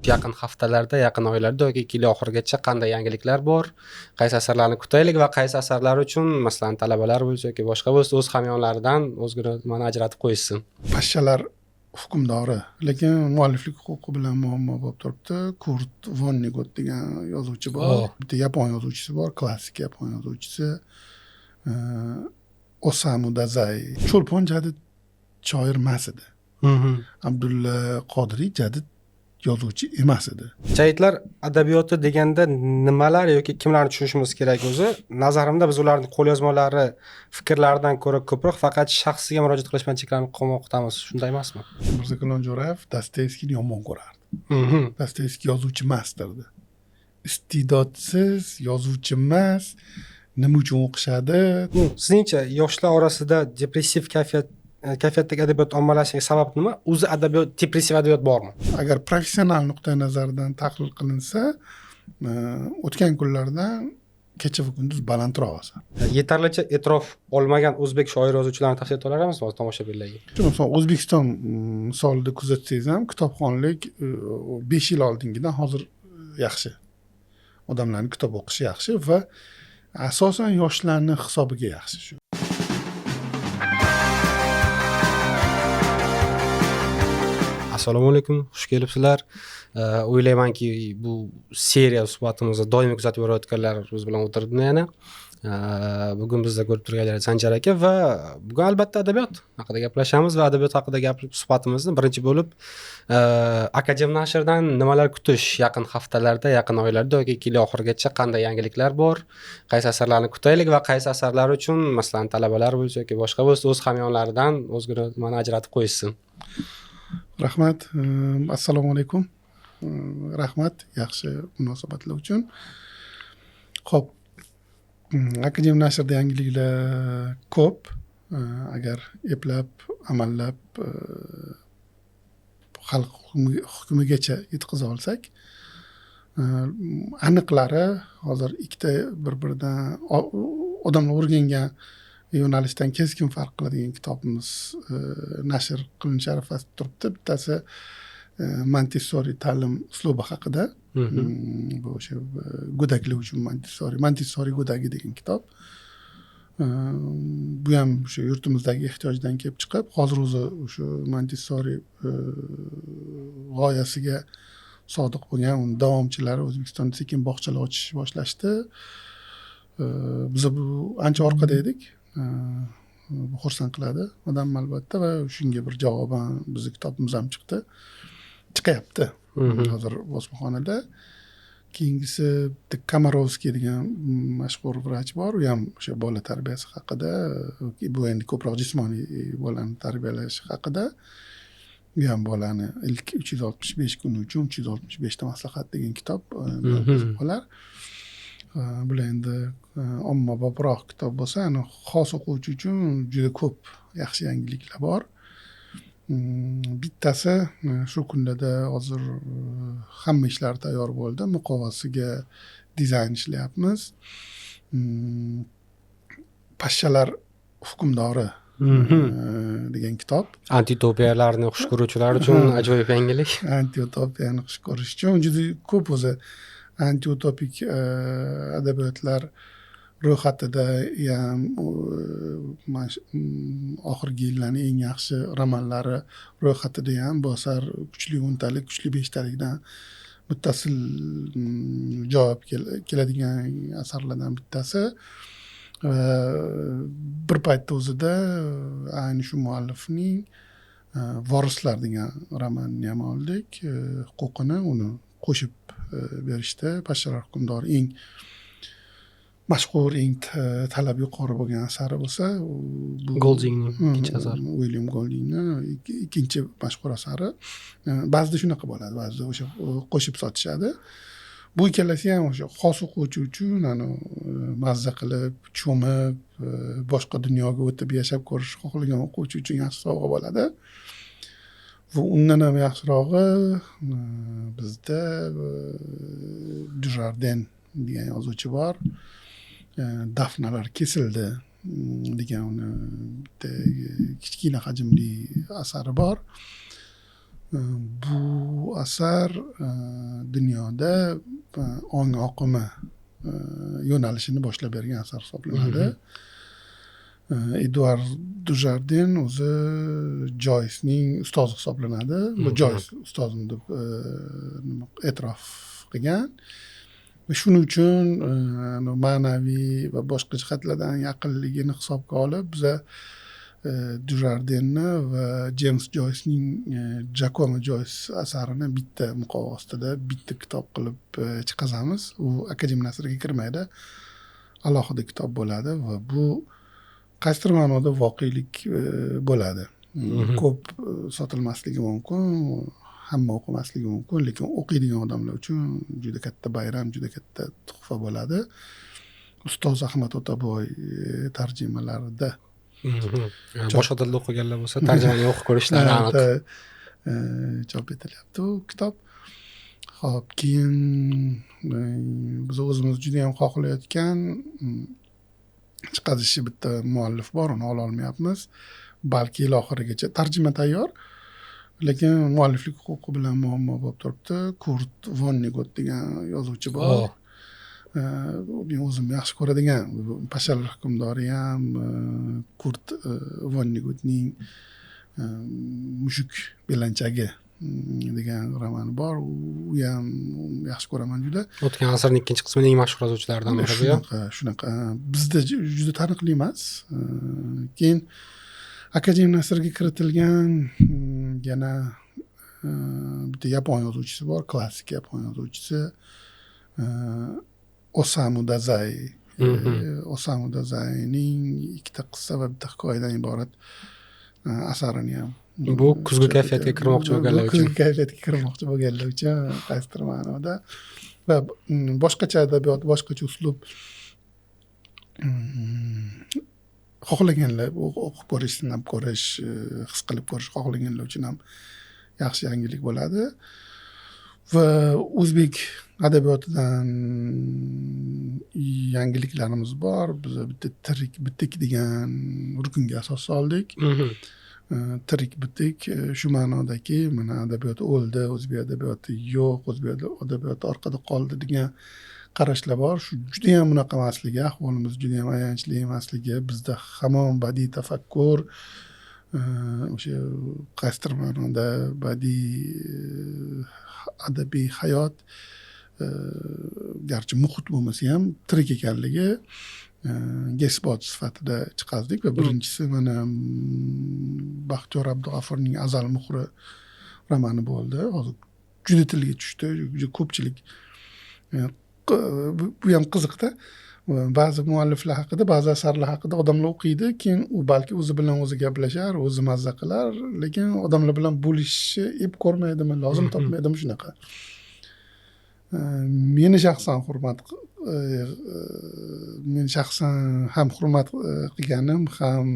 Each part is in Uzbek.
Yaqin haftalarda, yaqin oylarda yoki yil oxirigacha qanday yangiliklar bor, qaysi asarlarni kutaylik va qaysi asarlar uchun, masalan, talabalar bo'lsa yoki boshqa bo'lsa, o'z hamyonlaridan o'zgina nimani ajratib qo'yishsin. Pashshalar hukmdori, lekin mualliflik huquqi bilan muammo bo'lib turibdi. Kurt Vonnegut degan yozuvchi bor, bitta yapon yozuvchisi bor, klassik yapon yozuvchisi Osamu Dazai. Cho'lpon jadid shoir emas edi. Abdulla Qodiriy jadid yozuvchi emas edi. Jadidlar adabiyoti deganda nimalar yoki kimlarni tushunishimiz kerak o'zi? Nazarimda biz ularning qo'lyozmalari, fikrlaridan ko'ra ko'proq faqat shaxsiga murojaat qilish bilan cheklanib qolmoqdamiz. Shunday emasmi? Mirzakalon Jo'rayev Dostoyevskiyni yomon ko'rardi. Dostoyevskiy yozuvchi emas derdi. Iste'dodsiz yozuvchi emas, nima uchun o'qishadi? Sizningcha yoshlar orasida depressiv kayfiyatdagi adabiyot ommalashishiga sabab nima? O'zi adabiyot, depressiv adabiyot bormi? Agar professional nuqtai nazardan tahlil qilinsa, o'tgan kunlardan kecha va kunduz balandroq asar. Yetarlicha e'tirof olmagan o'zbek shoir yozuvchilarini tavsiya eta olamizmi hozir tomoshabinlarga? Masalan, O'zbekiston misolida kuzatsangiz ham kitobxonlik 5 yil oldingidan hozir yaxshi. Odamlarning kitob o'qishi yaxshi va asosan yoshlarning hisobiga yaxshi shu. Assalomu alaykum, xush kelibsizlar. O'ylaymanki, bu seriya suhbatimizni doimiy kuzatib borayotganlar biz bilan o'tirdi yana. Bugun bizda ko'rib turganlar Sanjar aka va bugun albatta adabiyot haqida gaplashamiz va adabiyot haqida gapirib suhbatimizni birinchi bo'lib Akadem nashrdan nimalar kutish yaqin haftalarda, yaqin oylarda yoki yil oxirigacha qanday yangiliklar bor, qaysi asarlarni kutaylik va qaysi asarlar uchun, masalan, talabalar bo'lsa yoki boshqa bo'lsa, o'z hamyonlaridan o'zgina nimani ajratib qo'yishsin. Rahmat. Assalomu alaykum. Rahmat yaxshi munosabatlar uchun. Xo'p, Akadem nashrda yangiliklar ko'p. Agar eplab, amallab xalq hukmigacha yetkaza olsak, aniqlari hozir ikkita bir-biridan odamlar o'rgangan yo'nalishdan keskin farq qiladigan kitobimiz nashr qilinish arafasida turibdi. Bittasi Montessori ta'lim uslubi haqida. Bu o'sha go'daklar uchun Montessori go'dagi degan kitob. Bu ham o'sha yurtimizdagi ehtiyojdan kelib chiqib, hozir o'zi o'sha Montessori g'oyasiga sodiq bo'lgan uni davomchilari O'zbekistonda sekin bog'chalar ochish boshlashdi. Biz bu ancha orqada edik. Bu xursand qiladi odam albatta va shunga bir javoban bizning kitobimiz ham chiqdi. Chiqyapti hozir bosmaxonada. Keyingisi Komarovskiy degan mashhur vrach bor, u ham o'sha bola tarbiyasi haqida, bu endi ko'proq jismoniy bolani tarbiyalash haqida. U ham bolani ilk 365 kun uchun 365 ta maslahat degan kitob qolar. Bular endi ommabobroq kitob bo'lsa, ani xos o'quvchi uchun juda ko'p yaxshi yangiliklar bor. Bittasi shu kunlarda hozir hamma ishlar tayyor bo'ldi, muqovasiga dizayn ishlayapmiz. Pashshalar hukmdori degan kitob. Antitopiyalarni xush ko'ruvchilar uchun ajoyib yangilik. Antitopiyani xush ko'rish uchun juda ko'p o'zi antiutopik adabiyotlar ro'yxatida ham oxirgi yillarning eng yaxshi romanlari ro'yxatida ham bu asar kuchli 10talik, kuchli 5talikdan muttasil javob keladigan asarlardan bittasi. Bir paytda o'zida ayni shu muallifning Vorislar degan romanini ham oldik, huquqini uni qo'shib berishdi. Pashshalar hukmdori eng mashhur, eng talab yuqori bo'lgan asari bo'lsa, bu Goldingning ikkinchi asari. William Goldingning ikkinchi mashhur asari. Ba'zida shunaqa bo'ladi, ba'zida o'sha qo'shib sotishadi. Bu ikkalasi ham o'sha xos o'quvchi uchun mazza qilib, cho'mib, boshqa dunyoga o'tib yashab ko'rish xohlagan o'quvchi uchun yaxshi sovg'a bo'ladi. Va undan ham yaxshirog'i bizda Dujardin degan yozuvchi bor. Dafnalar kesildi degan uni bitta kichkina hajmli asari bor. Bu asar dunyoda ong oqimi yo'nalishini boshlab bergan asar hisoblanadi. Eduard Dujardin o'zi Joysning ustozi hisoblanadi. Bu Joys ustozim deb e'tirof qilgan va shuning uchun ma'naviy va boshqa jihatlardan yaqinligini hisobga olib biza Dujardinni va Jeyms Joysning Jakomo Joys asarini bitta muqova ostida bitta kitob qilib chiqazamiz. U Akademiya nasriga kirmaydi, alohida kitob bo'ladi va bu qaysidir ma'noda voqelik bo'ladi. Ko'p sotilmasligi mumkin, hamma o'qimasligi mumkin, lekin o'qiydigan odamlar uchun juda katta bayram, juda katta tuhfa bo'ladi. Ustoz Ahmad Otaboy tarjimalarida. Boshqa tilda o'qiganlar bo'lsa tarjimani o'qib ko'rishlari aniq. Chop etilyapti u kitob. Xo'p, keyin biz o'zimiz juda ham xohlayotgan chiqazishi bitta muallif bor, uni ola olmayapmiz. Balki yil oxirigacha tarjima tayyor, lekin mualliflik huquqi bilan muammo bo'lib turibdi. Kurt Vonnegut degan yozuvchi bor. Men o'zim yaxshi ko'radigan Pashalar hukmdori ham Kurt Vonnegutning Mushuk belanchagi degan romani bor. U ham yaxshi ko'raman juda. O'tgan asrning ikkinchi qismining eng mashhur yozuvchilaridan biri bu ham. Shunaqa. Bizda juda taniqli emas. Keyin Akademiya nasriga kiritilgan yana bitta yapon yozuvchisi bor, klassik yapon yozuvchisi Osamu Dazai. Osamu Dazaining ikkita qissa va bitta hikoyadan iborat asarini ham. Bu kuzgi kayfiyatga kirmoqchi bo'lganlar uchun. Kuzgi kayfiyatga kirmoqchi bo'lganlar uchun qaysidir ma'noda va boshqacha adabiyot, boshqacha uslub xohlaganlar o'qib ko'rish, sinab ko'rish, his qilib ko'rish xohlaganlar uchun ham yaxshi yangilik bo'ladi. Va o'zbek adabiyotidan yangiliklarimiz bor. Biz bitta tirik bitik degan rukunga asos soldik. Tirik bitik shu ma'nodaki, mana adabiyot o'ldi, o'zbek adabiyoti yo'q, o'zbek adabiyoti orqada qoldi degan qarashlar bor. Shu juda ham bunaqa emasligi, ahvolimiz juda ham ayanchli emasligi, bizda hamon badiiy tafakkur, o'sha qaysidir ma'noda badiiy adabiy hayot, garchi muhit bo'lmasa ham tirik ekanligi isbot sifatida chiqardik. Va birinchisi mana Baxtiyor Abdug'afurning Azal muhri romani bo'ldi. Hozir juda tilga tushdi, juda ko'pchilik. Bu ham qiziqda. Ba'zi mualliflar haqida, ba'zi asarlar haqida odamlar o'qiydi, keyin u balki o'zi bilan o'zi gaplashar, o'zi mazza qilar, lekin odamlar bilan bo'lishni ep ko'rmaydimi, lozim topmaydimi, shunaqa. Meni shaxsan hurmat men shaxsan ham hurmat qilganim, ham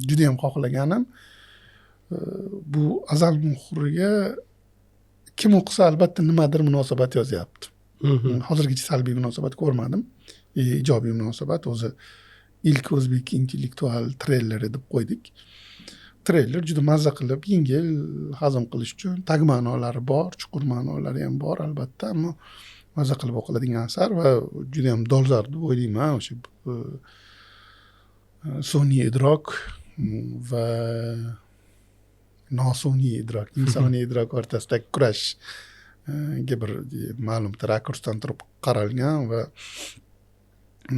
juda ham xohlaganim bu Azal muhriga kim o'qisa albatta nimadir munosabat yozyapti. Hozirgacha salbiy munosabat ko'rmadim. Ijobiy munosabat. O'zi ilk o'zbek intellektual treyleri deb qo'ydik. Treyler juda mazza qilib, yengil hazm qilish uchun tag ma'nolari bor, chuqur ma'nolari ham bor albatta, ammo mazza qilib o'qiladigan asar va juda ham dolzarb deb o'ylayman. O'sha sun'iy idrok va nosun'iy idrok, insoniy idrok o'rtasidagi kurashga bir ma'lum rakursdan turib qaralgan va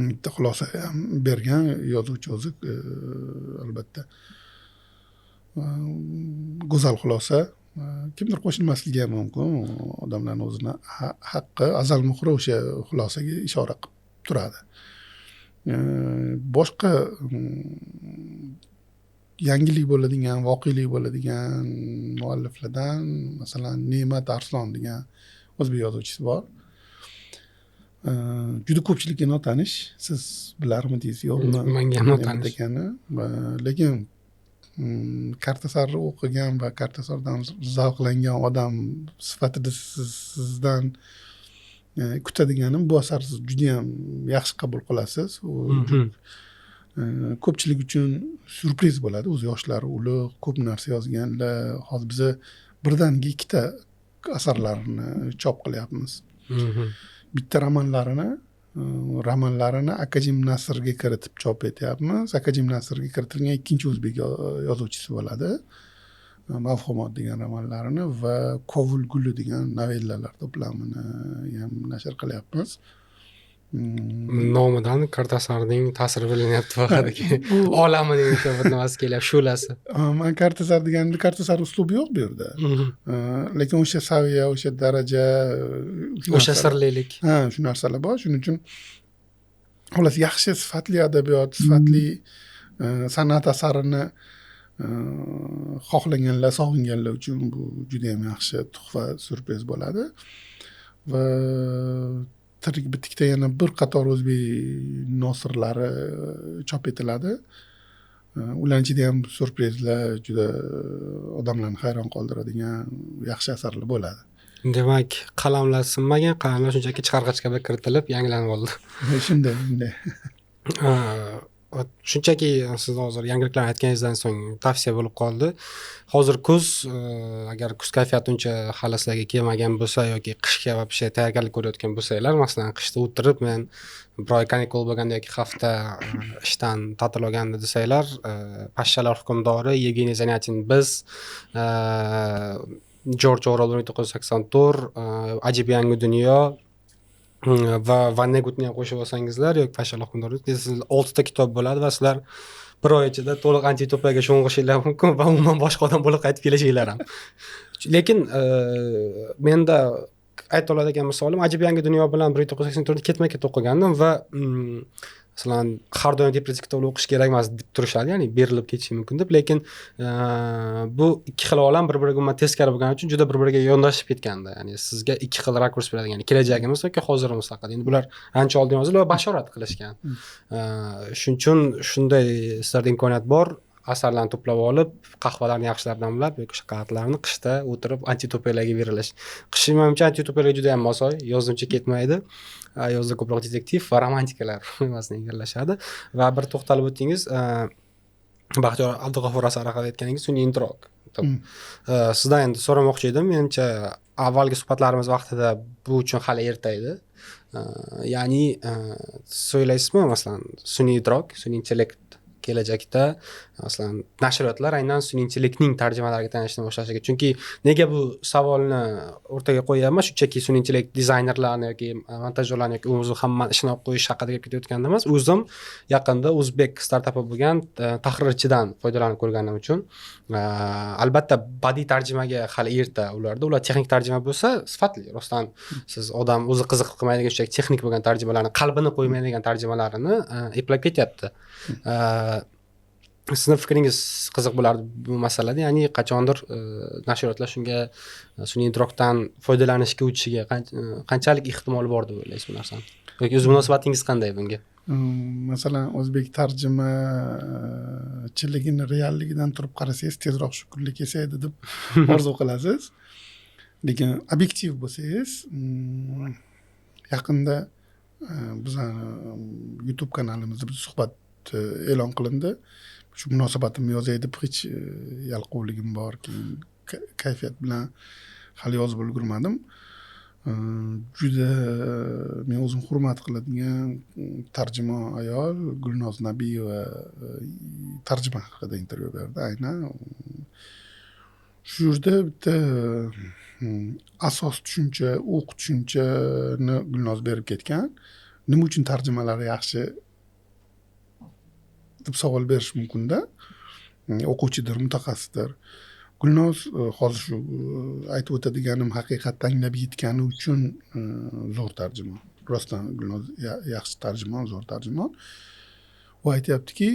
bitta xulosa ham bergan yozuvchi o'zi, albatta go'zal xulosa. Kimdir qo'shilmasligi ham mumkin, odamlarning o'zini haqqi. Azal muhri o'sha xulosaga ishora qilib turadi. Boshqa yangilik bo'ladigan, voqelik bo'ladigan mualliflardan masalan Ne'mat Arslon degan o'zbek yozuvchisi bor. Juda ko'pchilikka notanish. Siz bilarmidingiz yo'qmi? Menga ham notanish ekani. Lekin Kartasarni o'qigan va Kartasardan zavqlangan odam sifatida sizdan kutadiganim bu asarni siz juda ham yaxshi qabul qilasiz. U ko'pchilik uchun syurpriz bo'ladi. O'zi yoshlari ulug', ko'p narsa yozganlar. Hozir biza Birdaniga ikkita asarlarini chop qilyapmiz. Bitta romanlarini Akadem nasrga kiritib chop etyapmiz. Akadem nasrga kiritilgan ikkinchi o'zbek yozuvchisi bo'ladi. Mavhumot degan romanlarini va Kovul guli degan novellalar to'plamini ham nashr qilyapmiz. Nomidan Kortasarning ta'siri bilinyapti faqatki. Olamining o'sha bir nimasi kelyapti, shu'lasi. Man Kortasar deganimda Kortasar uslubi yo'q bu yerda. Lekin o'sha saviya, o'sha daraja, o'sha sirlilik. Ha, shu narsalar bor. Shuning uchun xullas yaxshi sifatli adabiyot, sifatli san'at asarini xohlaganlar, sog'inganlar uchun bu juda ham yaxshi tuhfa, syurpriz bo'ladi. Va tirik bitikda yana bir qator o'zbek nosirlari chop etiladi. Ularning ichida ham syurprizlar, juda odamlarni hayron qoldiradigan yaxshi asarlar bo'ladi. Demak, qalamlar sinmagan, qalamlar shunchaki chiqarg'ich kabi kiritilib, yangilanib oldi. Shunday, shunday. Shunchaki siz hozir yangiliklarni aytganingizdan so'ng tavsiya bo'lib qoldi. Hozir kuz, agar kuz kayfiyati uncha hali sizlarga kelmagan bo'lsa yoki qishga вообще tayyorgarlik ko'rayotgan bo'lsanglar, masalan, qishda o'tirib men bir oy kanikul bo'lganda yoki hafta ishdan ta'til olganda desanglar, Pashshalar hukmdori, Yevgeniy Zamyatin, biz, Jorj Orwell 1984, Ajib yangi dunyo va Vonnegutni ham qo'shib olsangizlar yoki Pashshalar hukmdori, sizlar 6 ta kitob bo'ladi va sizlar bir oy ichida to'liq antitopiyaga sho'ng'ishinglar mumkin va umuman boshqa odam bo'lib qaytib kelishinglar ham. Lekin menda ayta oladigan misolim Ajib yangi dunyo bilan 1984 ketma-ket o'qigandim va masalan, har doim depressiv kitoblar o'qish kerak emas deb turishadi, ya'ni berilib ketishi mumkin deb, lekin bu ikki xil olam bir-biriga umuman teskari bo'lgani uchun juda bir-biriga yondashib ketgandi. Ya'ni sizga ikki xil rakurs beradi, ya'ni kelajagimiz yoki hozirimiz haqida. Endi bular ancha oldin yozilib va bashorat qilishgan. Shuning uchun shunday sizlarda imkoniyat bor, asarlarni to'plab olib, qahvalarni yaxshilab damlab yoki shokoladlarni qishda o'tirib antitopiyalarga berilish. Qish menimcha antitopiyalarga juda ham mos oy, yozda uncha ketmaydi. Yozda ko'proq detektiv va romantikalar nimasini egallashadi. Va bir to'xtalib o'tdingiz, Baxtiyor Abdug'afur asari haqida aytganingiz sun'iy idrok. Sizdan endi so'ramoqchi edim, menimcha avvalgi suhbatlarimiz vaqtida bu uchun hali erta edi. Ya'ni siz o'ylaysizmi, masalan, sun'iy idrok, sun'iy intellekt kelajakda masalan nashriyotlar aynan sun'iy intellektning tarjimalariga tayanishni boshlashiga? Chunki nega bu savolni o'rtaga qo'yyapman, shunchaki sun'iy intellekt dizaynerlarni yoki montajyorlarni yoki o'zi hamma ishini olib qo'yish haqida gap ketayotganda emas, o'zim yaqinda o'zbek startapi bo'lgan tahrirchidan foydalanib ko'rganim uchun, albatta badiiy tarjimaga hali erta ularda, ular texnik tarjima bo'lsa sifatli, rostdan siz odam o'zi qiziqib qilmaydigan shunchaki texnik bo'lgan tarjimalarni, qalbini qo'ymaydigan tarjimalarini eplab ketyapti. Sizni fikringiz qiziq bo'lardi bu masalada, ya'ni qachondir nashriyotlar shunga sun'iy idrokdan foydalanishga o'tishiga qanchalik ehtimol bor deb o'ylaysiz bu narsani? Yoki o'z munosabatingiz qanday bunga? Masalan, o'zbek tarjimachiligini realligidan turib qarasangiz, tezroq shu kunlar kelsa edi deb orzu qilasiz. Lekin obyektiv bo'lsangiz, yaqinda bizani YouTube kanalimizda bir suhbat e'lon qilindi. Shu munosabatimni yozay deb hech yalqovligim bor, keyin kayfiyat bilan hali yozib ulgurmadim. Juda men o'zim hurmat qiladigan tarjimon ayol Gulnoz Nabiyeva tarjima haqida intervyu berdi. Aynan shu yerda bitta asos tushuncha, o'q tushunchani Gulnoz berib ketgan. Nima uchun tarjimalar yaxshi deb savol berish mumkinda. O'quvchidir, mutaxassisdir. Gulnoz hozir shu aytib o'tadiganim haqiqatni anglab yetgani uchun zo'r tarjimon. Rostdan Gulnoz yaxshi tarjimon, zo'r tarjimon. U aytyaptiki,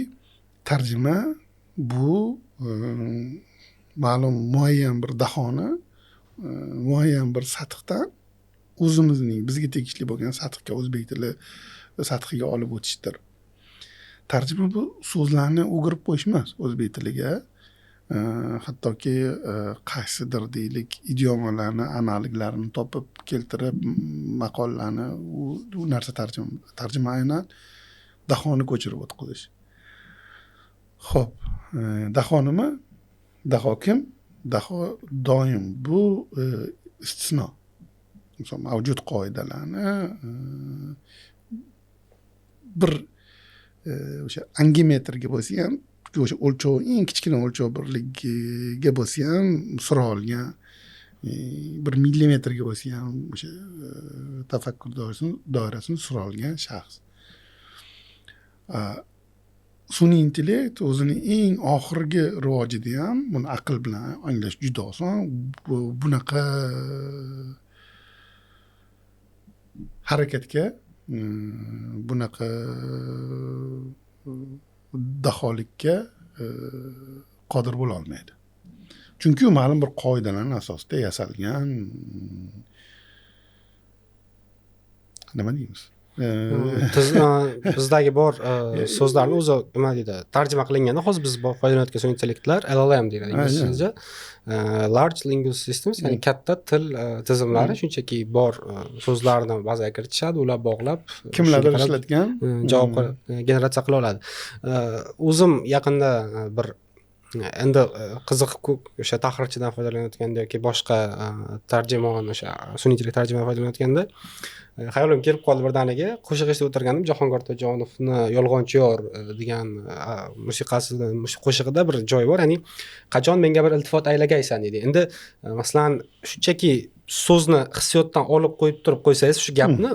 tarjima bu ma'lum muayyan bir dahoni muayyan bir sathdan o'zimizning bizga tegishli bo'lgan sathga, o'zbek tili sathiga olib o'tishdir. Tarjima bu so'zlarni o'girib qo'yish emas o'zbek tiliga. Hattoki qaysidir deylik idiomalarni analoglarini topib keltirib maqollarni u narsa tarjima. Tarjima aynan dahoni ko'chirib o'tkazish. Xo'p, daho nima? Daho kim? Daho doim bu istisno. Misol mavjud qoidalarni bir o'sha angimetrga bo'lsa ham, o'sha o'lchov, eng kichkina o'lchov birligiga bo'lsa ham sura olgan, bir millimetrga bo'lsa ham o'sha tafakkur doirasini sura olgan shaxs. Sun'iy intellekt o'zini eng oxirgi rivojida ham buni aql bilan anglash juda oson. Bunaqa harakatga, bunaqa daholikka qodir bo'la olmaydi. Chunki u ma'lum bir qoidalarning asosida yasalgan, nima deymiz? Bizdagi bor so'zlarni o'zi nima deydi, tarjima qilinganda hozir biz foydalanayotgan sun'iy intellektlar LLM deyiladi inglizcha. Large Language Systems, ya'ni katta til tizimlari, shunchaki bor so'zlarni bazaga kiritishadi, ular bog'lab kimlardir ishlatgan javob generatsiya qila oladi. O'zim yaqinda bir endi qiziqib o'sha tahrirchidan foydalanayotganda yoki boshqa tarjimon, o'sha sun'iy intellekt tarjimadan foydalanayotganda xayolim kelib qoldi birdaniga. Qo'shiq eshitib o'tirgandim, Jahongir Otajonovni Yolg'onchi yor degan musiqasida, qo'shig'ida bir joy bor, ya'ni qachon menga bir iltifot aylagaysan deydi. Endi masalan shunchaki so'zni hissiyotdan olib qo'yib turib qo'ysangiz shu gapni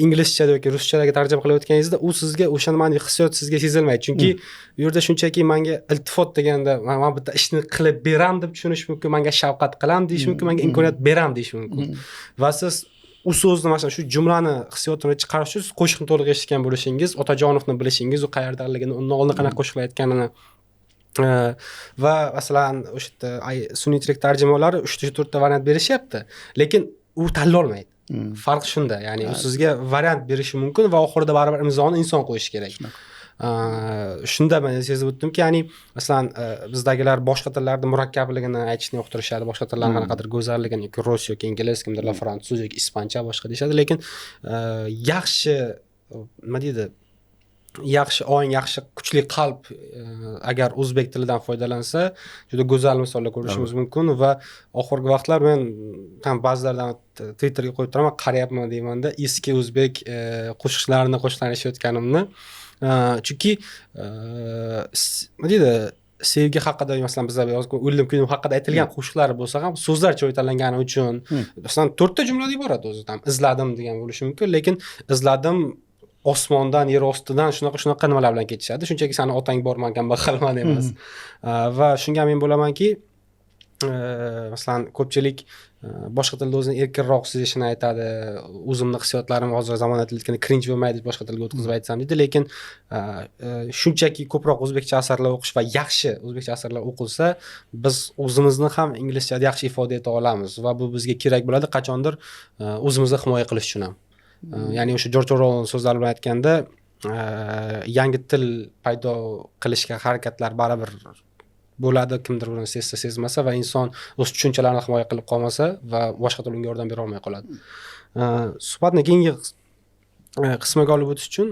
inglizchada yoki ruschadagi tarjima qilayotganingizda u sizga o'sha nimani hissiyot sizga sezilmaydi. Chunki u yerda shunchaki menga iltifot deganda men bitta ishni qilib beram deb tushunish mumkin, menga shafqat qilam deyish mumkin, menga imkoniyat beram deyish mumkin. Va siz u so'zni, masalan shu jumlani hissiyotini chiqarish uchun qo'shiqni to'liq eshitgan bo'lishingiz, Otajonovni bilishingiz, u qayerdaligini, undan oldin qanaqa qo'shiqlar aytganini va masalan o'sha yerda sun'iy intellekt tarjimonlari 3-4 ta variant berishyapti, lekin u tanlay olmaydi. Farq shunda, ya'ni u sizga variant berishi mumkin va oxirida baribir imzoni inson qo'yishi kerak. Shunda men sezib o'tdimki, ya'ni masalan bizdagilar boshqa tillarni murakkabligini aytishni yoqtirishadi, boshqa tillarning qanaqadir go'zalligini, yoki rus yoki ingliz, kimdirlar fransuz yoki ispancha boshqa deyishadi, lekin yaxshi nima deydi, yaxshi ong, yaxshi kuchli qalb agar o'zbek tilidan foydalansa juda go'zal misollar ko'rishimiz mumkin. Va oxirgi vaqtlar men ham ba'zilardan Twitterga qo'yib turaman, qarayapman deymanda eski o'zbek qo'shiqlarini eshitayotganimni. Chunki nima deydi, sevgi haqida masalan bizlar yozgan o'lim kunim haqida aytilgan qo'shiqlar bo'lsa ham so'zlar chiroyli tanlangani uchun, masalan 4 ta jumladan iborat o'zi, tam izladim degan bo'lishi mumkin, lekin izladim osmondan, yer ostidan shunaqa nimalar bilan ketishadi. Shunchaki sani otang bor, men kambag'alman emas. Va shunga men bo'lamanki, masalan ko'pchilik boshqa tilda o'zini erkinroq sezishini aytadi, o'zimni hissiyotlarim hozir zamon aytilayotganda cringe bo'lmaydi boshqa tilga o'tkazib aytsam deydi, lekin shunchaki ko'proq o'zbekcha asarlar o'qish va yaxshi o'zbekcha asarlar o'qilsa, biz o'zimizni ham inglizchada yaxshi ifoda eta olamiz va bu bizga kerak bo'ladi qachondir o'zimizni himoya qilish uchun ham. Ya'ni o'sha George Orwell so'zlari bilan aytganda, yangi til paydo qilishga harakatlar baribir bo'ladi, kimdir buni sezsa sezmasa va inson o'z tushunchalarini himoya qilib qolmasa va boshqa til unga yordam bera olmay qoladi. Suhbatni keyingi qismiga olib o'tish uchun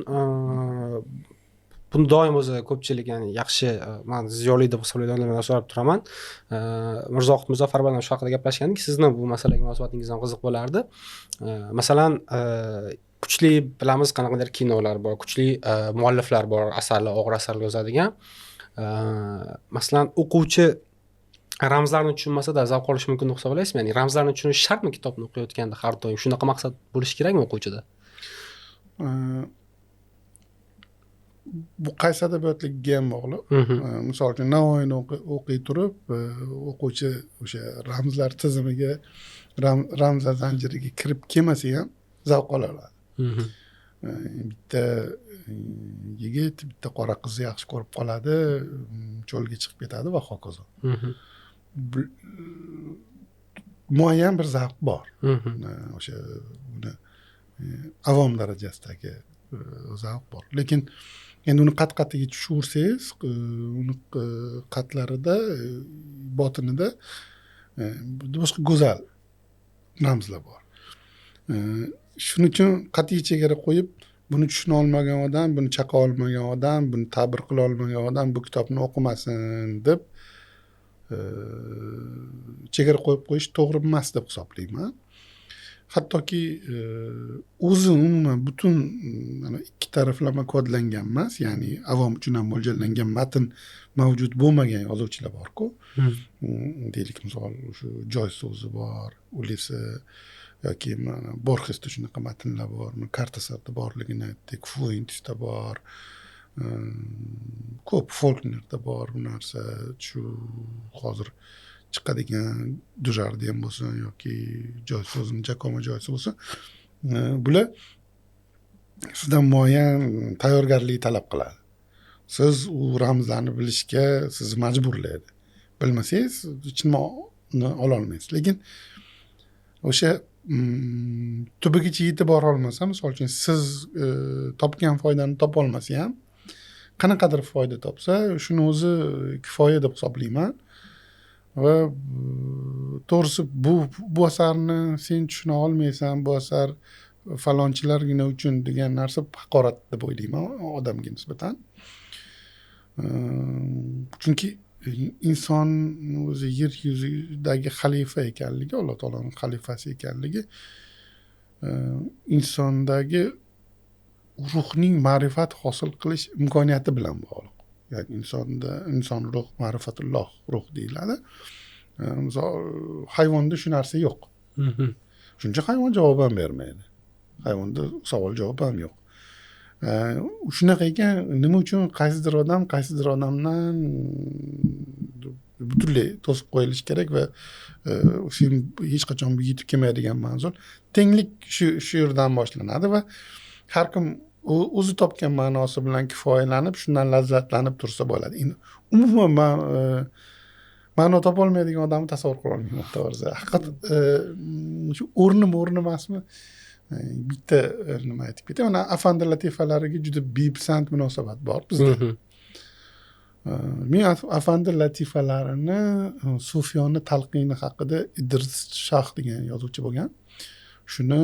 buni doim o'zi ko'pchilik, ya'ni yaxshi man ziyoli deb hisoblaydiganlar bilan so'rab turaman. Mirzohid Muzaffar bilan shu haqida gaplashgandik. Sizni bu masalaga munosabatingiz ham qiziq bo'lardi. Masalan, kuchli bilamiz qanaqadir kinolar bor, kuchli mualliflar bor, asarlar, og'ir asarlar yozadigan. Masalan, o'quvchi ramzlarni tushunmasa-da zavq olishi mumkin deb hisoblaysizmi? Ya'ni ramzlarni tushunish shartmi kitobni o'qiyotganda har doim? Shunaqa maqsad bo'lishi kerakmi o'quvchida? Bu qaysi adabiyotligiga ham bog'liq. Misol uchun Navoiyni o'qiy turib, o'quvchi o'sha ramzlar tizimiga, ramzlar zanjiriga kirib kelmasa ham zavq ola oladi. Bitta yigit bitta qora qizni yaxshi ko'rib qoladi, cho'lga chiqib ketadi va hokazo. Muayyan bir zavq bor. O'sha uni avom darajasidagi zavq bor. Lekin endi uni qat-qatiga tushirsangiz, uni qatlarida, botinida boshqa go'zal ramzlar bor. Shuning uchun qat'iy chegara qo'yib, buni tushuna olmagan odam, buni chaqa olmagan odam, buni ta'bir qila olmagan odam bu kitobni o'qimasin deb chegara qo'yib qo'yish to'g'ri emas deb hisoblayman. Hattoki o'zi umuman butun mana ikki taraflama kodlangan emas, ya'ni avom uchun ham mo'ljallangan matn mavjud bo'lmagan yozuvchilar bor-ku. Deylik, misol shu Joy so'zi bor, Ulisi yoki mana Borxesda shunaqa matnlar bor, Kartasarda borligini aytdik, Fuentesda bor, ko'p Folknerda bor bu narsa. Shu hozir chiqadigan Dujardi ham bo'lsin yoki Joy so'zini Jakomo Joysi bo'lsin, bular sizdan muayyan tayyorgarlik talab qiladi. Siz u ramzlarni bilishga sizni majburlaydi. Bilmasangiz chin ma'noni ololmaysiz. Lekin o'sha tubigacha yetib bora olmasa, misol uchun siz topgan foydani topa olmasa ham qanaqadir foyda topsa, shuni o'zi kifoya deb hisoblayman. Va to'g'risi bu asarni sen tushuna olmaysan, bu asar falonchilargina uchun degan narsa haqorat deb o'ylayman odamga nisbatan. Chunki inson o'zi yer yuzidagi xalifa ekanligi, Alloh taoloning xalifasi ekanligi insondagi ruhning ma'rifat hosil qilish imkoniyati bilan bog'liq. Ya'ni inson ruh ma'rifatulloh ruh deyiladi. Misol hayvonda shu narsa yo'q. Shuncha hayvon javob ham bermaydi. Hayvonda savol javob ham yo'q. Shunaqa ekan, nima uchun qaysidir odam qaysidir odamdan butunlay to'sib qo'yilishi kerak va sen hech qachon yetib kelmaydigan manzil. Tenglik shu yerdan boshlanadi va har kim o'zi topgan ma'nosi bilan kifoyalanib, shundan lazzatlanib tursa bo'ladi. Endi umuman man ma'no topolmaydigan odamni tasavvur qila olmayman to'g'risi. Haqiqat shu o'rni emasmi? Bitta nima aytib ketay. Mana afandi latifalariga juda bepisand munosabat bor bizda. Men afandi latifalarini Sufyonni talqini haqida Idris Shoh degan yozuvchi bo'lgan. Shuni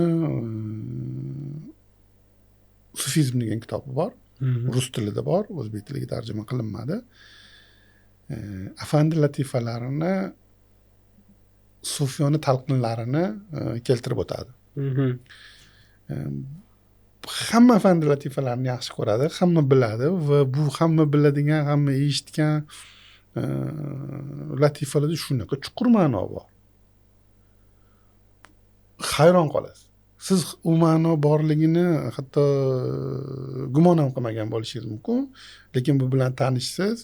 Sufizm degan kitobi bor. Rus tilida bor, o'zbek tiliga tarjima qilinmadi. Afandi latifalarini Sufyonni talqinlarini keltirib o'tadi. Hamma afandi latifalarni yaxshi ko'radi, hamma biladi va bu hamma biladigan, hamma eshitgan latifalarda shunaqa chuqur ma'no bor. Hayron qolasiz. Siz u ma'no borligini hatto gumon ham qilmagan bo'lishingiz mumkin, lekin bu bilan tanishsiz.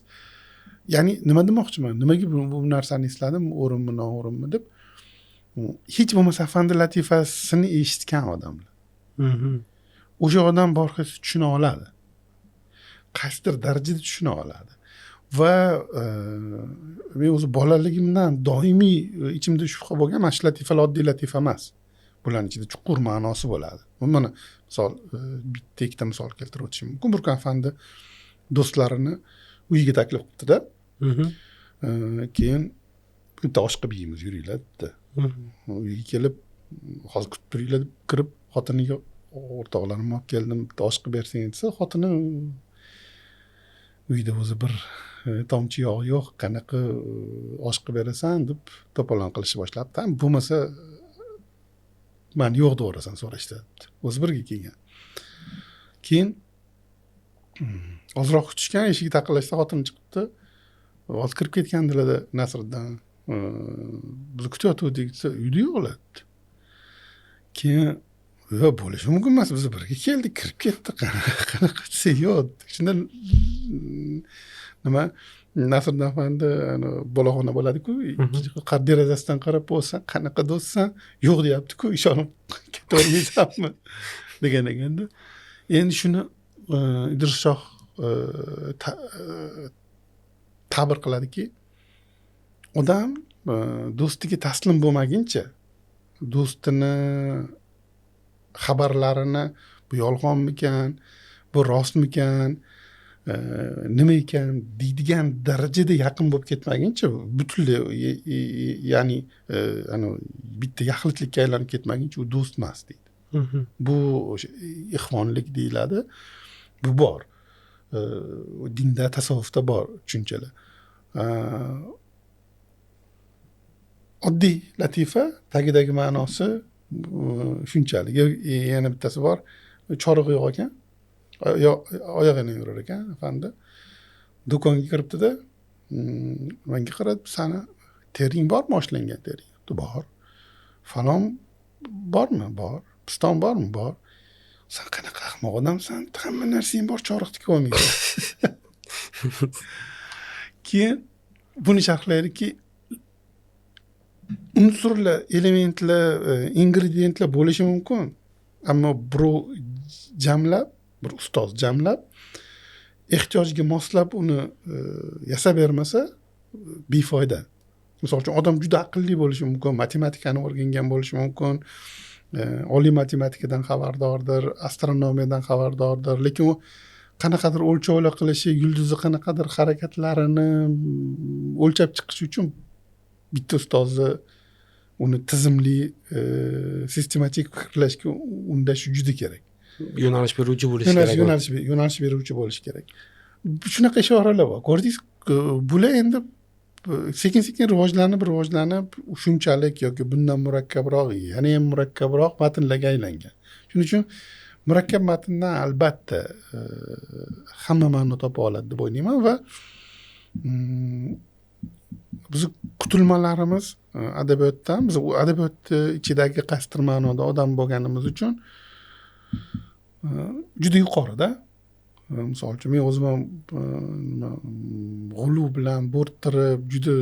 Ya'ni nima demoqchiman? Nimaga bu narsani esladim, o'rinmi, noo'rinmi deb. Hech bo'lmasa afandi latifasini eshitgan odamlar. O'sha odam Borxes tushuna oladi. Qaysidir darajada tushuna oladi. Va men o'zi bolaligimdan doimiy ichimda shubha bo'lgan, mana shu latifalar oddiy latifa emas. Bularning ichida chuqur ma'nosi bo'ladi. Mana misol bitta ikkita misol keltirib o'tishim mumkin. Bir kun afandi do'stlarini uyiga taklif qilibdi-da. Keyin bitta osh qilib yeymiz, yuringlar debdi. Uyga kelib, hozir kutib turinglar deb kirib, xotiniga o'rtoqlarimni olib keldim, bitta osh qilib bersang desa, xotini uyda o'zi bir tomchi yog' yo'q, qanaqa osh qilib berasan deb to'polon qilishni boshlabdi. Bo'lmasa meni yo'q deyverasan so'rashdi debdi. O'zi birga kelgan. Keyin ozroq kutishgan, eshigi taqillashsa xotin chiqibdi. Hozir kirib ketgandilar Nasriddin. Biz kutayotgandik desa, uyda yo'qlar debdi. Keyin yo'q, bo'lishi mumkin emas, biz birga keldik, kirib ketdi, qanaqa desa yo'q. Shunda nima Nasriddin afandi boloxona bo'ladi-ku, derazasidan qarab bo'lsa, qanaqa do'stsan, yo'q deyapti-ku, ishonib ketavermaysanmi degan ekanda. Endi shuni Idris Shoh ta'bir qiladiki, odam do'stiga taslim bo'lmaguncha, do'stini xabarlarini bu yolg'onmikan, bu rostmikan, nima ekan deydigan darajada yaqin bo'lib ketmaguncha, butunlay ya'ni bitta yaxlitlikka aylanib ketmaguncha u do'st emas deydi. Bu o'sha ixvonlik deyiladi. Bu bor. Dinda, tasavvufda bor tushunchalar. Oddiy latifa, tagidagi ma'nosi shunchalik. Yana bittasi bor, chorig'i yo'q ekan, oyog'ini yurar ekan afandi. Do'konga kiribdida, menga qarab, sani tering bormi, oshlangan tering? Bor. Falon bormi? Bor. Piston bormi? Bor. Sen qanaqa ahmoq odamsan, hamma narsang bor, choriq tikib olmaysan. Keyin buni sharhlaydiki, unsurlar, elementlar, ingrediyentlar bo'lishi mumkin, ammo birov jamlab, bir ustoz jamlab, ehtiyojga moslab uni yasab bermasa befoyda. Misol uchun, odam juda aqlli bo'lishi mumkin, matematikani o'rgangan bo'lishi mumkin, oliy matematikadan xabardordir, astronomiyadan xabardordir, lekin u qanaqadir o'lchovlar qilishi, yulduzni qanaqadir harakatlarini o'lchab chiqish uchun bitta ustozni uni tizimli, sistematik fikrlashga undash juda kerak. Yo'nalish beruvchi bo'lishi kerak. Yo'nalish beruvchi bo'lishi kerak. Shunaqa ishoralar bor. Ko'rdingiz, bular endi sekin-sekin rivojlanib, shunchalik yoki bundan murakkabroq, yana ham murakkabroq matnlarga aylangan. Shuning uchun murakkab matndan albatta hamma ma'no topa oladi deb o'ylayman va bizni kutilmalarimiz adabiyotdan, biz u adabiyot ichidagi qaysidir ma'noda odam bo'lganimiz uchun juda yuqorida. Misol uchun, men o'zim ham g'ulu bilan bo'rttirib, juda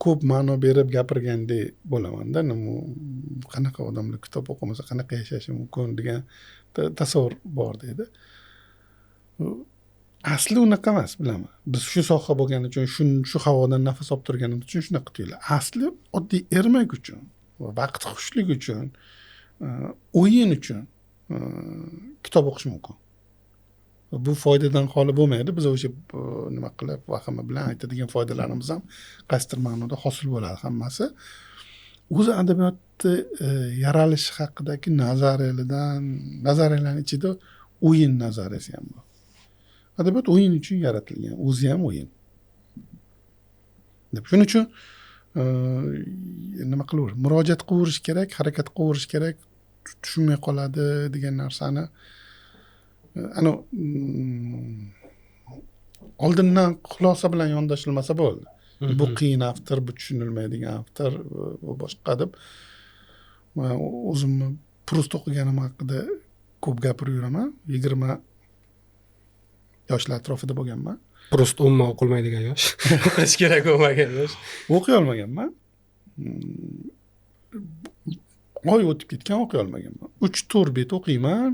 ko'p ma'no berib gapirgandek bo'lamanda. Nima, qanaqa odamlar kitob o'qimasa qanaqa yashashi mumkin degan tasavvur bor deydi. Asli unaqa emas, bilaman. Biz shu soha bo'lgani uchun, shu havodan nafas olib turganimiz uchun shunaqa tuyuladi. Asli oddiy ermak uchun, vaqt xushlik uchun, o'yin uchun kitob o'qish mumkin. Bu foydadan xoli bo'lmaydi. Biz o'sha nima qilib vahima bilan aytadigan foydalarimiz ham qaysidir ma'noda hosil bo'ladi hammasi. O'zi adabiyotni yaralishi haqidagi nazariyalarning ichida o'yin nazariyasi ham bor. Adabiyot o'yin uchun yaratilgan, o'zi ham o'yin. Deb shuning uchun nima qilaver, murojaat qilaverish kerak, harakat qilaverish kerak, tushunmay qoladi degan narsani ana oldindan xulosa bilan yondashilmasa bo'ldi. Bu qiyin avtor, bu tushunilmaydigan avtor, bu boshqa deb men o'zimni Prust o'qiganim haqida ko'p gapirib yuraman. 20 yoshlar atrofida bo'lganman. Prust umuman o'qilmaydigan yosh. O'qish kerak bo'lmagan yosh. O'qiy olmaganman. Oy o'tib ketgan, o'qiy olmaganman. 3-4 bet o'qiyman,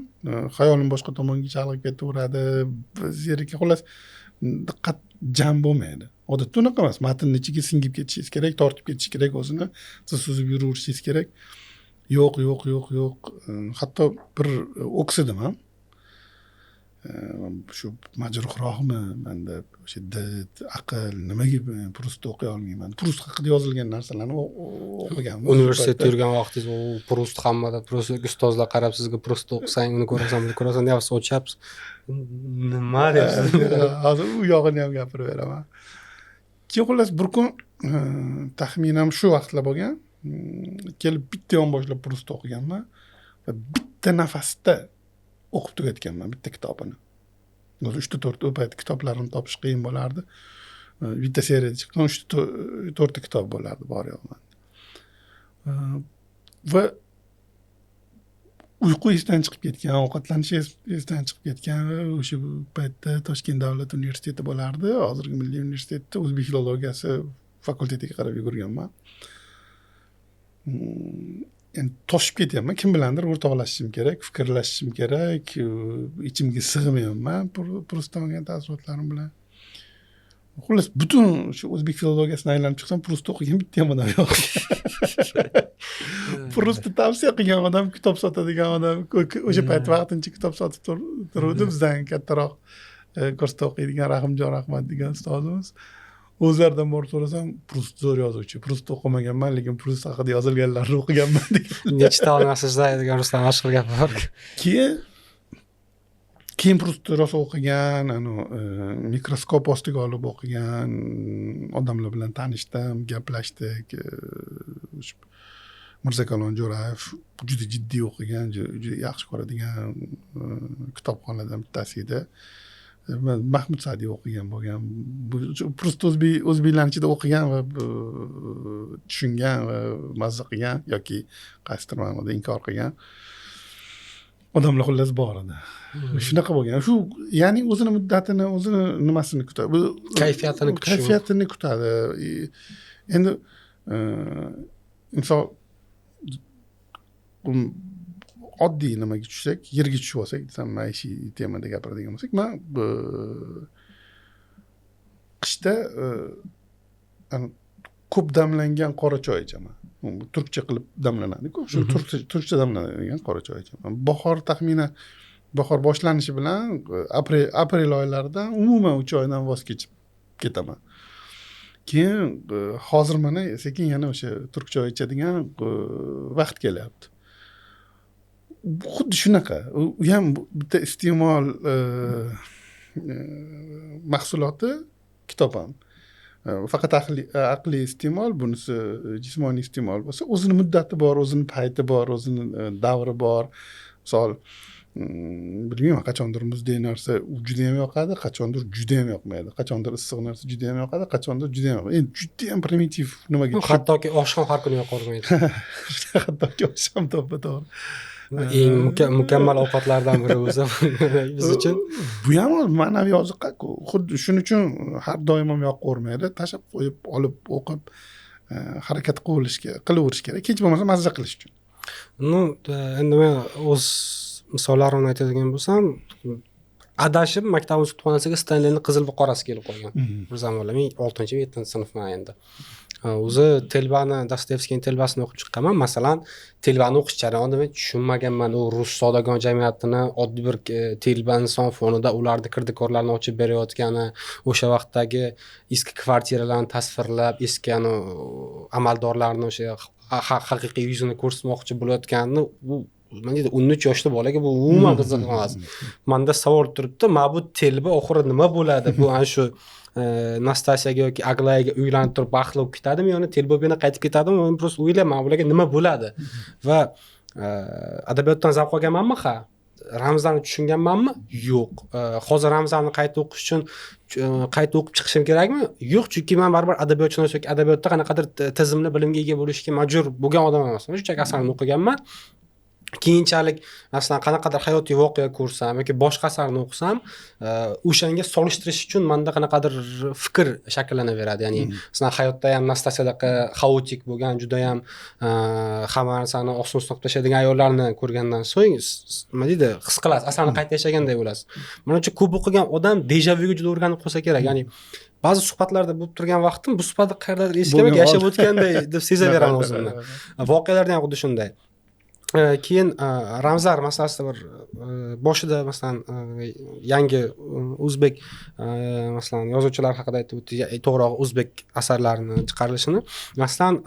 xayolim boshqa tomonga chalg'ib ketaveradi, zerikka, xullas diqqat jam bo'lmaydi. Odatda unaqa emas. Matnning ichiga singib ketishingiz kerak, tortib ketish kerak o'zini, siz suzib yuraverishingiz kerak. Yo'q, yo'q, yo'q, yo'q. Hatto bir o'ksidim ham. Shu majruhroqmi menda o'sha did, aql, nimaga Prustni o'qiy olmayman. Prust haqida yozilgan narsalarni o'qiganman. Universitetda yurgan vaqtingiz u Prust hammada, Prust ustozlar qarab sizga Prustni o'qisang, uni ko'rasan, buni ko'rasan deyapsiz, ochyapsiz. Nima deyapsiz? Hozir u yog'ini ham gapirib beraman. Keyin xullas bir kun taxminan shu vaqtlar bo'lgan, kelib bitta yonboshlab Prustni o'qiganman va bitta nafasda o'qib tugatganman bitta kitobini. O'zi 3-4 u payt kitoblarini topish qiyin bo'lardi. Bitta seriyada chiqqan 3-4 kitob bo'lardi bor yo'q. Va uyqu esdan chiqib ketgan, ovqatlanish esdan chiqib ketgan. O'sha paytda Toshkent davlat universiteti bo'lardi, hozirgi Milliy universitetda o'zbek filologiyasi fakultetiga qarab yugurganman. Endi toshib ketyapman, kim bilandir o'rtoqlashishim kerak, fikrlashishim kerak, ichimga sig'mayapman Prustdan olgan taassurotlarim bilan. Xullas, butun shu o'zbek filologiyasini aylanib chiqsam, Prustni o'qigan bitta ham odam yo'q. Prustni tavsiya qilgan odam, kitob sotadigan odam, o'sha payt vaqtincha kitob sotib turuvdi, bizdan kattaroq kursda o'qiydigan Rahimjon Rahmat degan ustozimiz. O'zlaridan borib so'rasam, Prust zo'r yozuvchi, Prust o'qimaganman, lekin Prust haqida yozilganlarni o'qiganman degan. Nechta olmasiz degan Rustam mashhur gapi bor. Keyin Prustni rosa o'qigan, mikroskop ostiga olib o'qigan odamlar bilan tanishdim, gaplashdik. Mirzakalon Jo'rayev juda jiddiy o'qigan, juda yaxshi ko'radigan kitobxonlardan bittasi edi. Mahmud Sa'diy o'qigan bo'lgan. Просто o'zbeklarni ichida o'qigan va tushungan va mazza qilgan yoki qaysidir ma'noda inkor qilgan odamlar xullas bor edi. Shunaqa bo'lgan. Shu, ya'ni o'zini muddatini, o'zini nimasini kutadi. Kayfiyatini kutishi. Kayfiyatini kutadi. Endi misol oddiy nimaga tushsak, yerga tushib olsak desam, maishiy temada gapiradigan bo'lsak, man qishda ko'p damlangan qora choy ichaman. Turkcha qilib damlanadi-ku, shu turkcha damlanadigan qora choy ichaman. Bahor, taxminan bahor boshlanishi bilan aprel oylaridan umuman u choydan voz kechib ketaman. Keyin hozir mana sekin yana o'sha turk choy ichadigan vaqt kelyapti. Xuddi shunaqa. U ham bitta iste'mol mahsuloti, kitob ham. Faqat aqliy iste'mol, bunisi jismoniy iste'mol bo'lsa, o'zini muddati bor, o'zini payti bor, o'zini davri bor. Misol, bilmayman, qachondir muzdek narsa judayam yoqadi, qachondir judayam yoqmaydi, qachondir issiq narsa judayam yoqadi, qachondir judayam yoqmaydi. Endi judayam primitiv nimaga tushib Hattoki osh ham har kuni yoqavermaydi. Hattoki osh ham, to'ppa to'g'ri. Eng mukammal ovqatlardan biri o'zi biz uchun. Bu ham ma'naviy oziqa-ku. Xuddi shuning uchun har doim ham yoqavermaydi, tashlab qo'yib, olib o'qib, harakat qilaverish kerak, hech bo'lmasa mazza qilish uchun. Ну, endi men o'z misollarimni aytadigan bo'lsam, adashib maktabimiz kutubxonasiga Stenlini Qizil va qorasi kelib qolgan bir zamonlar. Men oltinchi, yettinchi sinfman endi. O'zi Telbani, Dostoyevskiyning Telbasini o'qib chiqqanman. Masalan, Telbani o'qish jarayonida men tushunmaganman, u rus zodagon jamiyatini oddiy bir telba inson fonida ularni kirdikorlarini ochib berayotgani, o'sha vaqtdagi eski kvartiralarni tasvirlab, eski amaldorlarni o'sha haqiqiy yuzini ko'rsatmoqchi bo'layotganini, bu nima deydi, 13 yoshli bolaga bu umuman qiziq emas. Manda savol turibdi, mana bu telba oxiri nima bo'ladi? Bu ana shu Nastasiyaga yoki Aglayaga uylanib turib baxtli bo'lib ketadimi, yoki telba bo'lib yana qaytib ketadimi? Men просто o'ylayman, bularga nima bo'ladi? Va adabiyotdan zavq olganmanmi? Ha. Ramzlarni tushunganmanmi? Yo'q. Hozir ramzlarni qayta o'qish uchun qayta o'qib chiqishim kerakmi? Yo'q, chunki men baribir adabiyotshunos yoki adabiyotda qanaqadir tizimli bilimga ega bo'lishga majbur bo'lgan odam emasman. Shunchaki asarni o'qiganman. Keyinchalik masalan qanaqadir hayotiy voqea ko'rsam yoki boshqa asarni o'qisam, o'shanga solishtirish uchun menda qanaqadir fikr shakllanaveradi. Ya'ni masalan hayotda ham Nastasiyadaqa xaotik bo'lgan, judayam hamma narsani ostin ustun qilib tashlaydigan ayollarni ko'rgandan so'ng nima deydi, his qilasiz, asarni qayta yashaganday bo'lasiz. Manimcha, ko'p o'qigan odam dejavyuga juda o'rganib qolsa kerak. Ya'ni ba'zi suhbatlarda bo'lib turgan vaqtim bu suhbatni qayerdadir eshitganman, yashab o'tganday deb sezaveraman o'zimni. Voqealarda ham xuddi shunday. Keyin ramzlar masalasida bir boshida masalan yangi o'zbek masalan yozuvchilar haqida aytib o'tdik, to'g'rirog'i o'zbek asarlarini chiqarilishini. Masalan,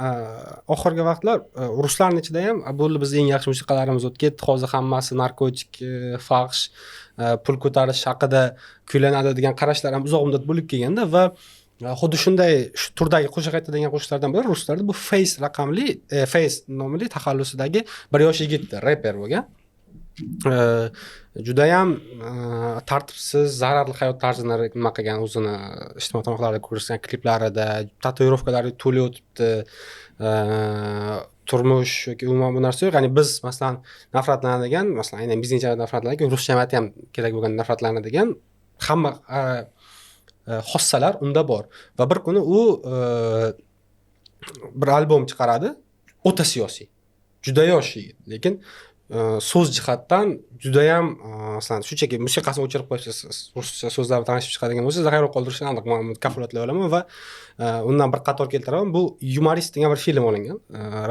oxirgi vaqtlar ruslarni ichida ham bo'ldi, bizni eng yaxshi musiqalarimiz o'tib ketdi, hozir hammasi narkotik, fahsh, pul ko'tarish haqida kuylanadi degan qarashlar ham uzoq muddat bo'lib kelganda va xuddi shunday shu turdagi qo'shiq aytadigan qo'shiqlardan biri ruslarda bu Face raqamli, Face nomli taxallusidagi bir yosh yigit reper bo'lgan. Judayam tartibsiz, zararli hayot tarzini nima qilgan, o'zini ijtimoiy tarmoqlarda ko'rsatgan kliplarida tatuirovkalari to'la o'tibdi. Turmush yoki umuman bu narsa yo'q. Ya'ni biz masalan nafratlanadigan, masalan aynan bizning jamiyat nafratlanadigan, rus jamiyati ham kerak bo'lgan nafratlanadigan hamma xossalar unda bor. Va bir kuni u bir albom chiqaradi, o'ta siyosiy, juda yosh yigit, lekin so'z jihatdan judayam, masalan shunchaki musiqasini o'chirib qo'yib ruscha so'zlar bilan tanishib chiqadigan bo'lsangiz, hayron qoldirishini aniq man kafolatlay olaman va undan bir qator keltiraman. Bu Yumorist degan bir film olingan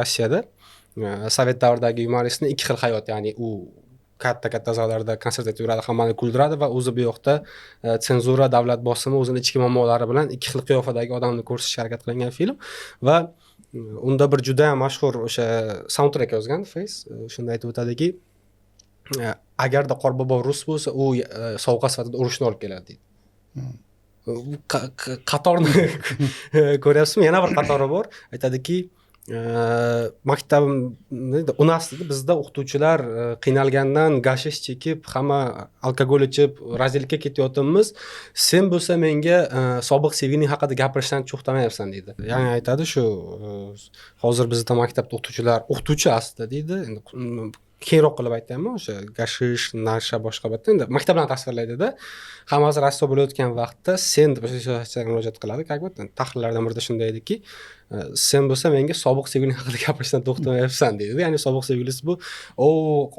Rossiyada. Sovet davridagi yumoristni ikki xil hayot, ya'ni u katta-katta zallarda konsert aytib yuradi, hammani kuldiradi va o'zi bu yoqda senzura, davlat bosimi, o'zini ichki muammolari bilan ikki xil qiyofadagi odamni ko'rsatishga harakat qilingan film va unda bir juda ham mashhur o'sha soundtrack yozgan Face, shunda aytib o'tadiki, agarda Qorbobo rus bo'lsa, u sovg'a sifatida urushni olib keladi deydi. Qatorni ko'ryapsizmi? Yana bir qatori bor. Aytadiki, Maktabim u нас, deydi, bizda o'qituvchilar qiynalgandan gashish chekib, hamma alkogol ichib, razillikka ketyapmiz, sen bo'lsa menga sobiq sevgiling haqida gapirishdan to'xtamayapsan, deydi. Ya'ni aytadi shu, hozir bizda maktabda o'qituvchilar, o'qituvchi aslida, deydi, endi keyinroq qilib aytyapman, o'sha gashish, nasha, boshqa bitta endi maktablarni tasvirlaydida, hammasi rasvo bo'layotgan vaqtda sen deb o'sha murojaat qiladi, как бы tahrirlardan birida shunday ediki, sen bo'lsa menga sobiq sevgiling haqida gapirishdan to'xtamayapsan, deydi. Ya'ni sobiq sevgilisi bu o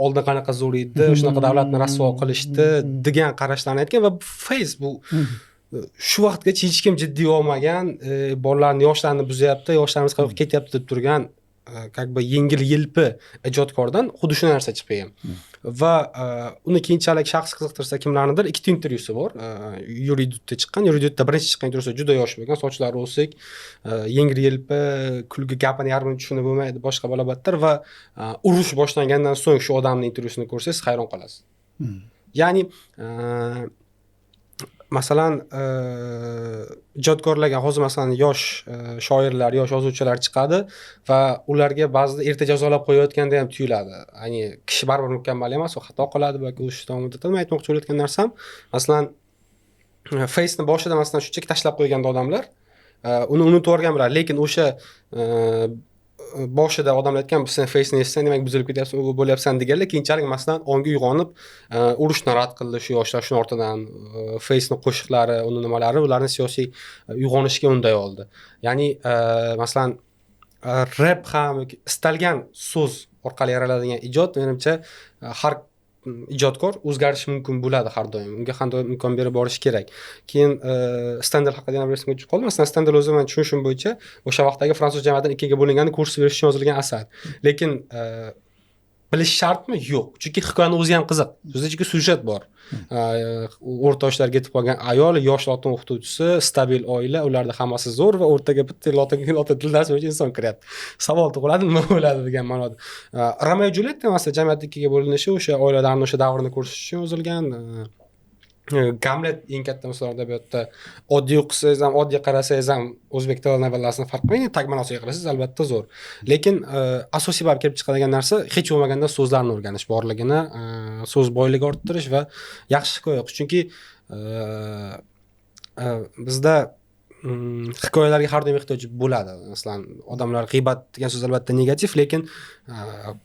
oldin qanaqa zo'r edi, shunaqa davlatni rasvo qilishdi degan qarashlarni aytgan. Va Fayz bu shu vaqtgacha hech kim jiddiy olmagan, bolalarni, yoshlarni buzyapti, yoshlarimiz qayoqqa ketyapti deb turgan, как бы yengil yelpi ijodkordan xuddi shu narsa chiqib kelgan. Va uni keyinchalik shaxs qiziqtirsa kimlarnidir, ikkita intervyusi bor Yuriy Dudda chiqqan. Yuriy Dudda birinchi chiqqan intervyusi juda yosh bo'lgan, sochlari o'sik, yengil yelpi, kulgi, gapini yarmini tushunib bo'lmaydi, boshqa balobatlar. Va urush boshlangandan so'ng shu odamni intervyusini ko'rsangiz, hayron qolasiz. Ya'ni masalan, ijodkorlarga hozir, masalan, yosh shoirlar, yosh yozuvchilar chiqadi va ularga ba'zida erta jazolab qo'yayotganda ham tuyuladi. Ya'ni kishi baribir mukammal emas, u xato qiladi balki o'sish davomida. Man aytmoqchi bo'layotgan narsam, masalan, Face'ni boshida, masalan, shunchaki tashlab qo'yganda odamlar uni unutib yuborgan bo'ladi, lekin o'sha boshida odamlar aytgan, sen Face'ni eshitsang, demak buzilib ketyapsan, u bo'lyapsan deganlar keyinchalik, masalan, ongi uyg'onib, urushni rad qildi shu yoshlar. Shuni ortidan Face'ni qo'shiqlari, uni nimalari ularni siyosiy uyg'onishga unday oldi. Ya'ni masalan, rep ham yoki istalgan so'z orqali yaraladigan ijod, menimcha, har ijodkor o'zgarishi mumkin bo'ladi har doim, unga har doim imkon berib borish kerak. Keyin Stendal haqida yana bir esimga tushib qoldi. Masalan, Stendal o'zi, man tushunishim bo'yicha, o'sha vaqtdagi fransuz jamiyatini ikkiga bo'linganini ko'rsatib berish uchun yozilgan asar, lekin bilish shartmi? Yo'q, chunki hikoyani o'zi ham qiziq. Chunki syujet bor, o'rta yoshlarga yetib qolgan ayol, yosh lotin o'qituvchisi, stabil oila, ularda hammasi zo'r va o'rtaga bitta lotin til darsi bo'yicha inson kiryapti. Savol tug'iladi, nima bo'ladi degan ma'noda. Romeo Julietta, masalan, jamiyat ikkiga bo'linishi, o'sha oilalarni o'sha davrini ko'rsatish uchun yozilgan. Gamlet eng katta misol adabiyotda. Oddiy o'qisangiz ham, oddiy qarasangiz ham, o'zbek tili novellasini farq qilmaydi, tag ma'nosiga qarasangiz, albatta zo'r, lekin asosiy baribir kelib chiqadigan narsa hech bo'lmaganda so'zlarni o'rganish borligini, so'z boyligi orttirish va yaxshi hikoya o'qish. Chunki bizda hikoyalarga har doim ehtiyoj bo'ladi. Masalan, odamlar, g'iybat degan so'z albatta negativ, lekin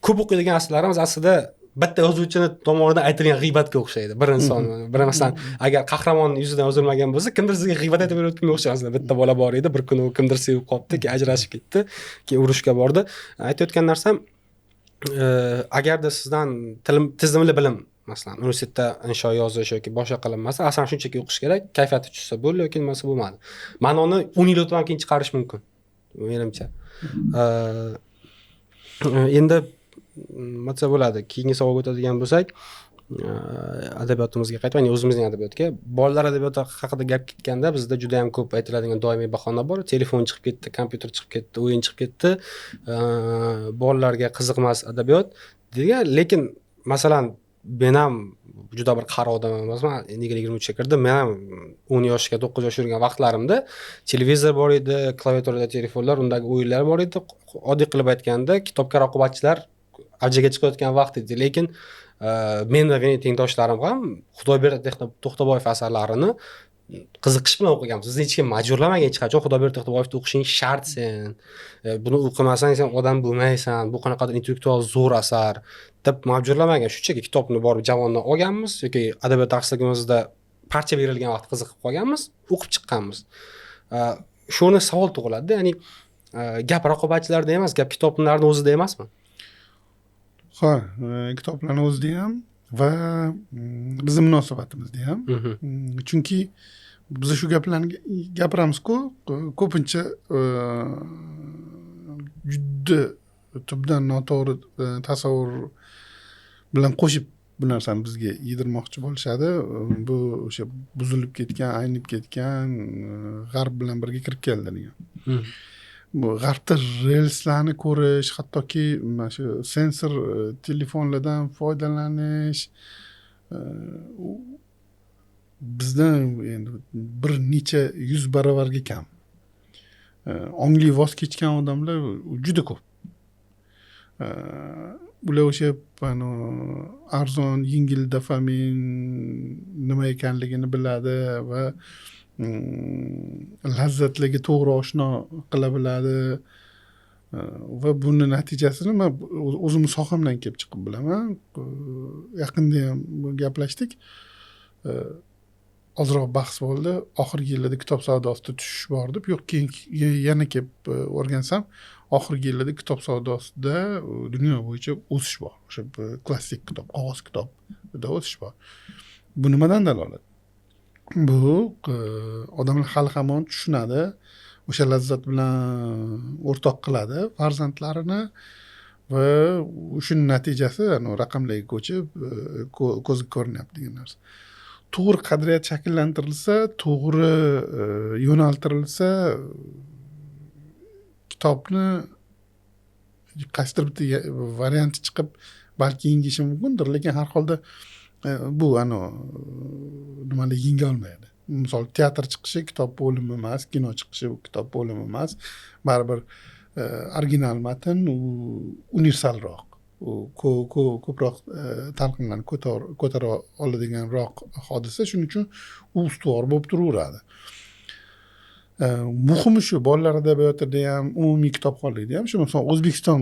ko'p o'qiydigan asarlarimiz aslida bitta yozuvchini tomonidan aytilgan g'iybatga o'xshaydi. Bir inson, bir, masalan, agar qahramon yuzidan yozilmagan bo'lsa, kimdir sizga g'iybat aytib berayotganga o'xshaydi. Masalan, bitta bola bor edi, bir kuni u kimdir sevib qolibdi, keyin ajrashib ketdi, keyin urushga bordi. Aytayotgan narsam, agarda sizdan tizimli bilim, masalan, universitetda insho yozish yoki boshqa qilinmasa, asarni shunchaki o'qish kerak, kayfiyati tushsa bo'ldi yoki nimasi bo'lmadi, ma'noni 10 yil o'tib ham keyin chiqarish mumkin, menimcha. Endi nima desa bo'ladi, keyingi savolga o'tadigan bo'lsak, adabiyotimizga qaytib, ya'ni o'zimizning adabiyotga, bolalar adabiyoti haqida gap ketganda, bizda juda yam ko'p aytiladigan doimiy bahona bor: telefon chiqib ketdi, kompyuter chiqib ketdi, o'yin chiqib ketdi, bolalarga qiziq emas adabiyot degan. Lekin masalan, men ham juda bir qari odam emasman, nega 23ga kirdim. Men ham 10 yoshga, 9 yosh yurgan vaqtlarimda televizor bor edi, klaviaturada telefonlar, undagi o'yinlar bor edi. Oddiy qilib aytganda, kitobga raqobatchilar avjiga chiqayotgan vaqt edi. Lekin men va mening tengdoshlarim ham Xudoyberdi To'xtaboyev asarlarini qiziqish bilan o'qiganmiz. Bizni hech kim majburlamagan hech qachon, Xudoyberdi To'xtaboyevni o'qishing shart, sen buni o'qimasang, sen odam bo'lmaysan, bu qanaqadir intellektual zo'r asar deb majburlamagan. Shunchaki kitobni borib javondan olganmiz yoki adabiyot darsligimizda parcha berilgan vaqt qiziqib qolganmiz, o'qib chiqqanmiz. Shu o'rnida savol tug'iladida, ya'ni gap raqobatchilarda emas, gap kitoblarni o'zida emasmi? Ha, kitoblarni o'zida ham va bizni munosabatimizda ham. Chunki biz shu gaplarni gapiramizku ko'pincha, juda tubdan noto'g'ri tasavvur bilan qo'shib bu narsani bizga yedirmoqchi bo'lishadi. Bu o'sha buzilib ketgan, aynib ketgan, g'arb bilan birga kirib keldi degan. Bu g'arbda relslarni ko'rish, hattoki mana shu sensor telefonlardan foydalanish bizdan endi bir necha yuz baravarga kam. Ongli voz kechgan odamlar juda ko'p. Ular o'sha arzon, yengil dopamin nima ekanligini biladi va lazzatlarga to'g'ri oshno qila biladi. Va buni natijasini man o'zimni sohamdan kelib chiqib bilaman. Yaqinda ham gaplashdik, ozroq bahs bo'ldi, oxirgi yillarda kitob savdosida tushish bor deb. Yo'q, keyin yana kelib o'rgansam, oxirgi yillarda kitob savdosida dunyo bo'yicha o'sish bor, o'sha klassik kitob, qog'oz kitobda o'sish bor. Bu nimadan dalolat? Bu odamlar hali hamon tushunadi, o'sha lazzat bilan o'rtoq qiladi farzandlarini va shuni natijasi raqamlarga ko'chib ko'zga ko'rinyapti degan narsa. To'g'ri qadriyat shakllantirilsa, to'g'ri yo'naltirilsa, kitobni qaysidir bitta varianti chiqib balki yengishi mumkindir, lekin har holda bu nimalar yenga olmaydi. Misol, teatr chiqishi kitob o'limi emas, kino chiqishi kitob o'limi emas. Baribir original matn u universalroq, u ko'proq talqinlarni ko'tara oladiganroq hodisa. Shuning uchun u ustuvor bo'lib turaveradi. Muhimi shu, bolalar adabiyotida ham, umumiy kitobxonlikda ham shu. Masalan, O'zbekiston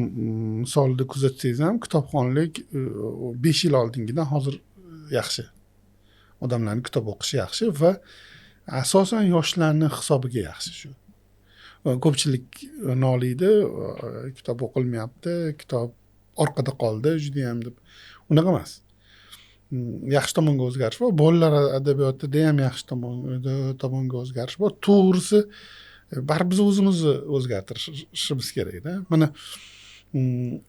misolida kuzatsangiz ham, kitobxonlik 5 yil oldingidan hozir yaxshi. Odamlarni kitob o'qishi yaxshi va asosan yoshlarni hisobiga yaxshi shu. Ko'pchilik noliydi, kitob o'qilmayapti, kitob orqada qoldi judayam deb. Unaqa emas, yaxshi tomonga o'zgarish bor. Bolalar adabiyotida ham yaxshi tomonga o'zgarish bor. To'g'risi, baribir biz o'zimizni o'zgartirishimiz kerakda. Mana,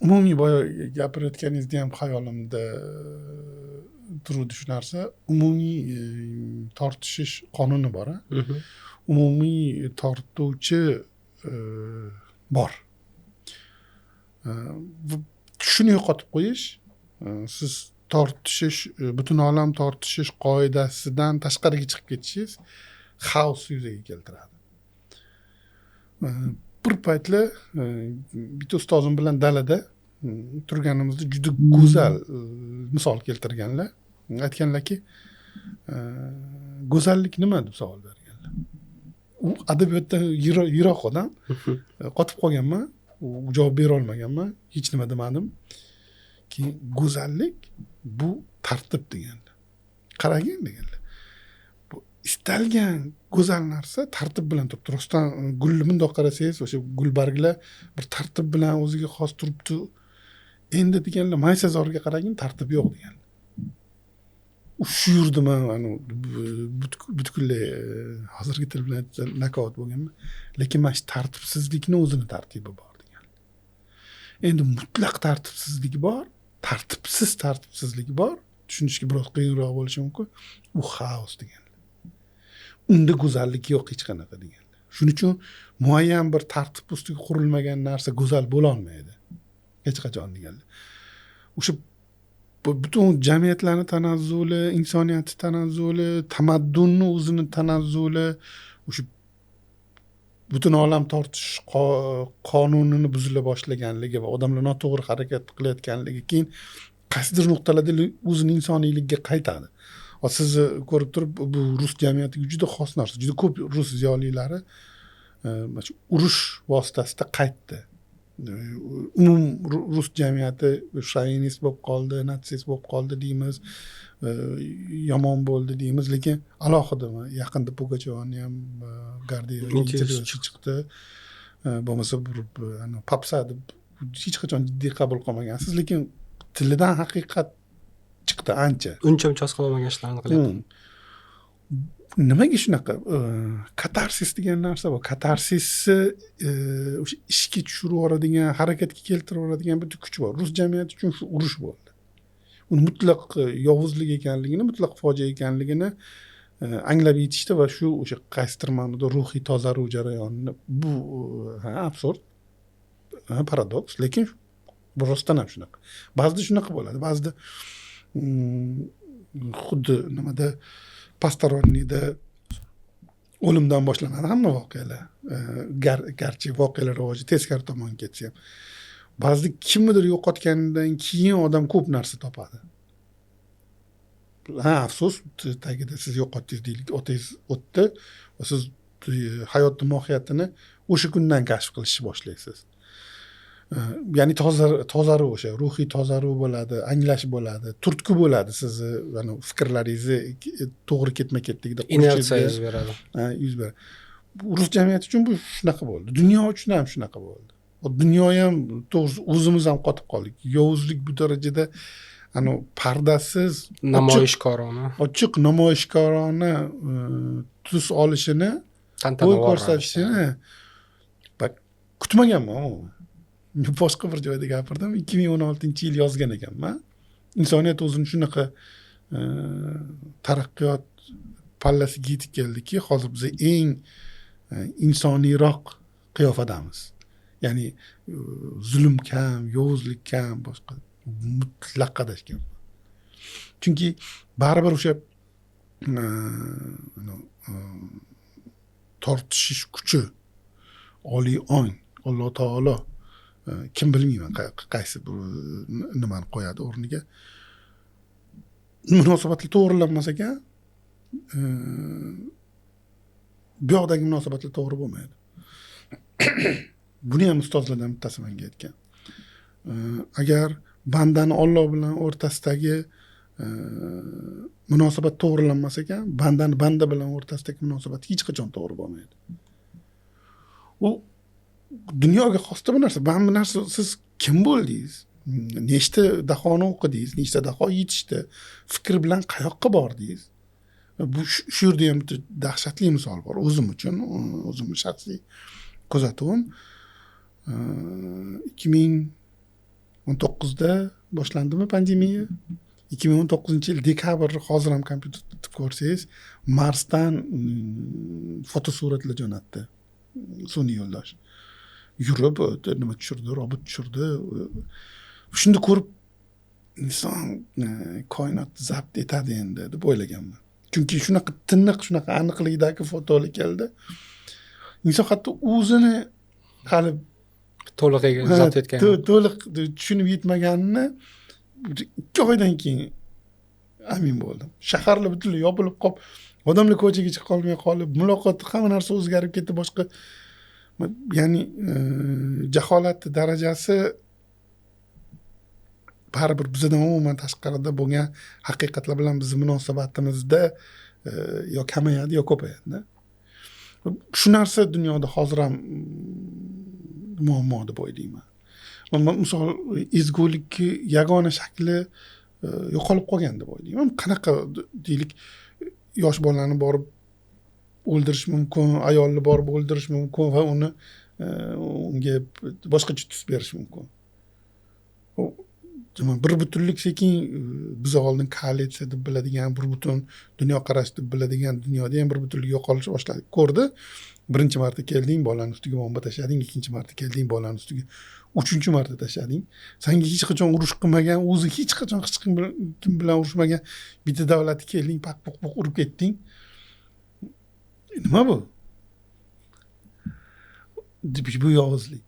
umumiy boya gapirayotganingizda ham xayolimda turuvdi shu narsa. Umumiy tortishish qonuni bor a. Umumiy tortuvchi bor. Shuni yo'qotib qo'yish, siz tortishish, butun olam tortishish qoidasidan tashqariga chiqib ketishingiz xaos yuzaga keltiradi. Bir paytlar bitta ustozim bilan dalada turganimizda juda go'zal misol keltirganlar. Aytganlarki, go'zallik nima deb savol berganlar. U adabiyotdan yiroq odam, qotib qolganman, u javob bera olmaganman, hech nima demadim. Keyin go'zallik bu tartib deganlar. Qaragin deganlar, bu istalgan go'zal narsa tartib bilan turibdi. Rostdan gulni bundoq qarasangiz, o'sha gulbarglar bir tartib bilan o'ziga xos turibdi. Endi deganlar, maysazorga qaragin, tartib yo'q deganlar. Shu yerda man butunlay, hozirgi til bilan aytsa, nokaut bo'lganman. Lekin mana shu tartibsizlikni o'zini tartibi bor degan. Endi mutlaq tartibsizlik bor, tartibsiz tartibsizlik bor, tushunishga biroz qiyinroq bo'lishi mumkin. U xaos deganlar. Unda go'zallik yo'q hech qanaqa deganlar. Shuning uchun muayyan bir tartib ustiga qurilmagan narsa go'zal bo'lolmaydi hech qachon deganlar. O'sha butun jamiyatlarni tanazzuli, insoniyatni tanazzuli, tamaddunni o'zini tanazzuli o'sha butun olam tortish qonunini buzila boshlaganligi va odamlar noto'g'ri harakat qilayotganligi, keyin qaysidir nuqtalarda o'zini insoniyligiga qaytadi. Hozir sizni ko'rib turib, bu rus jamiyatiga juda xos narsa. Juda ko'p rus ziyolilari mana shu urush vositasida qaytdi. Umum rus jamiyati shovinist bo'lib qoldi, natsist bo'lib qoldi deymiz, yomon bo'ldi deymiz, lekin alohida yaqinda Pugachyovani ham, Gordeyeva intervyusi chiqdi. Bo'lmasa bir попса deb hech qachon jiddiy qabul qilmagansiz, lekin tilidan haqiqat chiqdi ancha. Uncha muncha qilolmagan ishlarni qilyapti. Nimaga shunaqa? Katarsis degan narsa bor. Katarsisni o'sha ishga tushirib yuboradigan, harakatga keltirib yuboradigan bitta kuch bor. Rus jamiyati uchun shu urush bo'ldi. Uni mutlaq yovuzlik ekanligini, mutlaq fojia ekanligini anglab yetishdi va shu o'sha qaysidir ma'noda ruhiy tozaruv jarayonini. Bu ha, absurd, paradoks, lekin bu rostdan ham shunaqa. Ba'zida shunaqa bo'ladi, ba'zida xuddi nimada, Посторонний da O'limdan boshlanadi hamma voqealar. Garchi voqealar rivoji teskari tomonga ketsa ham. Ba'zida kimnidir yo'qotganidan keyin odam ko'p narsa topadi. Ha, afsus, tagida siz yo'qotdingiz deylik, otangiz o'tdi va siz hayotning mohiyatini o'sha kundan kashf qilishni boshlaysiz. Ya'ni tozaruv, o'sha ruhiy tozaruv bo'ladi, anglash bo'ladi, turtki bo'ladi sizni, ya'ni fikrlaringizni to'g'ri ketma-ketligida inersiya yuz beradi. Yuz beradi. Rus jamiyati uchun bu shunaqa bo'ldi. Dunyo uchun ham shunaqa bo'ldi. Dunyo ham, to'g'risi, o'zimiz ham qotib qoldik. Yovuzlik bu darajada anu pardasiz, namoyishkorona, ochiq namoyishkorona tus olishini, bo'y ko'rsatishini kutmaganman umuman. Boshqa bir joyda gapirdim. 2016-yil yozgan ekanman. Insoniyat o'zini shunaqa taraqqiyot pallasiga yetib keldiki, hozir biz eng insoniyroq qiyofadamiz. Ya'ni zulm kam, yovuzlik kam, boshqa mutlaq adashganman. Chunki baribir o'sha tortishish kuchi, oliy ong, Alloh taolo, kim bilmayman qaysi bir nimani qo'yadi o'rniga. Munosabatlar to'g'rilanmas ekan, bu yoqdagi munosabatlar to'g'ri bo'lmaydi. Buni ham ustozlardan bittasi menga aytgan. Agar bandani Alloh bilan o'rtasidagi munosabat to'g'rilanmas ekan, bandani banda bilan o'rtasidagi munosabat hech qachon to'g'ri bo'lmaydi. U dunyoga xosda bu narsa. Mana bu narsa, siz kim bo'ldingiz? Nechta dahoni o'qidingiz? Nechta daho yetishdi? Fikr bilan qayoqqa bordingiz? Bu shu yerda ham bitta dahshatli misol bor o'zim uchun, o'zimning shaxsiy kuzatuvim. 2019da boshlandimi pandemiya? 2019-yil dekabr, hozir ham kompyuterda ko'rsangiz, Marsdan fotosuratlar jo'natdi sun'iy yo'ldosh. Yurib, nima tushirdi, robot tushirdi. Shunda ko'rib inson koinotni zabt etadi endi deb o'ylaganman. Chunki shunaqa tiniq, shunaqa aniqlikdagi fotolar keldi. Inson hatto o'zini hali to'liq zabt etgan, to'liq tushunib yetmaganini 2 oydan keyin amin bo'ldim. Shaharlar butunlay yopilib qolib, odamlar ko'chaga chiqa olmay qolib, muloqot, hamma narsa o'zgarib ketdi, boshqa, ya'ni jaholat darajasi baribir bizdan umuman tashqarida bo'lgan haqiqatlar bilan bizni munosabatimizda yo kamayadi yo ko'payadi. Shu narsa dunyoda hozir ham muammo deb o'ylayman. Misol, ezgulikni yagona shakli yo'qolib qolgan deb o'ylayman. Qanaqa deylik, yosh bolani borib o'ldirish mumkin, ayolni borib o'ldirish mumkin va uni unga boshqacha tus berish mumkin. Bir butunlik sekin biz oldin koalitsiya deb biladigan, bir butun dunyoqarash deb biladigan dunyoda ham bir butunlik yo'qolish boshladi. Ko'rdi. Birinchi marta kelding, bolani ustiga bomba tashlading, ikkinchi marta kelding, bolani ustiga uchinchi marta tashlading. Senga hech qachon urush qilmagan, o'zi hech qachon hech kim bilan urushmagan bitta davlatga kelding, paq puq puq urib ketding. Nima bu? Bu yovuzlik.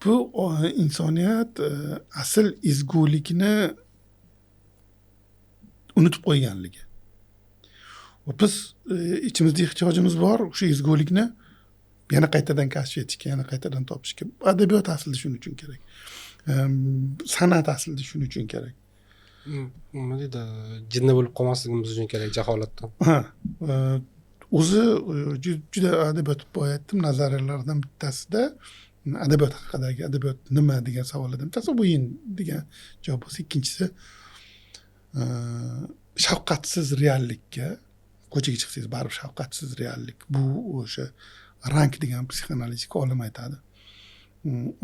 Bu insoniyat asl ezgulikni unutib qo'yganligi. Va biz ichimizda ehtiyojimiz bor o'sha ezgulikni yana qaytadan kashf etishga, yana qaytadan topishga. Adabiyot aslida shuning uchun kerak. San'at aslida shuning uchun kerak. Nima deydi, jinni bo'lib qolmasligimiz uchun kerak jaholatdan. Ha, o'zi juda adabiyot boyatdim, nazariyalardan bittasida adabiyot haqidagi adabiyot nima degan savollardan bittasi o'yin degan javob bo'lsa, ikkinchisi shafqatsiz reallikka, ko'chaga chiqsangiz baribir shafqatsiz reallik. Bu o'sha Rank degan psixoanalitik olim aytadi.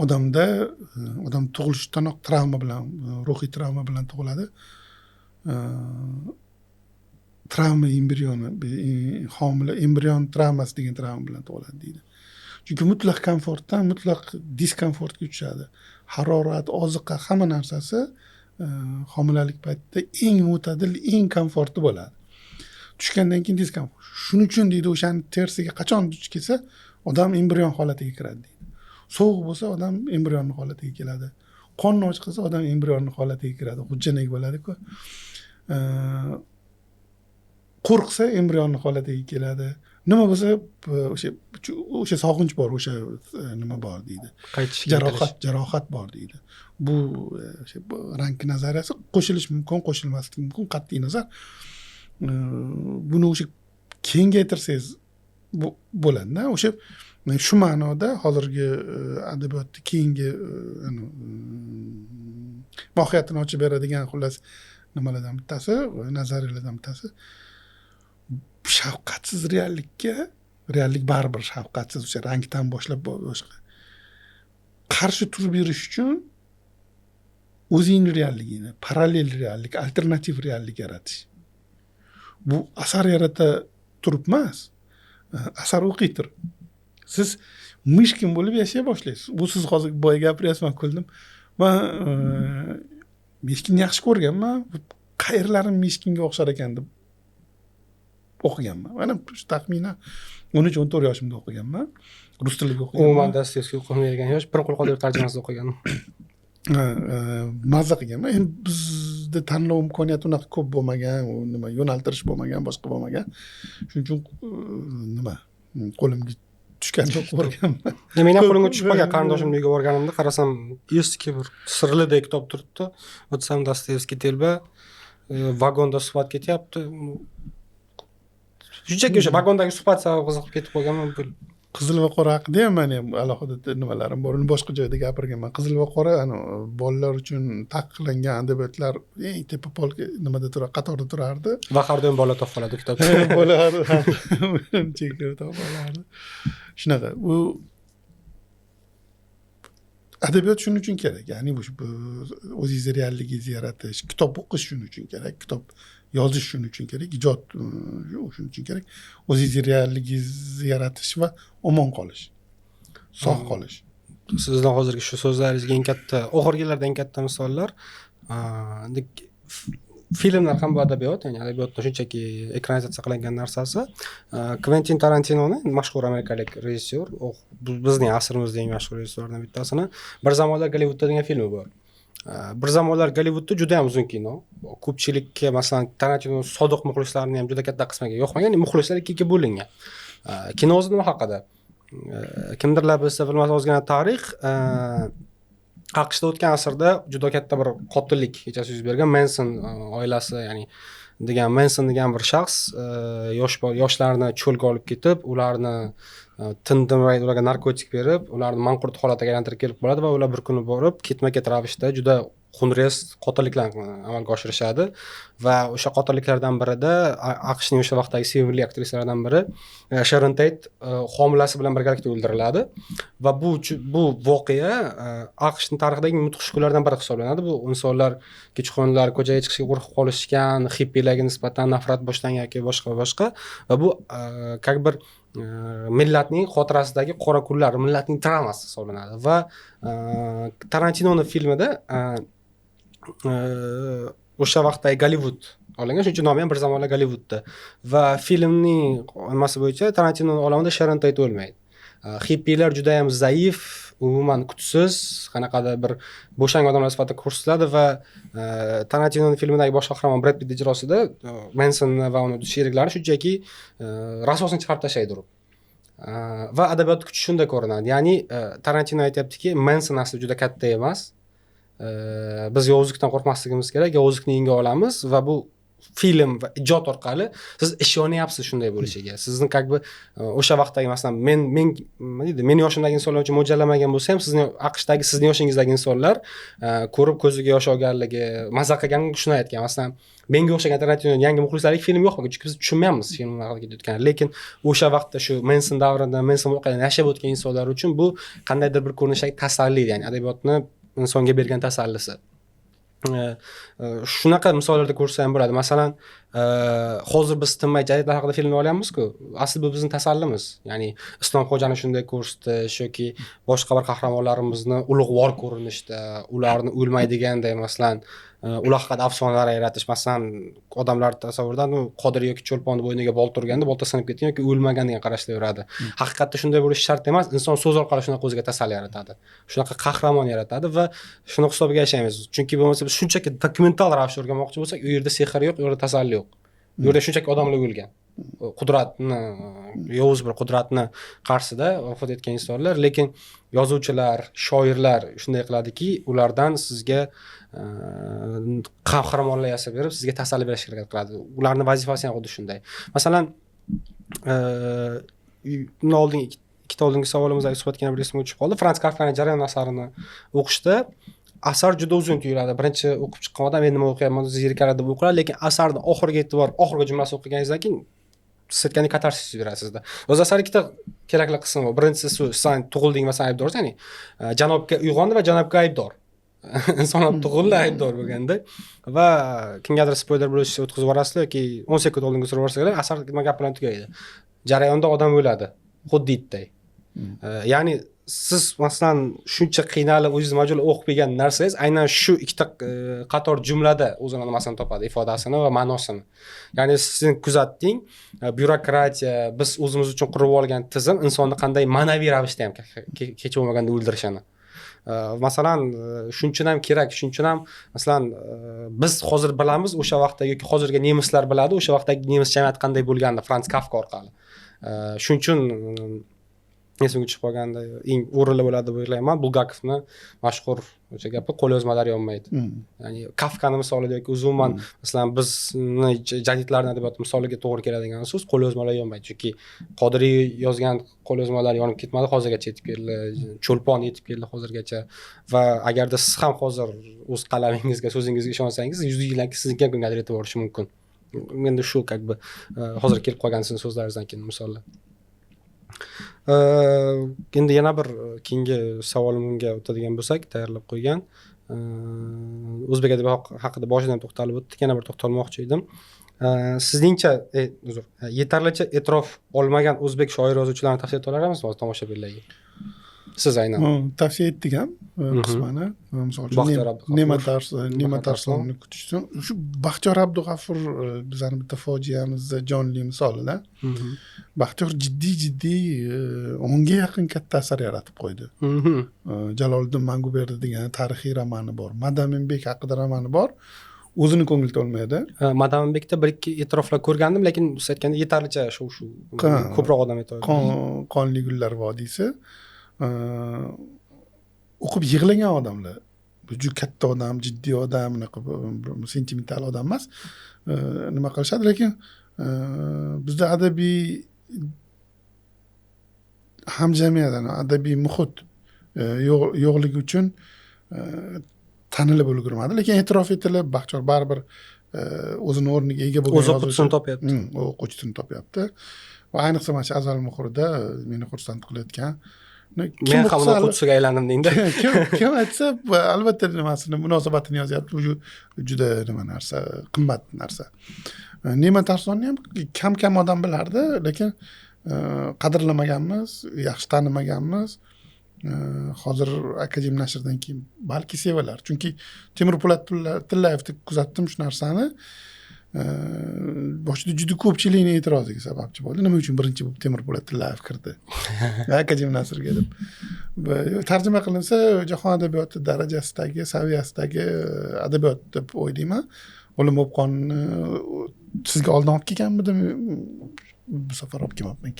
Odamda, odam tug'ilishidanoq travma bilan, ruhiy travma bilan tug'iladi. Travma embrioni, homila embrion travmasi degan travma bilan tug'iladi deydi. Chunki mutlaq komfortdan mutlaq diskomfortga tushadi. Harorat, oziqa, hamma narsasi homilalik paytida eng mo'tadil, eng komfortli bo'ladi. Tushgandan keyin diskomfort. Shuning uchun deydi, o'shani tersiga qachon duch kelsa, odam embrion holatiga kiradi deydi. Sovuq bo'lsa odam embrionni holatiga keladi. Qorni och qilsa odam embrionni holatiga kiradi. G'ujjanak bo'ladi-ku. Qo'rqsa embrionni holatiga keladi. Nima bo'lsa o'sha sog'inch bor, o'sha nima bor deydi. Qaytishga Jarohat bor deydi. Bu o'sha Rank nazariyasi qo'shilishi mumkin, qo'shilmasligi mumkin, qat'iy nazar. Buni o'sha kengaytirsangiz bo'ladi-da. O'sha shu ma'noda hozirgi adabiyotni keyingi mohiyatini ochib beradigan xullas nimalardan bittasi, nazariyalardan bittasi shafqatsiz reallikka, reallik baribir shafqatsiz, o'sha rangdan boshlab boshqa qarshi turib berish uchun o'zingni realligingni, parallel reallik, alternativ reallik yaratish. Bu asar yarata turib emas, asar o'qiy turib. Siz Mishkin bo'lib yashay boshlaysiz. Bu siz hozir boya gapiryapsiz, man kuldim. Man Mishkinni yaxshi ko'rganman, qayerlarim Mishkinga o'xshar ekan deb o'qiganman. Mana shu taxminan 13-14 yoshimda o'qiganman. Rus tilida o'qiganman. Umuman Dostoyevskiy o'qimaydigan yosh, Pirimqul Qodirov tarjimasida o'qiganman. Ha, mazza qilganman. Endi bizda tanlov imkoniyati unaqa ko'p bo'lmagan, u nima yo'naltirish bo'lmagan, boshqa bo'lmagan. Shuning uchun nima qo'limga tushganda o'qib o'rganman. Meni ham qo'limga tushib qolgan, qarindoshimni uyiga borganimda qarasam eski bir sirlidek kitob turibdi. O'tsam Dostoyevskiy telba, vagonda suhbat ketyapti. Shunchaki o'sha vagondagi suhbat sabab qiziqib ketib qolganman. Qizil va qora haqida ham meni ham alohida nimalarim bor. Uni boshqa joyda gapirganman. Qizil va qora bolalar uchun taqiqlangan adabiyotlar eng tepa polka nimada turadi, qatorda turardi. Va har doim bola topib oladi kitobni. Bola har doim chekirib topib olardi. Shunaqa. U adabiyot shuning uchun kerak. Ya'ni bu o'zingizni realligingizni yaratish, kitob o'qish shuning uchun kerak, kitob yozish shuning uchun kerak, ijod shuning uchun kerak. O'zingizni realligingizni yaratish va omon qolish, sog' qolish. Sizning hozirgi shu so'zlaringizga eng katta, oxirgi yillarda eng katta misollar, filmlar ham bu adabiyot, ya'ni adabiyotni shunchaki ekranizatsiya qilingan narsasi. Kventin Tarantinoni, mashhur amerikalik rejissyor, bizning asrimizda eng mashhur rejissyorlardan bittasini Bir zamonlar Gollivudda degan filmi bor. Bir zamonlar Gollivudda juda ham uzun kino. Ko'pchilikka, masalan, Tarantino sodiq muxlislarini ham juda katta qismiga yoqmagan, ya'ni muxlislar ikkiga bo'lingan. Kino o'zi nima haqida? Kimdirlar bilsa bilmasa ozgina tarix. AQShda o'tgan asrda juda katta bir qotillik kechasi yuz bergan. Manson oilasi, ya'ni degan Manson degan bir shaxs yoshlarni cho'lga olib ketib, ularni tindirmay ularga narkotik berib, ularni manqurt holatiga aylantirib kelib qoladi va ular bir kuni borib ketma-ket ravishda juda xunrez qotilliklarni amalga oshirishadi va o'sha qotilliklardan birida AQShning o'sha vaqtdagi sevimli aktrisalaridan biri Sharon Tate homilasi bilan birgalikda o'ldiriladi va bu voqea AQShning tarixidagi eng mudhish kunlardan biri hisoblanadi. Bu insonlar kechqurunlar ko'chaga chiqishga qo'rqib qolishgan, xippilarga nisbatan nafrat boshlangan yoki boshqa boshqa va bu как bir millatning xotirasidagi qora kunlar, millatning travmasi hisoblanadi va Tarantinoning filmida o'sha vaqtdagi Gollivud olingan, shuning uchun nomi ham Bir zamonlar Gollivudda va filmning nimasi bo'yicha Tarantinoning olamida Sharon Tate o'lmaydi. Xippilar juda ham zaif, umuman kuchsiz, qanaqadir bir bo'shang odamlar sifatida ko'rsatiladi va Tarantinoning filmidagi bosh qahramon Brad Pitt ijrosida Mansonni va uni sheriklari shunchaki rasvosini chiqarib tashlaydi urib. Va adabiyot kuchi shunda ko'rinadi. Ya'ni Tarantino aytyaptiki, Manson asli juda katta emas. Biz yovuzlikdan qo'rqmasligimiz kerak, yovuzlikni yenga olamiz va bu film va ijod orqali siz ishonyapsiz shunday bo'lishiga. Sizni как бы o'sha vaqtdagi masalan men nima deydi, meni yoshimdagi insonlar uchun mo'ljallamagan bo'lsa ham, sizni AQShdagi sizni yoshingizdagi insonlar ko'rib ko'ziga yosh olganligi, maza qilganligi shuni aytgan. Masalan, menga o'xshagan Tarantinoning yangi muxlislarga film yo'qmagan, chunki biz tushunmayapmiz film haqida ketayotganini. Lekin o'sha vaqtda shu Manson davrida, Manson voqealarni yashab o'tgan insonlar uchun bu qandaydir bir ko'rinishdagi tasalli, ya'ni adabiyotni insonga bergan tasallisi. Shunaqa misollarda ko'rsa ham bo'ladi. Masalan, Hozir biz tinmay jadidlar haqida filmlar olyapmiz-ku. Asli bu bizning tasallimiz. Ya'ni Islom Xo'jani shunday ko'rsatish yoki boshqa bir qahramonlarimizni ulug'vor ko'rinishda, ularni o'lmaydiganday, masalan, ular haqida afsonalar yaratish, masalan, odamlar tasavvuridan Qodir yoki Cho'lponni bo'yniga bolta urganda bolta sinib ketgan yoki o'lmagan degan qarashda yuradi. Haqiqatda shunday bo'lishi shart emas. Inson so'z orqali shunaqa o'ziga tasalli yaratadi. Shunaqa qahramon yaratadi va shuni hisobiga yashaymiz. Chunki bo'lmasa biz shunchaki dokumental ravishda o'rganmoqchi bo'lsak, u yerda sehr yo'q, u yerda tasalli yo'q. U yerda shunchaki odamlar o'lgan. Qudratni, yovuz bir qudratni qarshisida vafot etgan insonlar, lekin yozuvchilar, shoirlar shunday qiladiki, ulardan sizga qahramonlar yasab berib, sizga tasalli berishga harakat qiladi. Ularning vazifasi ham xuddi shunday. Masalan, undan oldingi ikkita oldingi savolimizdagi suhbatga bir esimga tushib qoldi. Frans Kafkaning Jarayon asarini o'qishda asar juda uzun tuyuladi. Birinchi o'qib chiqqan odam endi nima o'qiyapman, zerikarli deb o'qiladi, lekin asarni oxiriga yetib borib, oxirgi jumlasini o'qiganingizdan keyin siz aytgandek katarsis yuz beradi sizda. O'zi asar ikkita kerakli qismi bor. Birinchisi sen tug'ilding va sen aybdorsan, ya'ni janobga uyg'ondi va janobga aybdor. Inson tug'ildi aybdor bo'lganda va kimgadir spoiler bo'lishi o'tkazib yuborasizlar yoki 10 sekund oldinga surib yuborsanglar, asar nima gap bilan tugaydi. Jarayonda odam o'ladi, xuddi itday. Ya'ni siz masalan shuncha qiynalib o'zingiz majbur o'qib kelgan narsangiz aynan shu ikkita qator jumlada o'zini nimasini topadi, ifodasini va ma'nosini. Ya'ni siz kuzatding, byurokratiya, biz o'zimiz uchun qurib olgan tizim insonni qanday ma'naviy ravishda ham hech bo'lmaganda o'ldirishini. Masalan, shuning uchun ham kerak, shuning uchun ham masalan biz hozir bilamiz o'sha vaqtdagi yoki hozirgi nemislar biladi o'sha vaqtdagi nemis jamiyati qanday bo'lganini Frans Kafka orqali. Shuning uchun esimga tushib qolganda eng o'rinli bo'ladi deb o'ylayman Bulgakovni mashhur o'sha gapi, qo'lyozmalar yonmaydi. Ya'ni Kafkani misolida yoki umuman masalan bizni jadidlarni adabiyoti misoliga to'g'ri keladigan so'z qo'lyozmalar yonmaydi. Chunki Qodiriy yozgan qo'lyozmalar yonib ketmadi, hozirgacha yetib keldi, Cho'lpon yetib keldi hozirgacha. Va agarda siz ham hozir o'z qalamingizga, so'zingizga ishonsangiz, 100 yildan keyin sizniki ham kimgadir yetib borishi mumkin. Endi shu как бы hozir kelib qolgan sizning so'zlaringizdan keyin misollar. Endi yana bir keyingi savolimga o'tadigan bo'lsak, tayyorlab qo'ygan. O'zbek adabiyoti haqida boshidan to'xtalib o'tdik, yana bir to'xtalmoqchi edim. Sizningcha, uzr, yetarlicha e'tirof olmagan o'zbek shoir yozuvchilarini tavsiya eta olamizmi hozir tomoshabinlarga? Siz aynan. Tavsiya etdik ham qismani. Misol uchun Baxtiyor Abdug'afur. Ne'mat Arslonni kutishsin. Shu Baxtiyor Abdug'afur bizani bitta fojiamizni jonli misolida. Baxtiyor jiddiy 10ga yaqin katta asar yaratib qo'ydi. Jaloliddin Manguberdi degan tarixiy romani bor. Madaminbek haqida romani bor. O'zini ko'ngli to'lmaydi. Madaminbekda bir ikki e'tiroflar ko'rgandim, lekin siz aytgandek yetarlicha shu ko'proq odam e'tirof. Qonli gullar vodiysi. O'qib yig'lagan odamlar. Bu juda katta odam, jiddiy odam, unaqa sentimental odam emas. Nima qilishadi, lekin bizda adabiy hamjamiyat, adabiy muhit yo'qligi uchun tanilib ulgurmadi, lekin e'tirof etilib Baxtiyor baribir o'zini o'rniga ega bo'lgan o'zi o'quvchisini topyapti. O'quvchisini topyapti. Va ayniqsa mana shu Azal muhrida meni xursand qilayotgan. Men ham uni o'quvchisiga aylandim deydi. Kim aytsa, albatta nimasini, munosabatini yozyapti. Bu juda nima narsa, qimmat narsa. Ne'mat Arslonni ham kam-kam odam bilardi, lekin qadrlamaganmiz, yaxshi tanimaganmiz. Hozir Akadem nashrdan keyin balki sevilar. Chunki Temur Po'lat Tillayevni kuzatdim shu narsani. Boshida juda ko'pchilikning e'tiroziga sababchi bo'ldi. Nima uchun birinchi bo'lib Temur Po'lat Tillayev kirdi Akadem nashrga deb. Tarjima qilinsa jahon adabiyoti darajasidagi, saviyasidagi adabiyot deb o'ylayman. O'lim O'pqonni sizga oldin olib kelganmidim? Bu safar olib kelmabman.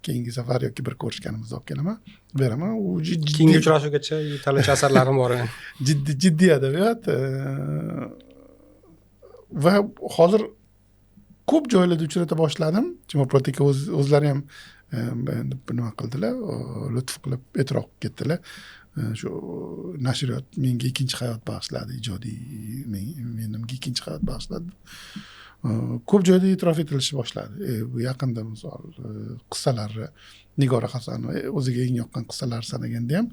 Keyingi safar yoki bir ko'rishganimizda olib kelaman, beraman. U keyingi uchrashuvgacha yetarlicha asarlarim bor. Jiddiy adabiyot. Va hozir ko'p joylarda uchrata boshladim. Timur Po'lat aka o'zlari ham nima qildilar, lutf qilib e'tirof qilib ketdilar. Shu nashriyot menga ikkinchi hayot bag'ishladi, ijodiy menimga ikkinchi hayot bag'ishladi. Ko'p joyda e'tirof etilishi boshladi. Bu yaqinda misol qissalari Nigora Hasanova o'ziga eng yoqqan qissalar sanaganda ham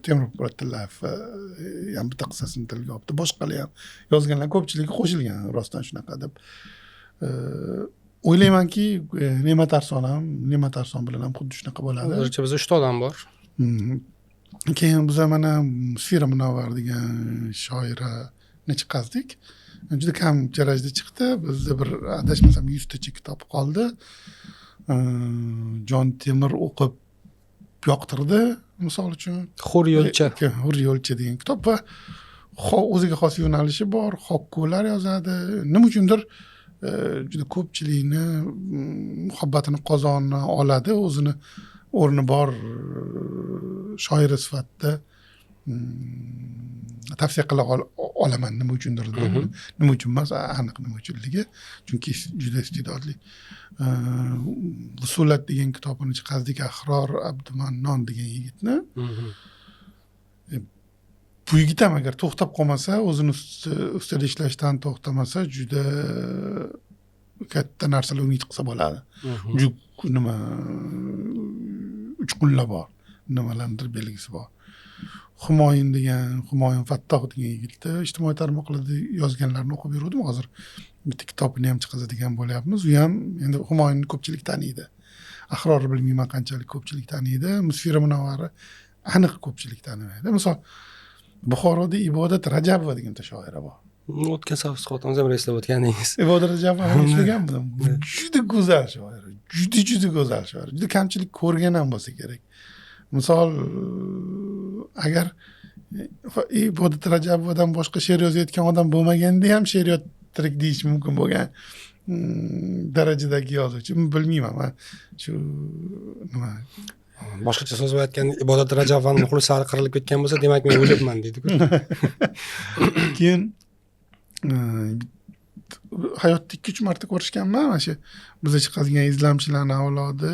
Temur Tillayev ham bitta qissasini tilga olibdi. Boshqalar ham yozganlar, ko'pchiligi qo'shilgan rostdan shunaqa deb. O'ylaymanki, Ne'mat Arslon ham, Ne'mat Arslon bilan ham xuddi shunaqa bo'ladi. Hozircha bizda 3 ta odam bor. Keyin biza mana Sfira Munavvar degan shoirani chiqazdik. Juda kam tirajda chiqdi. Bizda bir adashmasam 100 tacha kitob qoldi. Jon Temir o'qib yoqtirdi, misol uchun. Hur yo'lcha. Hur yo'lcha degan kitob va o'ziga xos yo'nalishi bor, hokkular yozadi. Nima uchundir juda ko'pchilikni muhabbatini qozona oladi, o'zini o'rni bor shoiri sifatida tavsiya qila olaman nima uchundir. Nima uchun emas, aniq nima uchunligi, chunki juda iste'dodli. Vusulat degan kitobini chiqardik, Ahror Abdumannon degan yigitni. Bu yigit ham agar to'xtab qolmasa, o'zini ustida ishlashdan to'xtamasa, juda katta narsalar umid qilsa bo'ladi. Juda nima uchqunlar bor, nimalardir belgisi bor. Humoyun degan, Humoyun Fattoh degan yigitni ijtimoiy tarmoqlarda yozganlarini o'qib yurdim. Hozir bitta kitobini ham chiqazadigan bo'lyapmiz. U ham endi Humoyunni ko'pchilik taniydi. Ahrorni bilmayman qanchalik ko'pchilik taniydi. Musfira Munavvarni aniq ko'pchilik tanimaydi. Misol Buxoroda Ibodat Rajabova degan bitta shoira bor. O'tgan safar suhbatimizda ham eslab o'tgandingiz. Ibodat Rajabovani eslaganmidim. Juda go'zal shoira, juda go'zal shoira. Juda kamchilik ko'rgan ham bo'lsa kerak. Misol agar Ibodat Rajabovadan boshqa she'r yozayotgan odam bo'lmaganda ham she'riyat tirik deyish mumkin bo'lgan darajadagi yozuvchi. Bilmayman, man shu nima boshqacha so'z bilan aytganda Ibodat Rajabovaning muxlislari qirilib ketgan bo'lsa, demak men o'libman deydi-ku. Keyin hayotda 2-3 marta ko'rishganman. Mana shu biza chiqadigan izlamchilarning avlodi,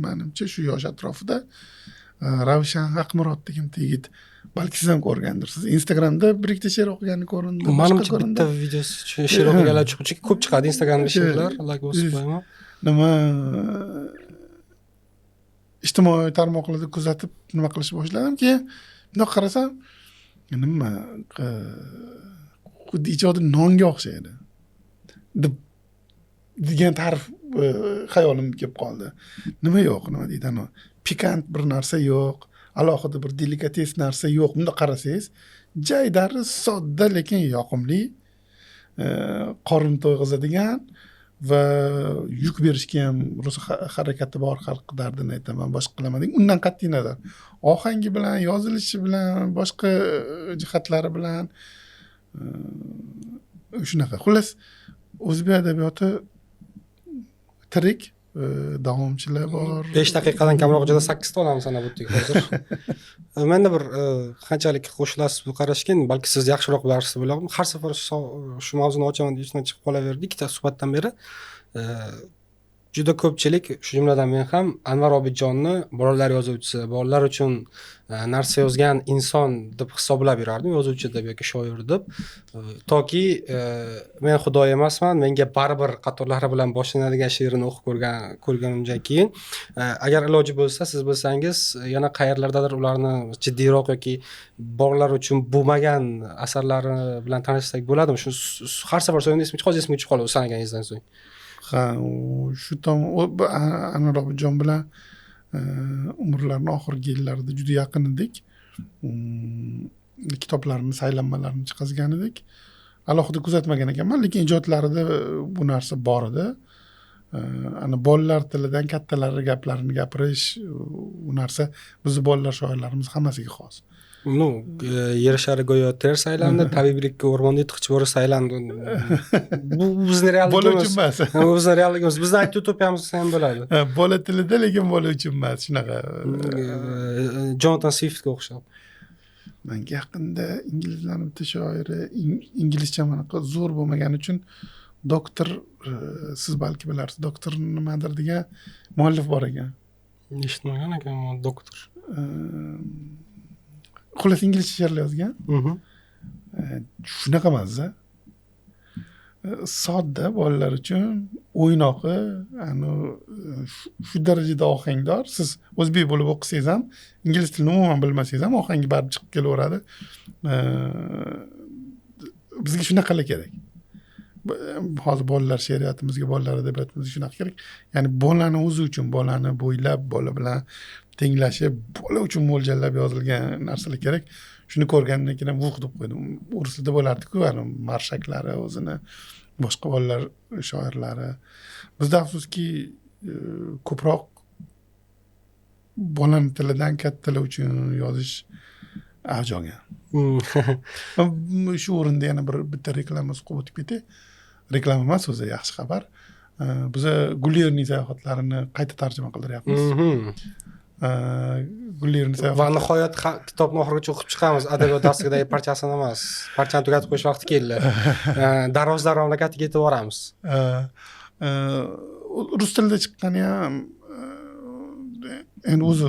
menimcha shu yosh atrofida Ravshan Haqmurod degan yigit, balki siz ham ko'rgandirsiz. Instagramda bir ikkita she'r o'qiganini ko'rindi. Menimcha bitta videosi she'r o'qiganlar chiqib, chunki ko'p chiqadi Instagramda she'rlar, like bosib qo'yaman. Nima ijtimoiy tarmoqlarda kuzatib nima qilishni boshladim. Keyin bundoq qarasam, nima xuddi ijodi nonga o'xshaydi deb degan ta'rif xayolimga kelib qoldi. Nima yo'q, nima deydi, pikant bir narsa yo'q, alohida bir delikates narsa yo'q. Bundoq qarasangiz, jaydari, sodda, lekin yoqimli, qorin to'yg'izadigan va yuk berishga ham rosa harakati bor, xalq dardini aytaman, boshqa qilaman degan. Undan qat'iy nazar, ohangi bilan, yozilishi bilan, boshqa jihatlari bilan shunaqa. Xullas, o'zbek adabiyoti tirik, davomchilar bor. 5 daqiqadan kamroq joyda 8 ta odam sanab o'tdik hozir. Menda bir qanchalik qo'shilasiz bu qarashga, balki siz yaxshiroq bilarsiz bilaman. Har safar shu mavzuni ochaman deb ichdan chiqib qolaverdi ikkita suhbatdan beri. Juda ko'pchilik, shu jumladan men ham Anvar Obidjonni bolalar yozuvchisi, bolalar uchun narsa yozgan inson deb hisoblab yurardim, yozuvchi deb yoki shoir deb. Toki men xudo emasman, menga baribir qatorlari bilan boshlanadigan she'rini o'qib ko'rganimdan keyin, agar iloji bo'lsa, siz bilsangiz, yana qayerlardadir ularni jiddiyroq yoki bolalar uchun bo'lmagan asarlari bilan tanishsak bo'ladimi? Shu har safar so'yinda esimga hozir esimga tushib qoladi sanaganingizdan so'ng. Ha, shu Anvar Obidjon bilan umrlarining oxirgi yillarida juda yaqin edik. Kitoblarini, saylanmalarini chiqazgan edik. Alohida kuzatmagan ekanman, lekin ijodlarida bu narsa bor edi. Ana bolalar tilidan kattalar gaplarini gapirish, u narsa bizni bolalar shoirlarimiz hammasiga xos. Ну, yer shari go'yo ters aylandi, tabiblikka o'rmonda yirtqich bo'ri saylandi. Bu bizni realligimiz. Bu bizni realligimiz. Bizni antitopiyamiz ham bo'ladi. Bola tilida, lekin bola uchun emas, shunaqa. Jonathan Swiftga o'xshab. Menga yaqinda inglizlarning bitta shoiri, inglizcha manaqa zo'r bo'lmagani uchun doktor, siz balki bilarsiz, doktor nimadir degan muallif bor ekan. Eshitmagan ekanman, doktor. Xullas inglizcha she'rlar yozgan. Shunaqa mazza. Sodda, bolalar uchun o'ynoqi, shu darajada ohangdor. Siz o'zbek bo'lib o'qisangiz ham, ingliz tilini umuman bilmasangiz ham ohangi baribir chiqib kelaveradi. Bizga shunaqalar kerak. Hozir bolalar she'riyatimizga, bolalar adabiyotimizga shunaqa kerak. Ya'ni bolani o'zi uchun, bolani bo'ylab, bola bilan tenglashib, bola uchun mo'ljallab yozilgan narsalar kerak. Shuni ko'rgandan keyin ham vuh deb qo'ydim. O'rislarda bo'lardi-ku, marshaklari o'zini, boshqa bolalar shoirlari. Bizda afsuski ko'proq bolani tilidan kattalar uchun yozish avj olgan. Shu o'rinda yana bitta reklama qilib o'tib ketay. Reklama emas, o'zi yaxshi xabar. Biza Gulliverning sayohatlarini qayta tarjima qildiryapmiz. Gulliverning sayohat va nihoyat kitobni oxirigacha o'qib chiqamiz. Adabiyot darsidagi parchasini emas. Parchani tugatib qo'yish vaqti keldi. Darvozlar mamlakatiga yetib boramiz. Rus tilida chiqqani ham endi o'zi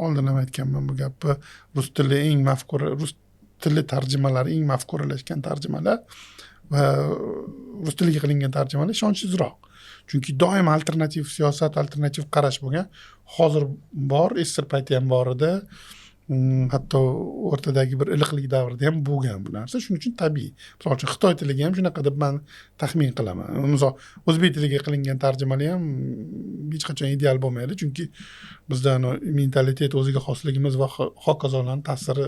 oldin ham aytganman bu gapni. Rus tili eng mafkura, rus tili tarjimalari eng mafkuralashgan tarjimalar va rus tiliga qilingan tarjimalar ishonchsizroq. Chunki doim alternativ siyosat, alternativ qarash bo'lgan. Hozir bor, SSSR payti ham bor edi. Hatto o'rtadagi bir iliqlik davrida ham bo'lgan bu narsa. Shuning uchun tabiiy. Misol uchun Xitoy tiliga ham shunaqa deb men taxmin qilaman. Misol o'zbek tiliga qilingan tarjimalar ham hech qachon ideal bo'lmaydi, chunki bizda mentalitet, o'ziga xosligimiz va hokazolarning ta'siri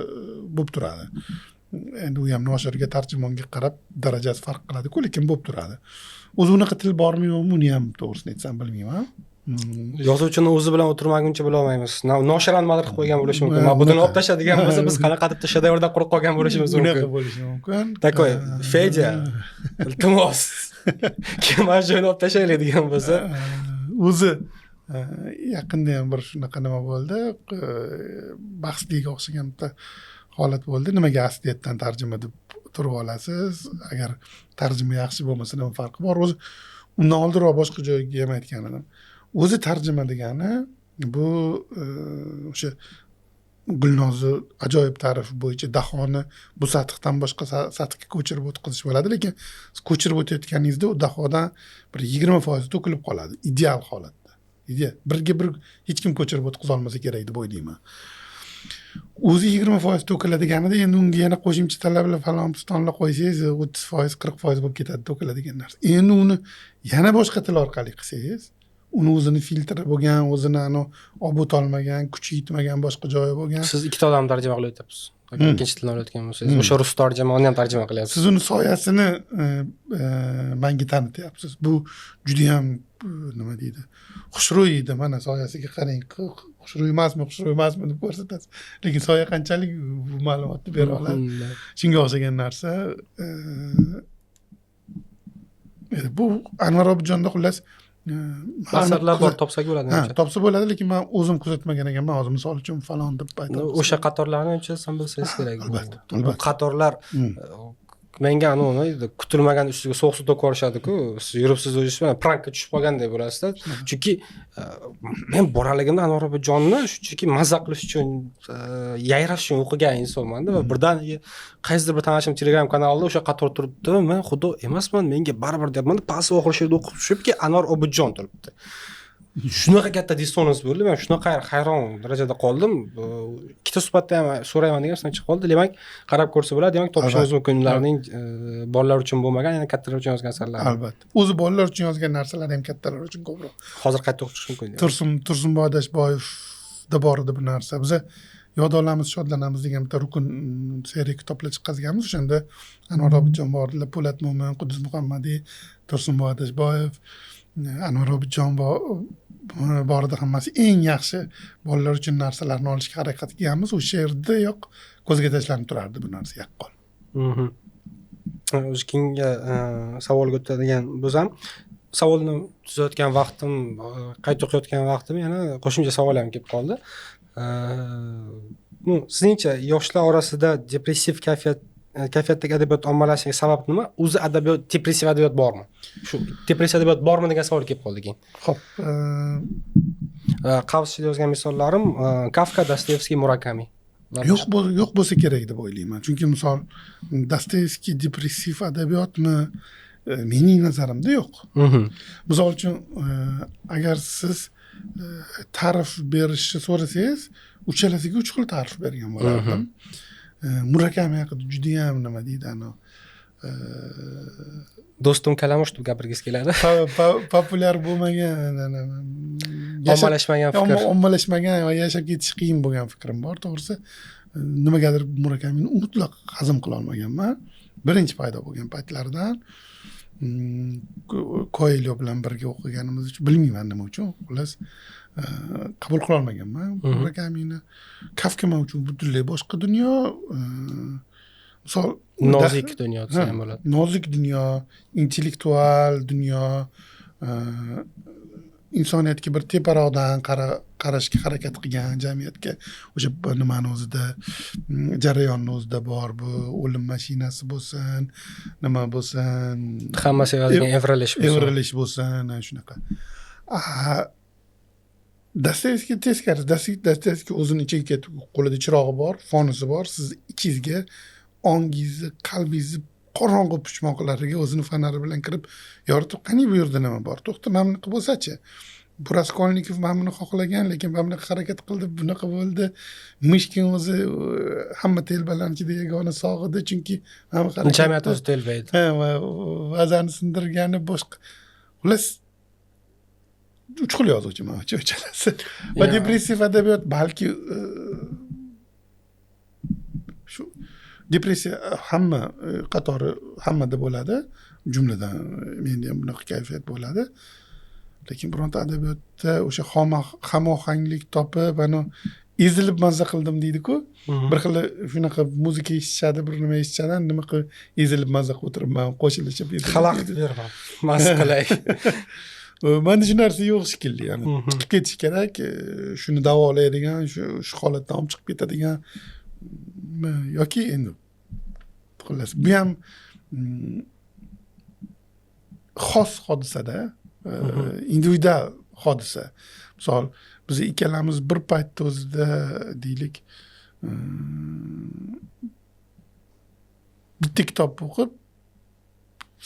bo'lib turadi. Endi u ham noshirga, tarjimonga qarab darajasi farq qiladi-ku, lekin bo'lib turadi. O'zi unaqa til bormi yo'qmi, uni ham to'g'risini aytsam bilmayman. Yozuvchini o'zi bilan o'tirmaguncha bila olmaymiz. Noshir ham nimadir qilib qo'ygan bo'lishi mumkin. Buni olib tashladigan bo'lsa, biz qanaqa qilib shedevrdan quruq qolgan bo'lishimiz mumkin. Unaqa bo'lishi mumkin. Takoy, Fedya, iltimos. Kim mana shuni olib tashlaylik degan bo'lsa, o'zi yaqinda ham bir shunaqa nima bo'ldi. Bahsliga o'xshagan bitta holat bo'ldi. Nimaga asliyatdan tarjima deb turib olasiz? Agar tarjima yaxshi bo'lmasa nima farqi bor? O'zi undan oldinroq boshqa joyga ham aytgan edim. O'zi tarjima degani bu o'sha Gulnozni ajoyib ta'rifi bo'yicha dahoni bu sathdan boshqa sathga ko'chirib o'tkazish bo'ladi, lekin ko'chirib o'tayotganingizda u dahodan bir 20% to'kilib qoladi ideal holatda. Ideal. Birga bir hech kim ko'chirib o'tkaza olmasa kerak deb o'ylayman. O'zi 20% to'kiladiganida endi unga yana qo'shimcha talablar falon pistonlar qo'ysangiz 30%, 40% bo'lib ketadi to'kiladigan narsa. Endi uni yana boshqa til orqali qilsangiz, uni o'zini filtri bo'lgan, o'zini olib o'tolmagan, kuchi yetmagan boshqa joyi bo'lgan. Siz ikkita odam tarjima qilib o'tyapsiz. Ikkinchi tilni o'rgatgan bo'lsangiz, o'sha rus tarjimonni ham tarjima qilyapsiz. Siz uni soyasini menga tanityapsiz. Bu juda ham nima deydi? Xushro'y edi, mana soyasiga qarang, xushro'y emasmi, xushro'y emasmi deb ko'rsatasiz. Lekin soya qanchalik bu ma'lumotni bera oladi? Shunga o'xshagan narsa. Bu Anvar Obidjonda xullas asarlar bor, topsak bo'ladi. Ha, topsa bo'ladi, lekin men o'zim kuzatmagan ekanman. Hozir misol uchun falon deb aytaman. O'sha qatorlarni sen bilsangiz kerak. Albatta. Bu qatorlar menga anu kutilmagan ustiga so'q suv to'kib yuborishadi-ku. Siz yuribsiz o'zingiz bilan prankka tushib qolganday bo'lasizda. Chunki men bolaligimda Anvar Obidjonni shunchaki maza qilish uchun, yayrash uchun o'qigan insonman-da va birdaniga qaysidir bir tanishim Telegram kanalida o'sha qator turibdi. Men xudo emasman, menga baribir deyapman. Past oxiri yerda o'qib tushibki, Anvar Obidjon turibdi. Shunaqa katta dissonans bo'ldi. Men shunaqa hayron darajada qoldim. Ikkita suhbatda ham so'rayman degan narsa chiqib qoldi. Demak, qarab ko'rsa bo'ladi. Demak, topishimiz mumkin ularning bolalar uchun bo'lmagan, ya'ni kattalar uchun yozgan asarlari. Albatta. O'zi bolalar uchun yozgan narsalar ham kattalar uchun ko'proq. Hozir qayta o'qib chiqish mumkin. Tursunboy Adashboyevda bor edi bu narsa. Biz yod olamiz, shodlanamiz degan bitta rukun seriya kitoblar chiqazganmiz. O'shanda Anvar Obidjon bordilar, Po'lat Mo'min, Quddus Muhammadiy, Tursunboy Adashboyev, Anvar Obidjon bor edi. Hammasi eng yaxshi bolalar uchun narsalarni olishga harakat qilganmiz. O'sha yerdayoq ko'zga tashlanib turardi bu narsa yaqqol. O'zi keyingi savolga o'tadigan bo'lsam, savolni tuzayotgan vaqtim, qayta o'qiyotgan vaqtim yana qo'shimcha savol ham kelib qoldi. Sizningcha yoshlar orasida depressiv kayfiyatdagi adabiyot ommalashishiga sabab nima? O'zi adabiyot, depressiv adabiyot bormi? Shu depressiv adabiyot bormi degan savol kelib qoldi keyin. Xo'p, qavs ichida yozgan misollarim Kafka, Dostoyevskiy, Murakami. Yo'q bo'lsa kerak deb o'ylayman. Chunki misol Dostoyevskiy depressiv adabiyotmi Mening nazarimda yo'q. Misol uchun, agar siz ta'rif berishni so'rasangiz, uchalasiga uch xil ta'rif bergan bo'lardim. Murakami haqida judayam nima deydi, anavi do'stim kalamush deb gapirgisi keladi. Populyar bo'lmagan, ommalashmagan fikr. Ommalashmagan va yashab ketish qiyin bo'lgan fikrim bor. To'g'risi, nimagadir Murakamini mutlaq hazm qila olmaganman. Birinchi paydo bo'lgan paytlaridan Koelyo bilan birga o'qiganimiz uchun, bilmayman nima uchun, xullas qabul qila olmaganman Murakamini. Kafka men uchun butunlay boshqa dunyo. Misol nozik dunyo desa ham bo'ladi. Nozik dunyo, intellektual dunyo, insoniyatga bir teparoqdan qarashga harakat qilgan jamiyatga, o'sha nimani o'zida, jarayonni o'zida bor, bu o'lim mashinasi bo'lsin, nima bo'lsin, hamma sevadigan evrilish bo'lsin, evrilish bo'lsin, shunaqa. Dostoyevskiy teskari, Dostoyevskiy o'zini ichiga ketib, qo'lida chirog'i bor, fonusi bor, siz ichingizga, ongingizni, qalbingizni qorong'u puchmoqlariga o'zini fonari bilan kirib yoritib, qani bu yerda nima bor, to'xta, mana bunaqa bo'lsa-chi, bu Raskolnikov mana buni xohlagan, lekin mana bunaqa harakat qildi, bunaqa bo'ldi, Mishkin o'zi hamma telbalarning ichida yagona sog' edi, chunki jamiyat o'zi telba edi, ha, vazani sindirgani boshqa. Xullas, uch xil yozuvchi man uchun uchalasi. Va depressiv adabiyot balki shu depressiya hamma qatori hammada bo'ladi, jumladan menda ham bunaqa kayfiyat bo'ladi. Lekin bironta adabiyotda o'sha hamohanglik topib, ana ezilib mazza qildim deydi-ku. Bir xil shunaqa muzika eshitishadi, bir nima eshitishadi, nima qilib ezilib mazza qilib o'tiribman, qo'shilishib xalaqit berman, mazza qilay. Menda shu narsa yo'q shekilli, ya'ni chiqib ketish kerak, shuni davolaydigan, shu holatdan olib chiqib ketadigan yoki endi xullas bu ham xos hodisada, individual hodisa. Misol, biz ikkalamiz bir paytda o'zida deylik, bitta kitob o'qib,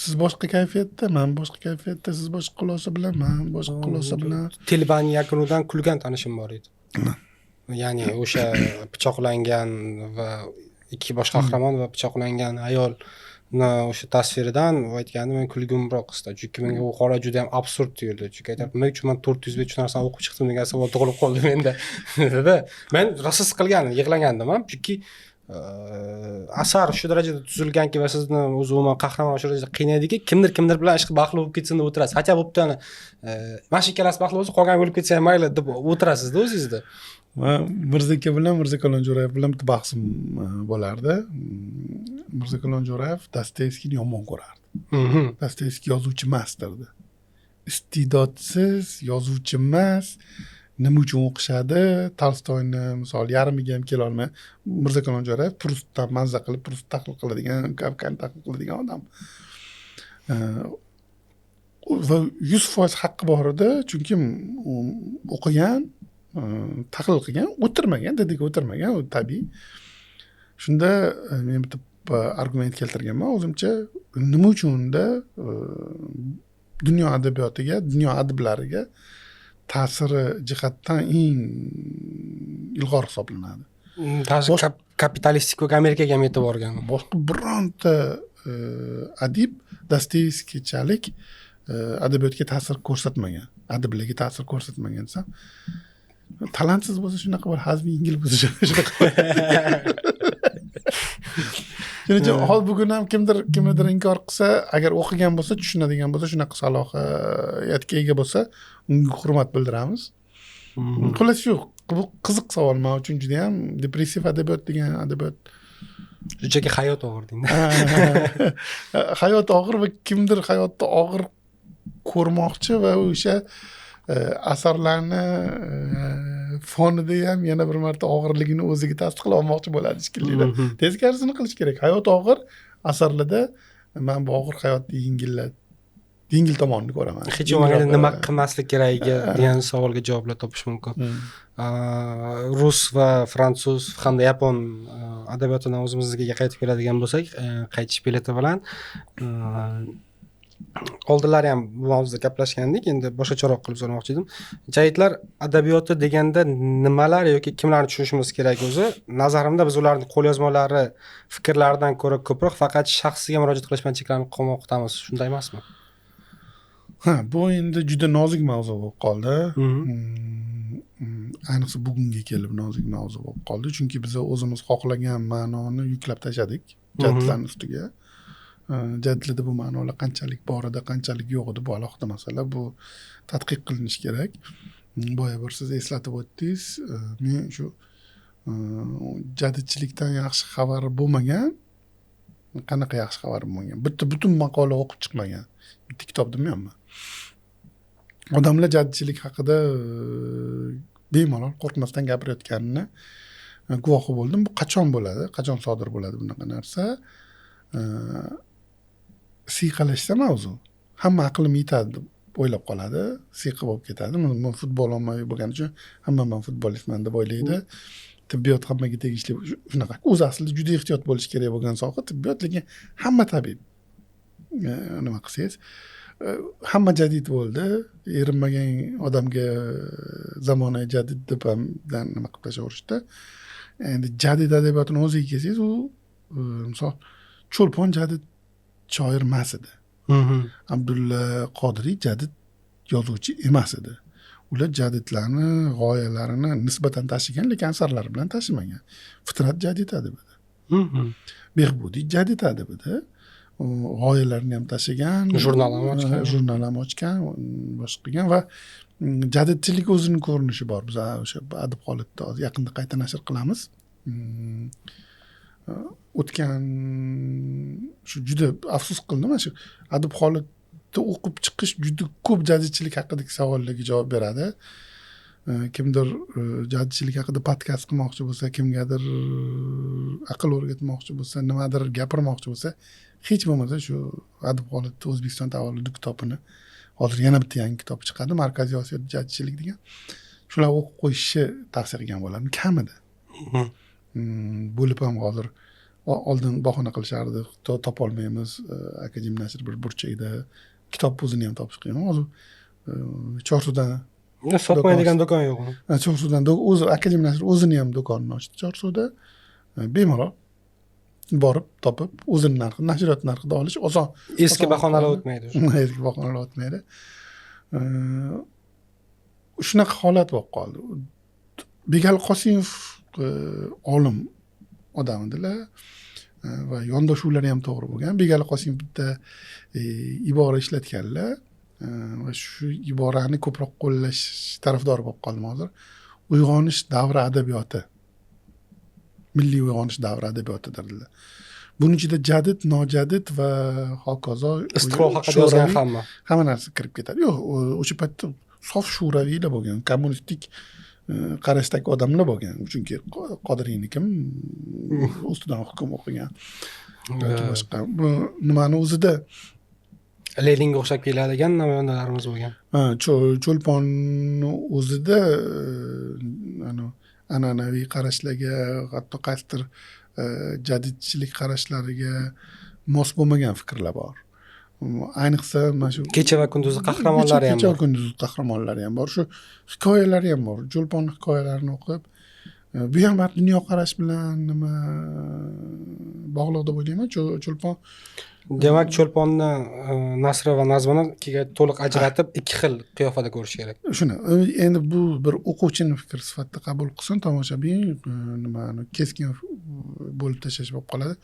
siz boshqa kayfiyatda, men boshqa kayfiyatda, siz boshqa xulosa bilan, men boshqa xulosa bilan. Telbani yakunidan kulgan tanishim bor edi. Ya'ni o'sha pichoqlangan va ikki bosh qahramon va pichoqlangan ayolni o'sha tasviridan aytganda men kulgimroq qisdi. Chunki menga u holat juda ham absurd tuyuldi. Chunki aytyapti, nima uchun men 400 bet shu narsani o'qib chiqdim degan savol tug'ilib qoldi menda. Men rosa siqilgandim, yig'lagandim ham, chunki asar shu darajada tuzilganki va sizni o'zi umuman qahramon shu darajada qiynaydiki, kimdir kimdir bilan ishqi baxtli bo'lib ketsin deb o'tirasiz. Hatto bo'pti, ana mana shu ikkalasi baxtli bo'lsa, qolgani o'lib ketsa ham mayli deb o'tirasizda o'zingizda. Mirza aka bilan Mirza Kalon Jo'rayev bilan bitta bahsim bo'lardi. Mirza Kalon Jo'rayev Dostoyevskiyni yomon ko'rardi. Dostoyevskiy yozuvchi emas derdi. Iste'dodsiz yozuvchi emas, nima uchun o'qishadi? Tolstoyni misol yarmiga ham kela olmay, Mirza Kalon Jo'rayev Prustdan mazza qilib, Prust tahlil qiladigan, Kafkani tahlil qiladigan odam. Va 100% haqqi bor edi, chunki o'qigan, tahlil qilgan, o'tirmagan, dediga o'tirmagan, u tabiiy. Shunda men bitta argument keltirganman o'zimcha, nima uchun unda dunyo adabiyotiga, dunyo adiblariga ta'siri jihatdan eng ilg'or hisoblanadi. Ta'sir kapitalistik va Amerikaga ham yetib borgan. Boshqa bironta adib Dostoyevskiychalik adabiyotga ta'sir ko'rsatmagan, adiblarga ta'sir ko'rsatmagan desam, talantsiz bo'lsa shunaqa bo'ladi, hazmi yengil bo'lsa shunaqa bo'ladi. Shuning uchun hozir bugun ham kimnidir inkor qilsa, agar o'qigan bo'lsa, tushunadigan bo'lsa, shunaqa salohiyatga ega bo'lsa, unga hurmat bildiramiz. Xullas shu, bu qiziq savol men uchun juda ham. Depressiv adabiyot degan adabiyot shunchaki hayot og'ir deydi. Hayot og'ir va kimdir hayotda og'ir ko'rmoqchi va o'sha asarlarni fonida ham yana bir marta og'irligini o'ziga tasdiqlab olmoqchi bo'ladi shekilli. Teskarisini qilish kerak. Hayot og'ir asarlarda men bu og'ir hayotni yengil tomonini ko'raman. Hech bo'lmaganda nima qilmaslik keragiga degan savolga javoblar topish mumkin. Rus va fransuz hamda yapon adabiyotidan o'zimizga qaytib keladigan bo'lsak, qaytish bileti bilan Oldinlari ham bu mavzuda gaplashgandik, endi boshqacharoq qilib so'ramoqchi edim. Jadidlar adabiyoti deganda nimalar yoki kimlarni tushunishimiz kerak o'zi? Nazarimda biz ularning qo'lyozmalari, fikrlaridan ko'ra ko'proq faqat shaxsiga murojaat qilish bilan cheklanib qolmoqdamiz. Shunday emasmi? Ha, bu endi juda nozik mavzu bo'lib qoldi. Ayniqsa bugunga kelib nozik mavzu bo'lib qoldi. Chunki biz o'zimiz xohlagan ma'noni yuklab tashladik jadidlarning ustiga. Jadidlarda bu ma'nolar qanchalik bor edi, qanchalik yo'q edi, bu alohida masala, bu tadqiq qilinishi kerak. Boya bir siz eslatib o'tdingiz, men shu jadidchilikdan yaxshi xabar bo'lmagan, qanaqa yaxshi xabar bo'lmagan, bitta butun maqola o'qib chiqmagan, bitta kitob demayapman. Odamlar jadidchilik haqida bemalol qo'rqmasdan gapirayotganini guvohi bo'ldim. Bu qachon bo'ladi, qachon sodir bo'ladi bunaqa narsa? Siyqalashsa mavzu, hamma aqlim yetadi deb o'ylab qoladi, siyqa bo'lib ketadi. Men futbol ommaviy bo'lgani uchun hamma men futbolistman deb o'ylaydi. Tibbiyot hammaga tegishli, shunaqa. O'zi aslida juda ehtiyot bo'lish kerak bo'lgan soha tibbiyot, lekin hamma tabib. Nima qilsangiz, hamma jadid bo'ldi. Erinmagan odamga zamonaviy jadid deb ham nima qilib tashlaverishdi. Endi jadid adabiyotini o'ziga kelsangiz, u misol Cho'lpon jadid shoir emas edi. Abdulla Qodiriy jadid yozuvchi emas edi. Ular jadidlarni g'oyalarini nisbatan tashigan, lekin asarlari bilan tashimagan. Fitrat jadid adib edi. Behbudiy jadid adib edi. G'oyalarini ham tashigan, jurnal ham ochgan, jurnal ham ochgan, boshqa qilgan va jadidchilik o'zining ko'rinishi bor. Biz o'sha Adib Xolidni hozir yaqinda qayta nashr qilamiz. O'tgan shu juda afsus qildim, shu Adib Xolidni o'qib chiqish juda ko'p jadidchilik haqidagi savollarga javob beradi. Kimdir jadidchilik haqida podkast qilmoqchi bo'lsa, kimgadir aql o'rgatmoqchi bo'lsa, nimadir gapirmoqchi bo'lsa, hech bo'lmasa shu Adib Xolidni O'zbekiston tavalludi kitobini, hozir yana bitta yangi kitob chiqadi, Markaziy Osiyoda jadidchilik degan. Shular o'qib qo'yishni tavsiya qilgan bo'lardim kamida. Bo'lib ham hozir oldin bahona qilishardi, topolmaymiz, akademik nashr bir burchakda, kitob o'zini ham topish qiyin. Hozir Chorsudan sotmaydigan do'kon yo'q. Chorsudan o'zi akademik nashr o'zini ham do'konini ochdi Chorsuda. Bemalol borib topib, o'zini narxi, nashriyot narxida olish oson. Eski bahonalar o'tmaydi. Eski bahonalar o'tmaydi. Shunaqa holat bo'lib qoldi. Begali Qosimov olim odam edilar va yondashuvlari ham to'g'ri bo'lgan. Begali Qosimov bitta ibora ishlatganlar va shu iborani ko'proq qo'llash tarafdori bo'lib qoldim hozir. Uyg'onish davri adabiyoti, milliy uyg'onish davri adabiyoti dedilar. Buning ichida jadid, nojadid va hokazo istiqlol haqida yozgan hamma narsa kirib ketadi. Yo'q, o'sha paytda sof shūraviylar bo'lgan, kommunistik qarashdagi odamlar bo'lgan. Chunki Qodiriyni kim ustidan hukm o'qigan yoki boshqa. Bu nimani o'zida Leninga o'xshab keladigan namoyandalarimiz bo'lgan. Ha, Cho'lponni o'zida an'anaviy qarashlarga, hatto qaysidir jadidchilik qarashlariga mos bo'lmagan fikrlar bor. Ayniqsa mana shu kecha va kunduzi qahramonlari ham bor. Kecha va kunduzi qahramonlari ham bor. Shu hikoyalari ham bor. Cho'lpon hikoyalarini o'qib, bu ham dunyoqarash bilan nima bog'liq deb o'ylayman. Cho'lpon, demak, Cho'lponni nasri va nazmini to'liq ajratib ikki xil qiyofada ko'rish kerak. Shuni endi bu bir o'quvchining fikri sifatida qabul qilsin tomoshabin, nimani keskin bo'lib tashlash bo'lib qoladi.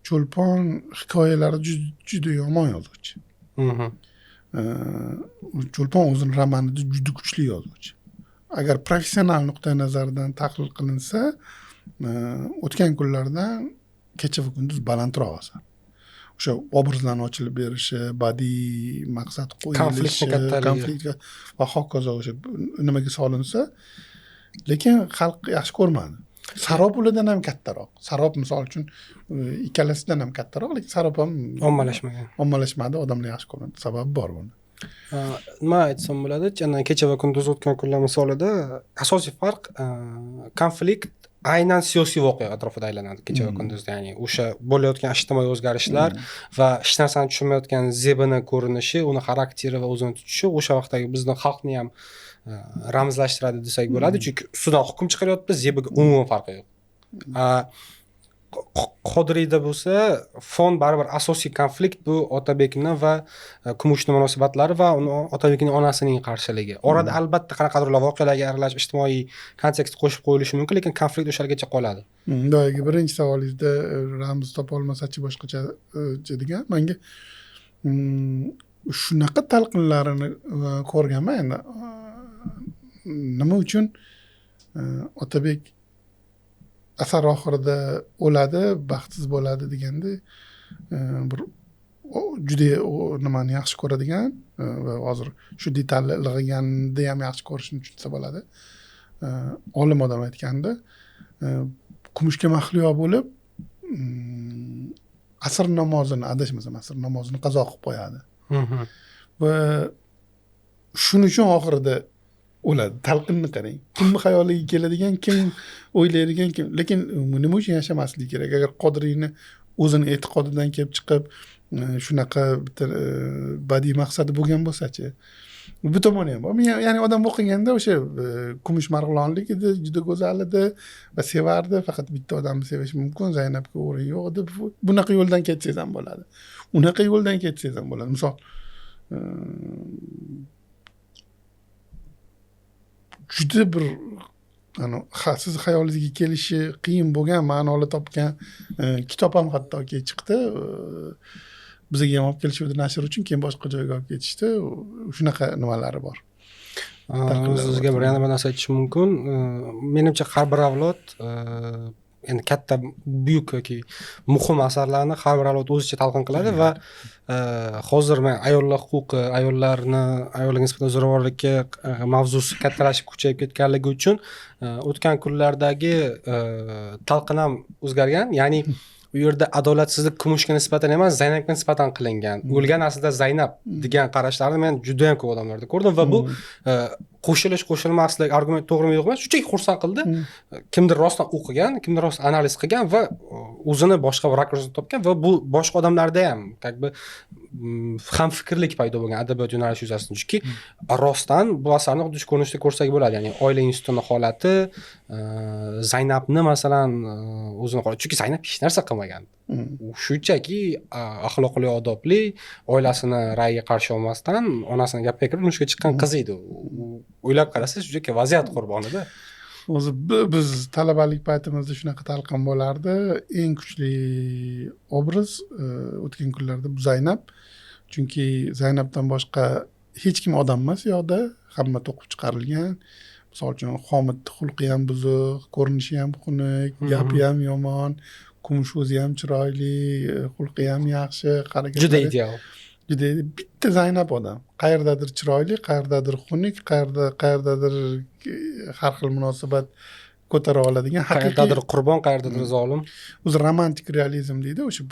Cho'lpon hikoyalari juda yomon yozuvchi. Cho'lpon o'zini romanida juda kuchli yozuvchi. Agar professional nuqtai nazardan tahlil qilinsa, o'tgan kunlardan kecha va kunduz balandroq asar. O'sha obrazlarni ochilib berishi, badiiy maqsad qo'yilishi, konflikt va hokazo o'sha nimaga solinsa, lekin xalq yaxshi ko'rmadi. Sarob ulardan ham kattaroq. Sarob misol uchun ikkalasidan ham kattaroq, lekin Sarob ham ommalashmagan. Ommalashmadi, odamlar yaxshi ko'rmadi. Sababi bor buni. Nima aytsam bo'ladi, kecha va kunduz o'tgan kunlar misolida asosiy farq konflikt aynan siyosiy voqea atrofida aylanadi kecha va kunduzda, ya'ni o'sha bo'layotgan ijtimoiy o'zgarishlar va hech narsani tushunmayotgan Zebini ko'rinishi, uni xarakteri va o'zini tutishi o'sha vaqtdagi bizni xalqni ham ramzlashtiradi desak bo'ladi, chunki ustidan hukm chiqaryapti, Zebiga umuman farqi yo'q. Qodiriyda bo'lsa fon baribir asosiy konflikt bu Otabekni va Kumushni munosabatlari va uni Otabekning onasining qarshiligi. Orada albatta qanaqadir voqealarga aralashib ijtimoiy kontekst qo'shib qo'yilishi mumkin, lekin konflikt o'shalargacha qoladi. Doyagi birinchi savolingizda ramz topolmasachi boshqacha degan, menga shunaqa talqinlarini ko'rganman endi. Nima uchun Otabek asar oxirida o'ladi, baxtsiz bo'ladi deganda bir juda nimani yaxshi ko'radigan va hozir shu detalni ilg'aganda ham yaxshi ko'rishini tushunsa bo'ladi. Olim odam aytganda, Kumushga mahliyo bo'lib asr namozini, adashmasam asr namozini qazo qilib qo'yadi. Va shuning uchun oxirida o'ladi. Talqinni qarang. Kimni xayoliga keladigan, kim o'ylaydigan, kim, lekin nima uchun yashamasligi kerak? Agar Qodiriyni o'zini e'tiqodidan kelib chiqib shunaqa bitta badiiy maqsadi bo'lgan bo'lsa-chi? Bu tomoni ham bor. Ya'ni odam o'qiganda o'sha Kumush Marg'ilonlik edi, juda go'zal edi va sevardi, faqat bitta odamni sevish mumkin, Zaynabga o'rin yo'q edi. Bunaqa yo'ldan ketsangiz ham bo'ladi. Unaqa yo'ldan ketsangiz ham bo'ladi. Misol juda bir siz xayolingizga kelishi qiyin bo'lgan ma'nolar topgan kitob ham hattoki chiqdi. Bizga ham olib kelishuvdi nashr uchun, keyin boshqa joyga olib ketishdi. Shunaqa nimalari bor. Sizga bir yana bir narsa aytishim mumkin. Menimcha har bir avlod endi katta buyuk yoki muhim asarlarni har bir avlod o'zicha talqin qiladi va hozir men ayollar huquqi, ayollarni ayollarga nisbatan zo'ravonlikka mavzusi kattalashib kuchayib ketganligi uchun o'tgan kunlardagi talqin ham o'zgargan. Ya'ni u yerda adolatsizlik Kumushga nisbatan emas, Zaynabga nisbatan qilingan. O'lgan aslida Zaynab degan qarashlarni men juda ham ko'p odamlarda ko'rdim va bu qo'shilish qo'shilmaslik argument to'g'rimi yo'qmi shunchaki xursand qildi. Kimdir rostdan o'qigan, kimdir rost analiz qilgan va o'zini boshqa bir rakursni topgan va bu boshqa odamlarda ham как бы ham fikrlik paydo bo'lgan adabiyot yo'nalishi yuzasidan. Chunki rostdan bu asarni xuddi shu ko'rinishda ko'rsak bo'ladi. Ya'ni oila institutini holati, Zaynabni masalan o'zini holati, chunki Zaynab hech narsa qilmagan. U shunchaki axloqli, odobli, oilasini ra'yiga qarshi olmasdan onasini gapiga kirib turmushga chiqqan qiz edi. U o'ylab qarasangiz shunchaki vaziyat qurbonida. O'zi biz talabalik paytimizda shunaqa talqin bo'lardi. Eng kuchli obraz o'tgan kunlarda bu Zaynab. Chunki Zaynabdan boshqa hech kim odam emas u yoqda, hamma to'qib chiqarilgan. Misol uchun Homid xulqi ham buzuq, ko'rinishi ham xunuk, gapi ham yomon, Kumush o'zi ham chiroyli, xulqi ham yaxshi, harakatlari juda ideal. Juda bitta Zaynab odam. Qayerdadir chiroyli, qayerdadir xunuk, qayerdadir har xil munosabat ko'tara oladigan, qayerdadir qurbon, qayerdadir zolim. O'zi romantik realizm deydi, o'sha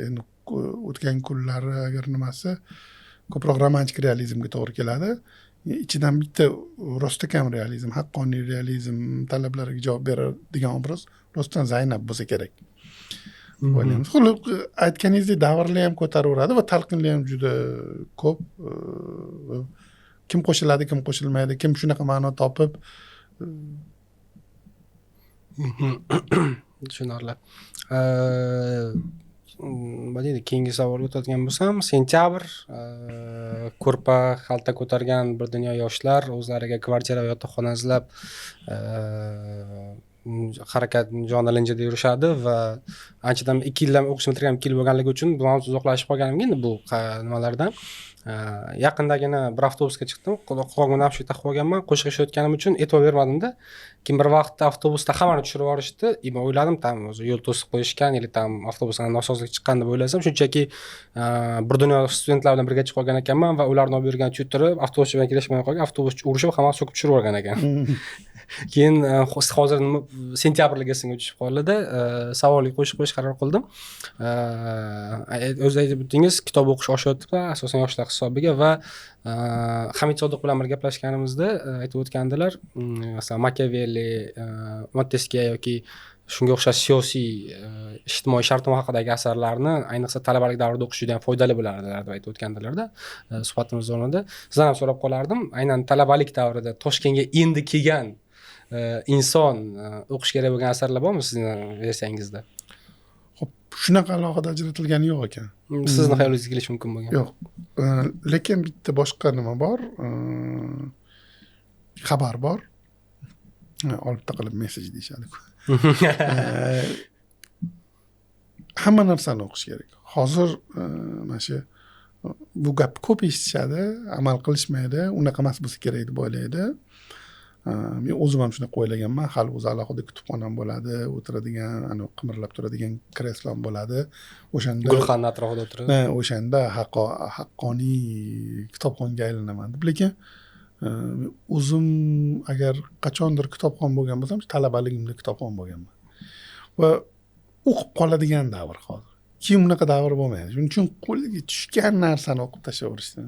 endi o'tgan kunlari agar nimasi ko'proq romantik realizmga to'g'ri keladi. Ichidan bitta rostakam realizm, haqqoniy realizm talablariga javob beradigan obraz rostdan Zaynab bo'lsa kerak. O'ylaymiz. Xullas, aytganingizdek davrlar ham ko'taraveradi va talqinlar ham juda ko'p. Kim qo'shiladi, kim qo'shilmaydi, kim shunaqa ma'no topib. Tushunarli. Nima deydi, keyingi savolga o'tadigan bo'lsam, sentyabr ko'rpa xalta ko'targan bir dunyo yoshlar o'zlariga kvartira va yotoqxona izlab harakat jonilinjida yurishadi va anchadan 2 yildan o'qishni bitirgan 2 yil bo'lganligi uchun bu mavzu uzoqlashib qolganimga endi bu nimalardan yaqindagina bir avtobusga chiqdim, qulog'imni shu taqib olganman, qo'shiq eshitayotganim uchun e'tibor bermadimda. Keyin bir vaqtda avtobusda hammani tushirib yuborishdi. Men o'yladim, tam o'zi yo'l to'sib qo'yishgan yoki tam avtobusdan nosozlik chiqqan deb o'ylasam, shunchaki bir dunyo studentlar bilan birga chiqib qolgan ekanman va ularni olib yurgan tushirib avtobus bilan kelishmay qolgan, avtobus urishib hammasi cho'kib tushirib yuborgan ekan. Keyin hozir nima, sentyabrlik esimga tushib qoldida, savolga qo'shib qo'yish qaror qildim. O'zi aytib o'tdingiz, kitob o'qish oshyapti, asosan yoshlar hisobiga. Va Hamid Sodiq bilan bir gaplashganimizda aytib o'tgandilar, masalan, Makiavelli, Monteskye yoki shunga o'xshash siyosiy, ijtimoiy shartnoma haqidagi asarlarni ayniqsa talabalik davrida o'qish juda ham foydali bo'lardi deb aytib o'tgandilarda suhbatimiz davomida. Sizdan ham so'rab qolardim, aynan talabalik davrida Toshkentga endi kelgan inson o'qish kerak bo'lgan asarlar bormi sizni versiyangizda? Ho'p, shunaqa alohida ajratilgani yo'q ekan. Sizni xayolingizga kelishi mumkin bo'lgan. Yo'q, lekin bitta boshqa nima bor, xabar bor, olib taqilib message deyishadi. Hamma narsani o'qish kerak. Hozir mana shu bu gapni ko'p eshitishadi, amal qilishmaydi, unaqa emas bo'lsa kerak deb o'ylaydi. Men o'zim ham shunaqa o'ylaganman, hali o'zi alohida kutubxonam bo'ladi, o'tiradigan, anavi qimirlab turadigan kreslom bo'ladi. O'shanda gulxanni atrofida o'tirib. O'shanda haqqoniy kitobxonga aylanaman deb. Lekin o'zim agar qachondir kitobxon bo'lgan bo'lsam, talabaligimda kitobxon bo'lganman. Va o'qib qoladigan davr hozir. Keyin unaqa davr bo'lmaydi. Shuning uchun qo'lga tushgan narsani o'qib tashlaverishdi.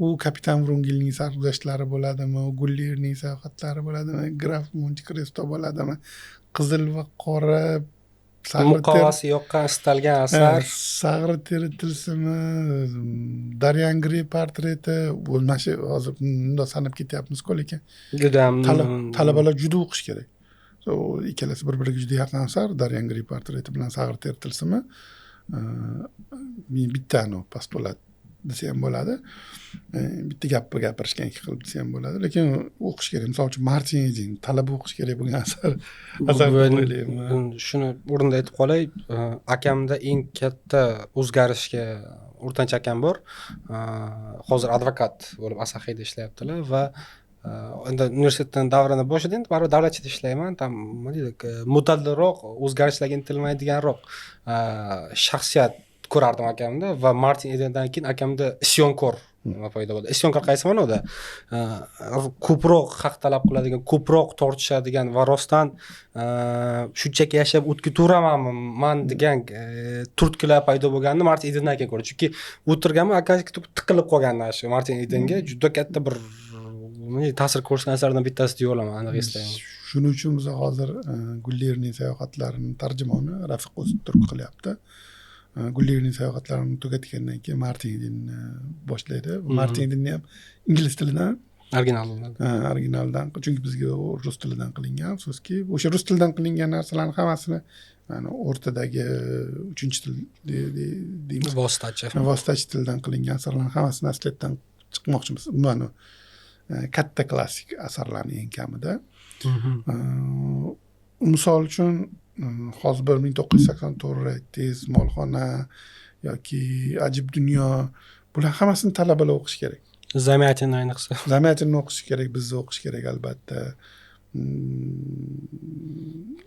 U Kapitan Vrungelning sarguzashtlari bo'ladimi, Gulliverning sayohatlari bo'ladimi, Graf Monte-Kristo bo'ladimi, Qizil va qora, muqovasi yoqqan istalgan asar, Sag'ri teri tilsimi, Dorian Gray portreti, bu mana shu hozir bundoq sanab ketyapmiz-ku, lekin juda ham talabalar juda o'qish kerak. Ikkalasi bir-biriga juda yaqin asar, Dorian Gray portreti bilan Sag'ri teri tilsimi. Bitta postulat desa ham bo'ladi, bitta gapni gapirishgan ikki qilib desa ham bo'ladi, lekin o'qish kerak. Misol uchun Martin Eden talaba o'qish kerak bo'lgan asar deb o'ylayman. Shuni o'rinda aytib qolay, akamda eng katta o'zgarishga o'rtancha akam bor, hozir advokat bo'lib Asaxiyda ishlayaptilar va endi universitetdan davrini boshida endi baribir davlatchida ishlayman, tam nima deydi, muddatliroq, o'zgarishlarga intilmaydiganroq shaxsiyat ko'rardim akamda. Va Martin Edendan keyin akamda isyonkor nima paydo bo'ldi. Isyonkor qaysi ma'noda? Ko'proq haq talab qiladigan, ko'proq tortishadigan va rostdan shunchaki yashab o'tib ketaveramanmi man degan turtkilar paydo bo'lganini Martin Edendan keyin ko'rdim. Chunki o'tirganman, aka tiqilib qolgan shu Martin Edenga juda katta bir ta'sir ko'rsatgan asardan bittasi deya olaman, aniq eslayman. Shuning uchun biz hozir Gulliverning sayohatlarini tarjimoni Rafiq O'zturk qilyapti. Gulliverning sayohatlarini tugatgandan keyin Martin Edenni boshlaydi. Martin Edenni ham ingliz tilidan, originaldan. Originaldan, chunki bizga rus tilidan qilingan, afsuski. O'sha rus tilidan qilingan narsalarning hammasini, ya'ni o'rtadagi uchinchi til deymiz, vositachi. Vositachi tildan qilingan asarlarning hammasini asliyatdan chiqmoqchimiz. Mana katta klassik asarlarning eng kamida. Misol uchun hozir 1984 aytdingiz, Molxona yoki Ajib dunyo, bular hammasini talabalar o'qish kerak. Zamyatin ayniqsa. Zamyatinni o'qish kerak, bizni o'qish kerak albatta.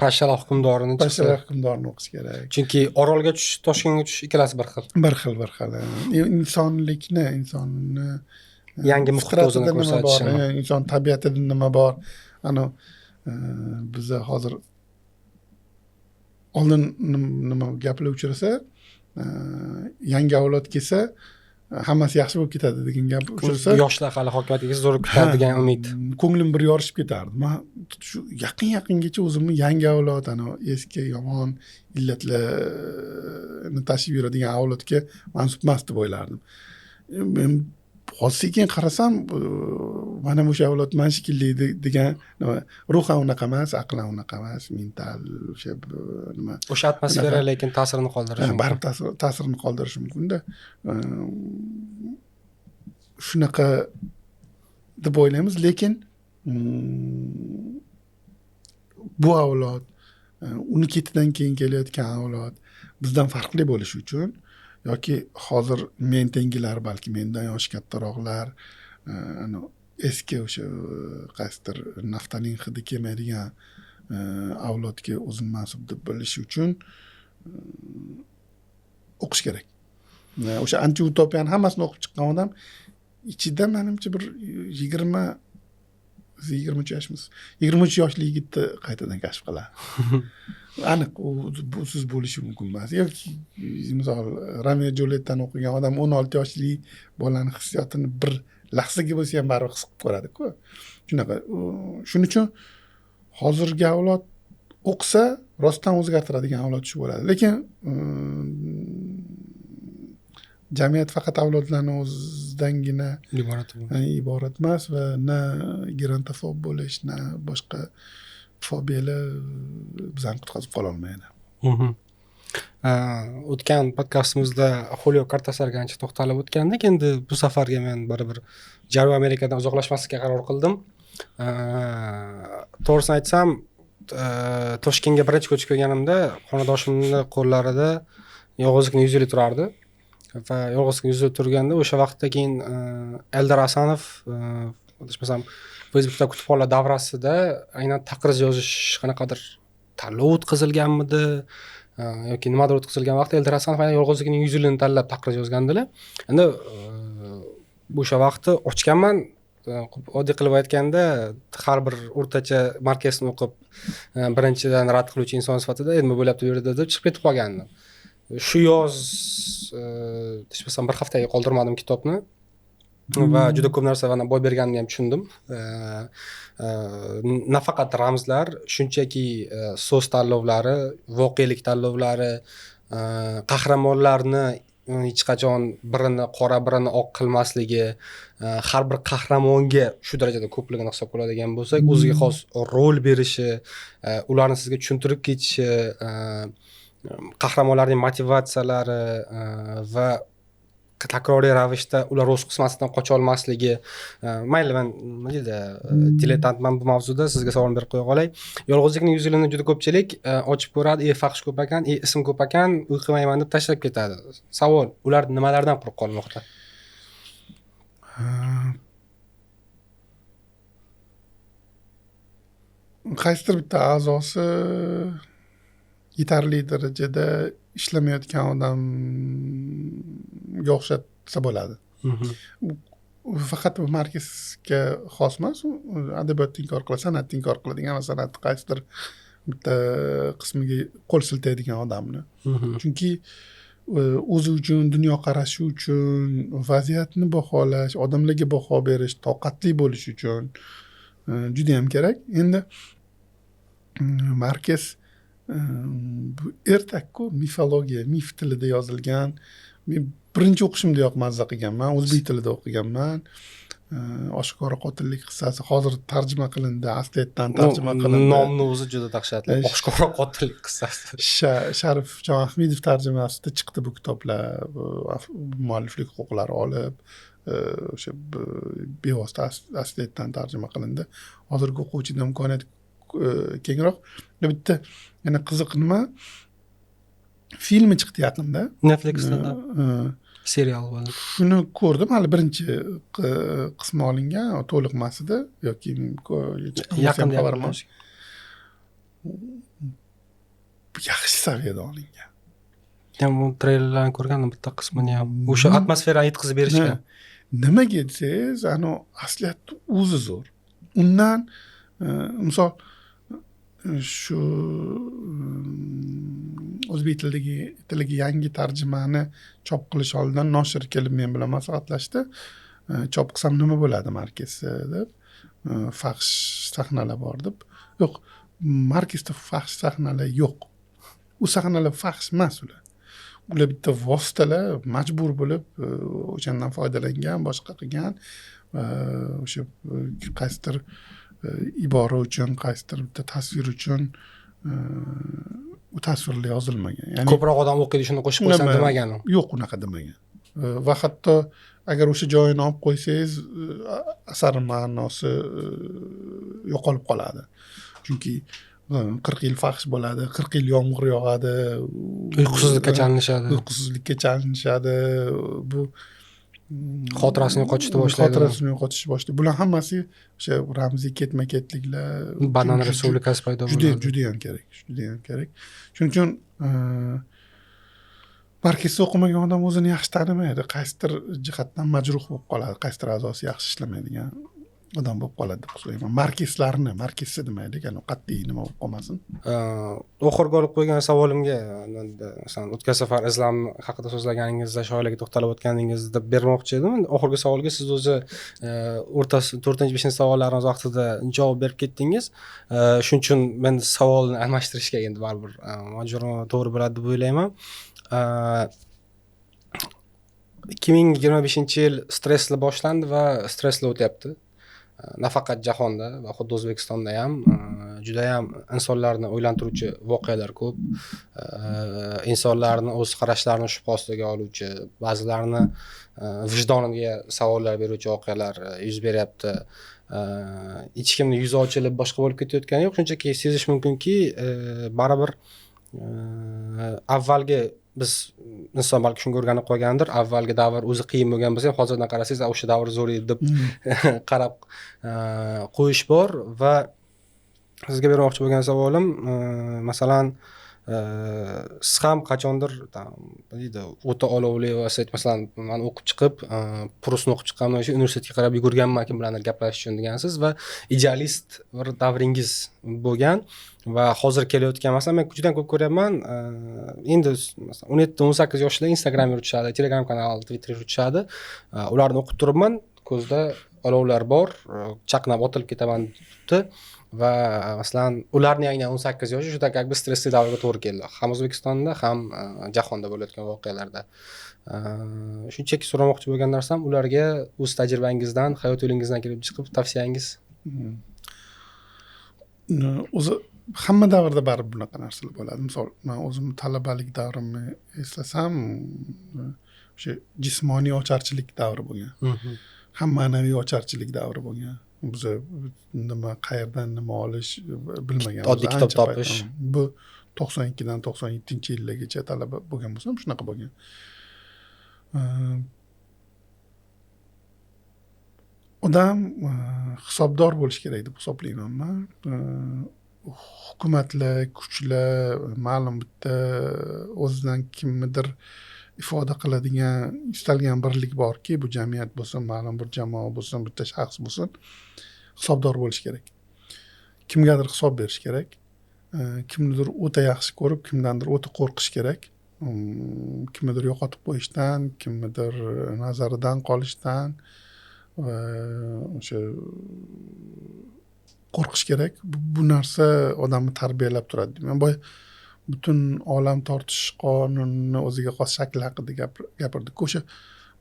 Pashshalar hukmdorini chiqsa. Pashshalar hukmdorini o'qish kerak. Chunki Orolga tushish, Toshkentga tushish ikkalasi bir xil. Bir xil, bir xil. Insonlikni, insonni yangi muhit o'zini ko'rsatishi, inson tabiatida nima bor? Ana biza hozir oldin nima gaplar uchrasa, yangi avlod kelsa hammasi yaxshi bo'lib ketadi degan gap uchrasa, yoshlar hali hokimiyatga zo'r kutadi degan umid. Ko'nglim bir yorishib ketardi. Men shu yaqin-yaqingacha o'zimni yangi avlod, ana eski yomon illatlarni tashib yuradigan avlodga mansub emas deb o'ylardim. Men hozir sekin qarasam, mana o'sha avlod man shekilli degan nima, ruhan unaqa emas, aqlan unaqa emas, mental o'sha nima, o'sha atmosfera lekin ta'sirini qoldirishi mumkin. Baribir ta'sirini qoldirishi mumkin-da. Shunaqa deb o'ylaymiz, lekin bu avlod, uni ketidan keyin kelayotgan avlod bizdan farqli bo'lishi uchun yoki hozir men tengilar, balki mendan yoshi kattaroqlar, eski o'sha qaysidir naftalin hidi kelmaydigan avlodga o'zini mansub deb bilishi uchun o'qish kerak. O'sha anti-utopiyani hammasini o'qib chiqqan odam ichida menimcha bir 20 Siz 23 yoshmisiz? 23 yoshli yigitni qaytadan kashf qiladi. Aniq u busiz bo'lishi mumkin emas. Yoki misol Romeo Juliettani o'qigan odam 16 yoshli bolani hissiyotini bir lahzaga bo'lsa ham baribir his qilib ko'radi-ku. Shunaqa. Shuning uchun hozirgi avlod o'qisa rostdan o'zgartiradigan avlod shu bo'ladi. Lekin jamiyat faqat avlodlarni o'zidangina iborat emas va na gerontofob bo'lish, na boshqa fobiyalar bizani qutqazib qola olmaydi. O'tgan podkastimizda Xulio Kortasarga ancha to'xtalib o'tgandik. Endi bu safarga men baribir Janubiy Amerikadan uzoqlashmaslikka qaror qildim. To'g'risini aytsam, Toshkentga birinchi ko'chib kelganimda xonadoshimning qo'llarida yolg'izlikning 100 yili turardi. Va yolg'izlikning 100 yili turganda o'sha vaqtda keyin Eldar Asanov, adashmasam, Facebookda kutubxona davrasida aynan taqriz yozish qanaqadir tanlov o'tkazilganmidi yoki nimadir o'tkazilgan vaqtda Eldar Asanov aynan yolg'izlikning 100 yilini tanlab taqriz yozgandilar. Endi o'sha vaqtda ochganman. Oddiy qilib aytganda, har bir o'rtacha Markesni o'qib birinchidan rad qiluvchi inson sifatida nima bo'lyapti bu yerda deb chiqib ketib qolgandim. Shu yoz adashmasam bir haftaga qoldirmadim kitobni va juda ko'p narsa boy berganimni ham tushundim. Nafaqat ramzlar, shunchaki so'z tanlovlari, voqelik tanlovlari, qahramonlarni hech qachon birini qora birini oq qilmasligi, har bir qahramonga shu darajada ko'pligini hisobga oladigan bo'lsak, o'ziga xos rol berishi, ularni sizga tushuntirib ketishi, qahramonlarning motivatsiyalari va takroriy ravishda ular o'z qismatidan qocha olmasligi. Mayli, men nima deydi, diletantman bu mavzuda, sizga savol berib qo'ya qolay. Yolg'izlikning 100 yilini juda ko'pchilik ochib ko'radi, fahsh ko'p ekan, ism ko'p ekan, o'qimayman deb tashlab ketadi. Savol, ular nimalardan quruq qolmoqda? Qaysidir bitta a'zosi yetarli darajada ishlamayotgan odamga o'xshatsa bo'ladi. Faqat bu Markesga xos emas, adabiyotni inkor qiladi, san'atni inkor qiladigan va san'atni qaysidir bitta qismiga qo'l siltaydigan odamni. Chunki o'zi uchun, dunyoqarashi uchun, vaziyatni baholash, odamlarga baho berish, toqatli bo'lish uchun juda ham kerak. Endi Markes bu ertak-ku, mifologiya, mif tilida yozilgan. Men birinchi o'qishimdayoq mazza qilganman, o'zbek tilida o'qiganman. Oshkora qotillik qissasi hozir tarjima qilindi, asliyatdan tarjima qilindi. Nomni o'zi juda dahshatli. Oshkora qotillik qissasi. Sharifjon Ahmedov tarjimasida chiqdi bu kitoblar, mualliflik huquqlari olib, o'sha bevosita asliyatdan tarjima qilindi. Hozirgi o'quvchida imkoniyat kengroq. Bitta yana qiziq nima, filmi chiqdi yaqinda Netflixda serial bo'ldi. Shuni ko'rdim, hali birinchi qismi olingan, to'liq emas edi yoki chiqqan xabarim yo'q. Yaxshi saviyada olingan. Men bu treylerlarni ko'rgandim, bitta qismini ham. O'sha atmosferani yetkazib berishgan. Nimaga desangiz, ana asliyatni o'zi zo'r. Undan misol shu o'zbek tiliga yangi tarjimani chop qilish oldidan noshir kelib men bilan maslahatlashdi. Chop qilsam nima bo'ladi Markesda deb, fahsh sahnalar bor deb. Yo'q, Markesda fahsh sahnalar yo'q. U sahnalar fahsh emas ular. Ular bitta vositalar, majbur bo'lib o'shandan foydalangan, boshqa qilgan, o'sha qaysidir ibora uchun, qaysidir bitta tasvir uchun u tasvirlar yozilmagan. Ya'ni ko'proq odam o'qiydi, shuni qo'shib qo'ysan demagan u. Yo'q, unaqa demagan. Va hatto agar o'sha joyini olib qo'ysangiz, asar ma'nosi yo'qolib qoladi. Chunki 40 yil fahsh bo'ladi, 40 yil yomg'ir yog'adi, uyqusizlikka chalinishadi. Uyqusizlikka chalinishadi. Bu xotirasini yo'qotishni boshlaydi. Xotirasini yo'qotishni boshlaydi. Bular hammasi o'sha ramziy ketma-ketliklar, banan respublikasi paydo bo'ladi. Juda ham kerak, juda ham kerak. Shuning uchun Markesni o'qimagan odam o'zini yaxshi tanimaydi, qaysidir jihatdan majruh bo'lib qoladi, qaysidir a'zosi yaxshi ishlamaydigan odam bo'lib qoladi deb hisoblayman. Markeslarni, markessi demaylik, qat'iy nima bo'lib qolmasin. Oxirgi olib qo'ygan savolimga, masalan, o'tgan safar Islom haqida so'zlaganingizda shoirlarga to'xtalib o'tganingizda bermoqchi edim. Oxirgi savolga siz o'zi o'rtasi 4-5 savollarimiz vaqtida javob berib ketdingiz. Shuning uchun men savolni almashtirishga endi baribir majburman, to'g'ri bo'ladi deb o'ylayman. 2025-yil stressli boshlandi va stressli o'tyapti. Nafaqat jahonda va xuddi O'zbekistonda ham juda ham insonlarni o'ylantiruvchi voqealar ko'p. Insonlarni o'z qarashlarini shubha ostiga oluvchi, ba'zilarini vijdoniga savollar beruvchi voqealar yuz beryapti. Hech kimni yuzi ochilib boshqa bo'lib ketayotgani yo'q, shunchaki sezish mumkinki, baribir avvalgi biz inson balki shunga o'rganib qolgandir, avvalgi davr o'zi qiyin bo'lgan bo'lsa ham, hozirdan qarasangiz o'sha davr zo'r edi deb qarab qo'yish bor. Va sizga bermoqchi bo'lgan savolim, masalan, siz ham qachondir deydi o'ta olovli va masalan man o'qib chiqib, Prusni o'qib chiqqanman, o'sha universitetga qarab yugurganman kim bilandir gaplashish uchun degansiz va idealist bir davringiz bo'lgan va hozir kelayotgan, masalan, men juda ko'p ko'ryapman, endi masalan 17-18 yoshlar Instagram yuritishadi, Telegram kanal, Twitter yuritishadi, ularni o'qib turibman, ko'zda olovlar bor, chaqnab otilib ketaman debdi va masalan ularni aynan 18 yoshi juda как бы stressli davrga to'g'ri keldi, ham O'zbekistonda ham jahonda bo'layotgan voqealarda. Shunchaki so'ramoqchi bo'lgan narsam, ularga o'z tajribangizdan, hayot yo'lingizdan kelib chiqib tavsiyangiz. O'zi hamma davrda baribir bunaqa narsalar bo'ladi. Misol, men o'zim talabalik davrimni eslasam, o'sha jismoniy ocharchilik davri bo'lgan. Ham ma'naviy ocharchilik davri bo'lgan. Biz nima, qayerdan nima olish bilmagan. Oddiy kitob topish. Bu 92dan 97-yillargacha talaba bo'lgan bo'lsam, shunaqa bo'lgan. Odam hisobdor bo'lish kerak deb hisoblayman men. Hukumatlar, kuchlar ma'lum bitta o'zidan kimnidir ifoda qiladigan istalgan birlik borki, bu jamiyat bo'lsin, ma'lum bir jamoa bo'lsin, bitta shaxs bo'lsin, hisobdor bo'lish kerak. Kimgadir hisob berish kerak. Kimnidir o'ta yaxshi ko'rib, kimdandir o'ta qo'rqish kerak. Kimnidir yo'qotib qo'yishdan, kimnidir nazaridan qolishdan va o'sha qo'rqish kerak. Bu narsa odamni tarbiyalab turadi. Men boya butun olam tortish qonunini o'ziga xos shakli haqida gapirdik. O'sha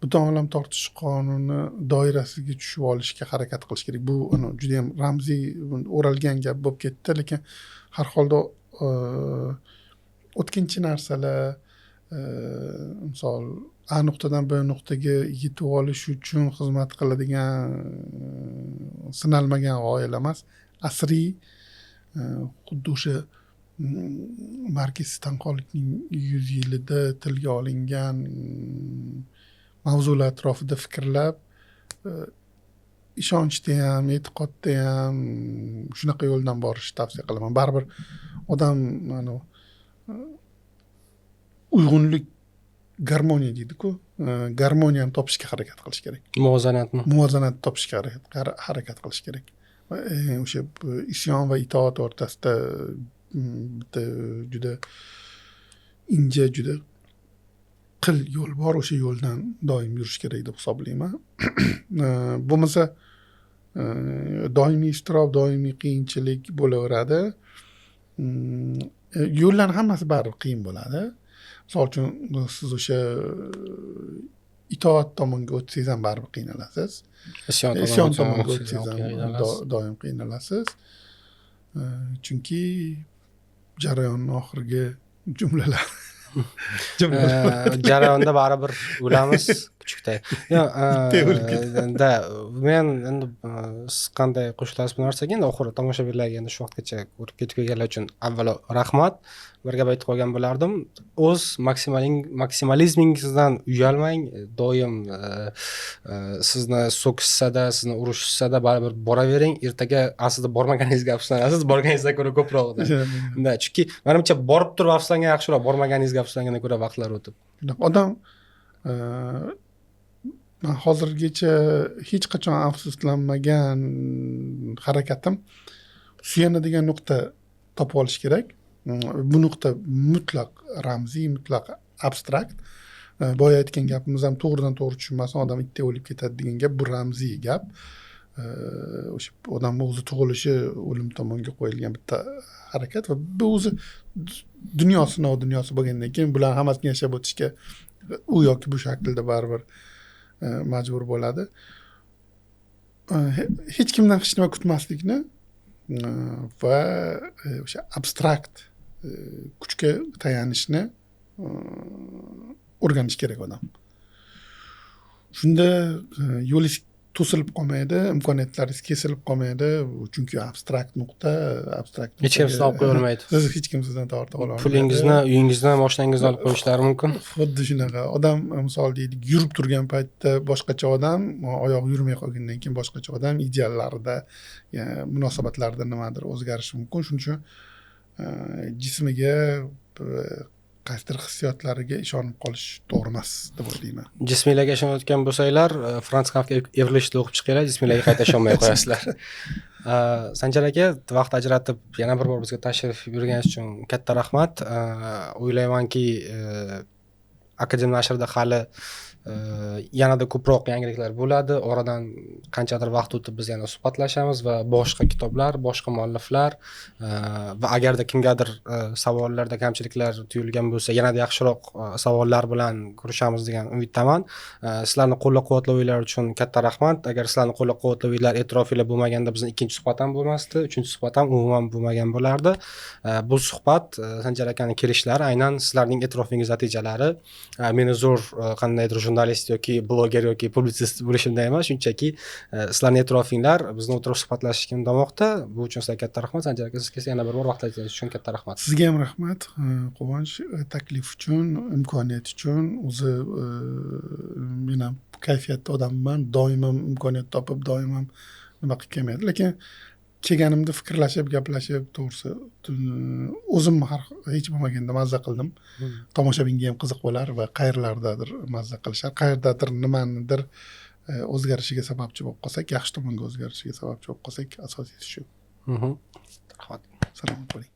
butun olam tortish qonuni doirasiga tushib olishga harakat qilish kerak. Bu juda ham ramziy o'ralgan gap bo'lib ketdi, lekin har holda o'tkinchi narsalar, misol A nuqtadan B nuqtaga yetib olish uchun xizmat qiladigan sinalmagan g'oyalar emas, asriy, xuddi o'sha Markiz tanqolikning 100 yilida tilga olingan mavzular atrofida fikrlab, ishonchda ham, e'tiqodda ham shunaqa yo'ldan borishni tavsiya qilaman. Baribir odam mana uyg'unlik, garmoniya deydi-ku, garmoniyani topishga harakat qilish kerak. Muvozanatni. Muvozanatni topishga harakat qilish kerak. O'sha isyon va itoat o'rtasida bitta juda inja, juda qil yo'l bor, o'sha yo'ldan doim yurish kerak deb hisoblayman. Bo'lmasa doimiy iztirob, doimiy qiyinchilik bo'laveradi. Yo'llarning hammasi baribir qiyin bo'ladi. Misol uchun siz o'sha itoat tomonga o'tsangiz ham baribir qiynalasiz. Isyon tomonga o'tsangiz ham doim qiynalasiz. Chunki jarayonning oxirgi jumlalar jarayonda baribir o'lamiz kuchukday. Da, men endi siz qanday qo'shilasiz bu narsaga? Endi oxiri tomoshabinlarga endi shu vaqtgacha ko'rib ketib kelganlar uchun avvalo rahmat. Bir gap aytib qolgan bo'lardim. O'z maksimalizmingizdan uyalmang. Doim sizni so'kishsa-da, sizni urushsa-da baribir boravering. Ertaga aslida bormaganingizga afsuslanasiz, borganingizdan ko'ra ko'proq. Da, chunki menimcha borib turib afsuslangan yaxshiroq, bormaganingizga afsuslangandan ko'ra vaqtlar o'tib. Odam Man hozirgacha hech qachon afsuslanmagan harakatim, suyanadigan nuqta topib olish kerak. Bu nuqta mutlaq ramziy, mutlaq abstrakt. Boya aytgan gapimiz ham to'g'ridan to'g'ri tushunmasin, odam itdek o'lib ketadi degan gap, bu ramziy gap. O'sha odamni o'zi tug'ilishi o'lim tomonga qo'yilgan bitta harakat va bu o'zi dunyo sinov dunyosi bo'lgandan keyin bularni hammasini yashab o'tishga u yoki bu shaklda baribir majbur bo'ladi. Hech kimdan hech nima kutmaslikni va o'sha abstrakt kuchga tayanishni o'rganish kerak odam. Shunda yo'lingiz to'silib qolmaydi, imkoniyatlaringiz kesilib qolmaydi, chunki abstrakt nuqta, abstrakt Hech kim sizni olib qo'ya olmaydi. Siz hech kim sizdan tortib ola olmaydi. Pulingizni, uyingizni, moshinangizni olib qo'yishlari mumkin. Xuddi shunaqa. Odam, misol deylik, yurib turgan paytda boshqacha odam, oyog'i yurmay qolgandan keyin boshqacha odam, ideallarida, munosabatlarda nimadir o'zgarishi mumkin. Shuning uchun jismiga, qaysidir hissiyotlariga ishonib qolish to'g'ri emas deb o'ylayman. Jisminglarga ishonayotgan bo'lsanglar, Frans Kafka Evrilishni o'qib chiqinglar, jisminglarga qayta ishonmay qo'yasizlar. Sanjar aka, vaqt ajratib yana bir bor bizga tashrif buyurganingiz uchun katta rahmat. O'ylaymanki, Akadem nashrida hali yanada ko'proq yangiliklar bo'ladi. Oradan qanchadir vaqt o'tib biz yana suhbatlashamiz va boshqa kitoblar, boshqa mualliflar va agarda kimgadir savollarda kamchiliklar tuyulgan bo'lsa, yanada yaxshiroq savollar bilan ko'rishamiz degan umiddaman. Sizlarni qo'llab-quvvatlovinglar uchun katta rahmat. Agar sizlarni qo'llab-quvvatlovinglar, e'tirofinglar bo'lmaganda bizning ikkinchi suhbat ham bo'lmasdi, uchinchi suhbat ham umuman bo'lmagan bo'lardi. Bu suhbat, Sanjar akaning kelishlari aynan sizlarning e'tirofingiz natijalari. Meni zo'r qandaydir jurnalist yoki bloger yoki publitsist bo'lishimdan emas, shunchaki sizlarning e'tirofinglar bizni o'tirib suhbatlashishga undamoqda. Bu uchun sizlarga katta rahmat. Sanjar aka, sizga yana bir bor vaqt ajratishingiz uchun katta rahmat. Sizga ham rahmat, Quvonch, taklif uchun, imkoniyat uchun. O'zi men ham kayfiyatli odamman, doim ham imkoniyat topib, doim ham nima qilib kelmaydi. Lekin kelganimda fikrlashib, gaplashib, to'g'risi o'zim hech bo'lmaganda mazza qildim. Tomoshabinga ham qiziq bo'lar va qayerlardadir mazza qilishar, qayerdadir nimanidir o'zgarishiga sababchi bo'lib qolsak, yaxshi tomonga o'zgarishiga sababchi bo'lib qolsak, asosiysi shu. Rahmat. Salomat bo'ling.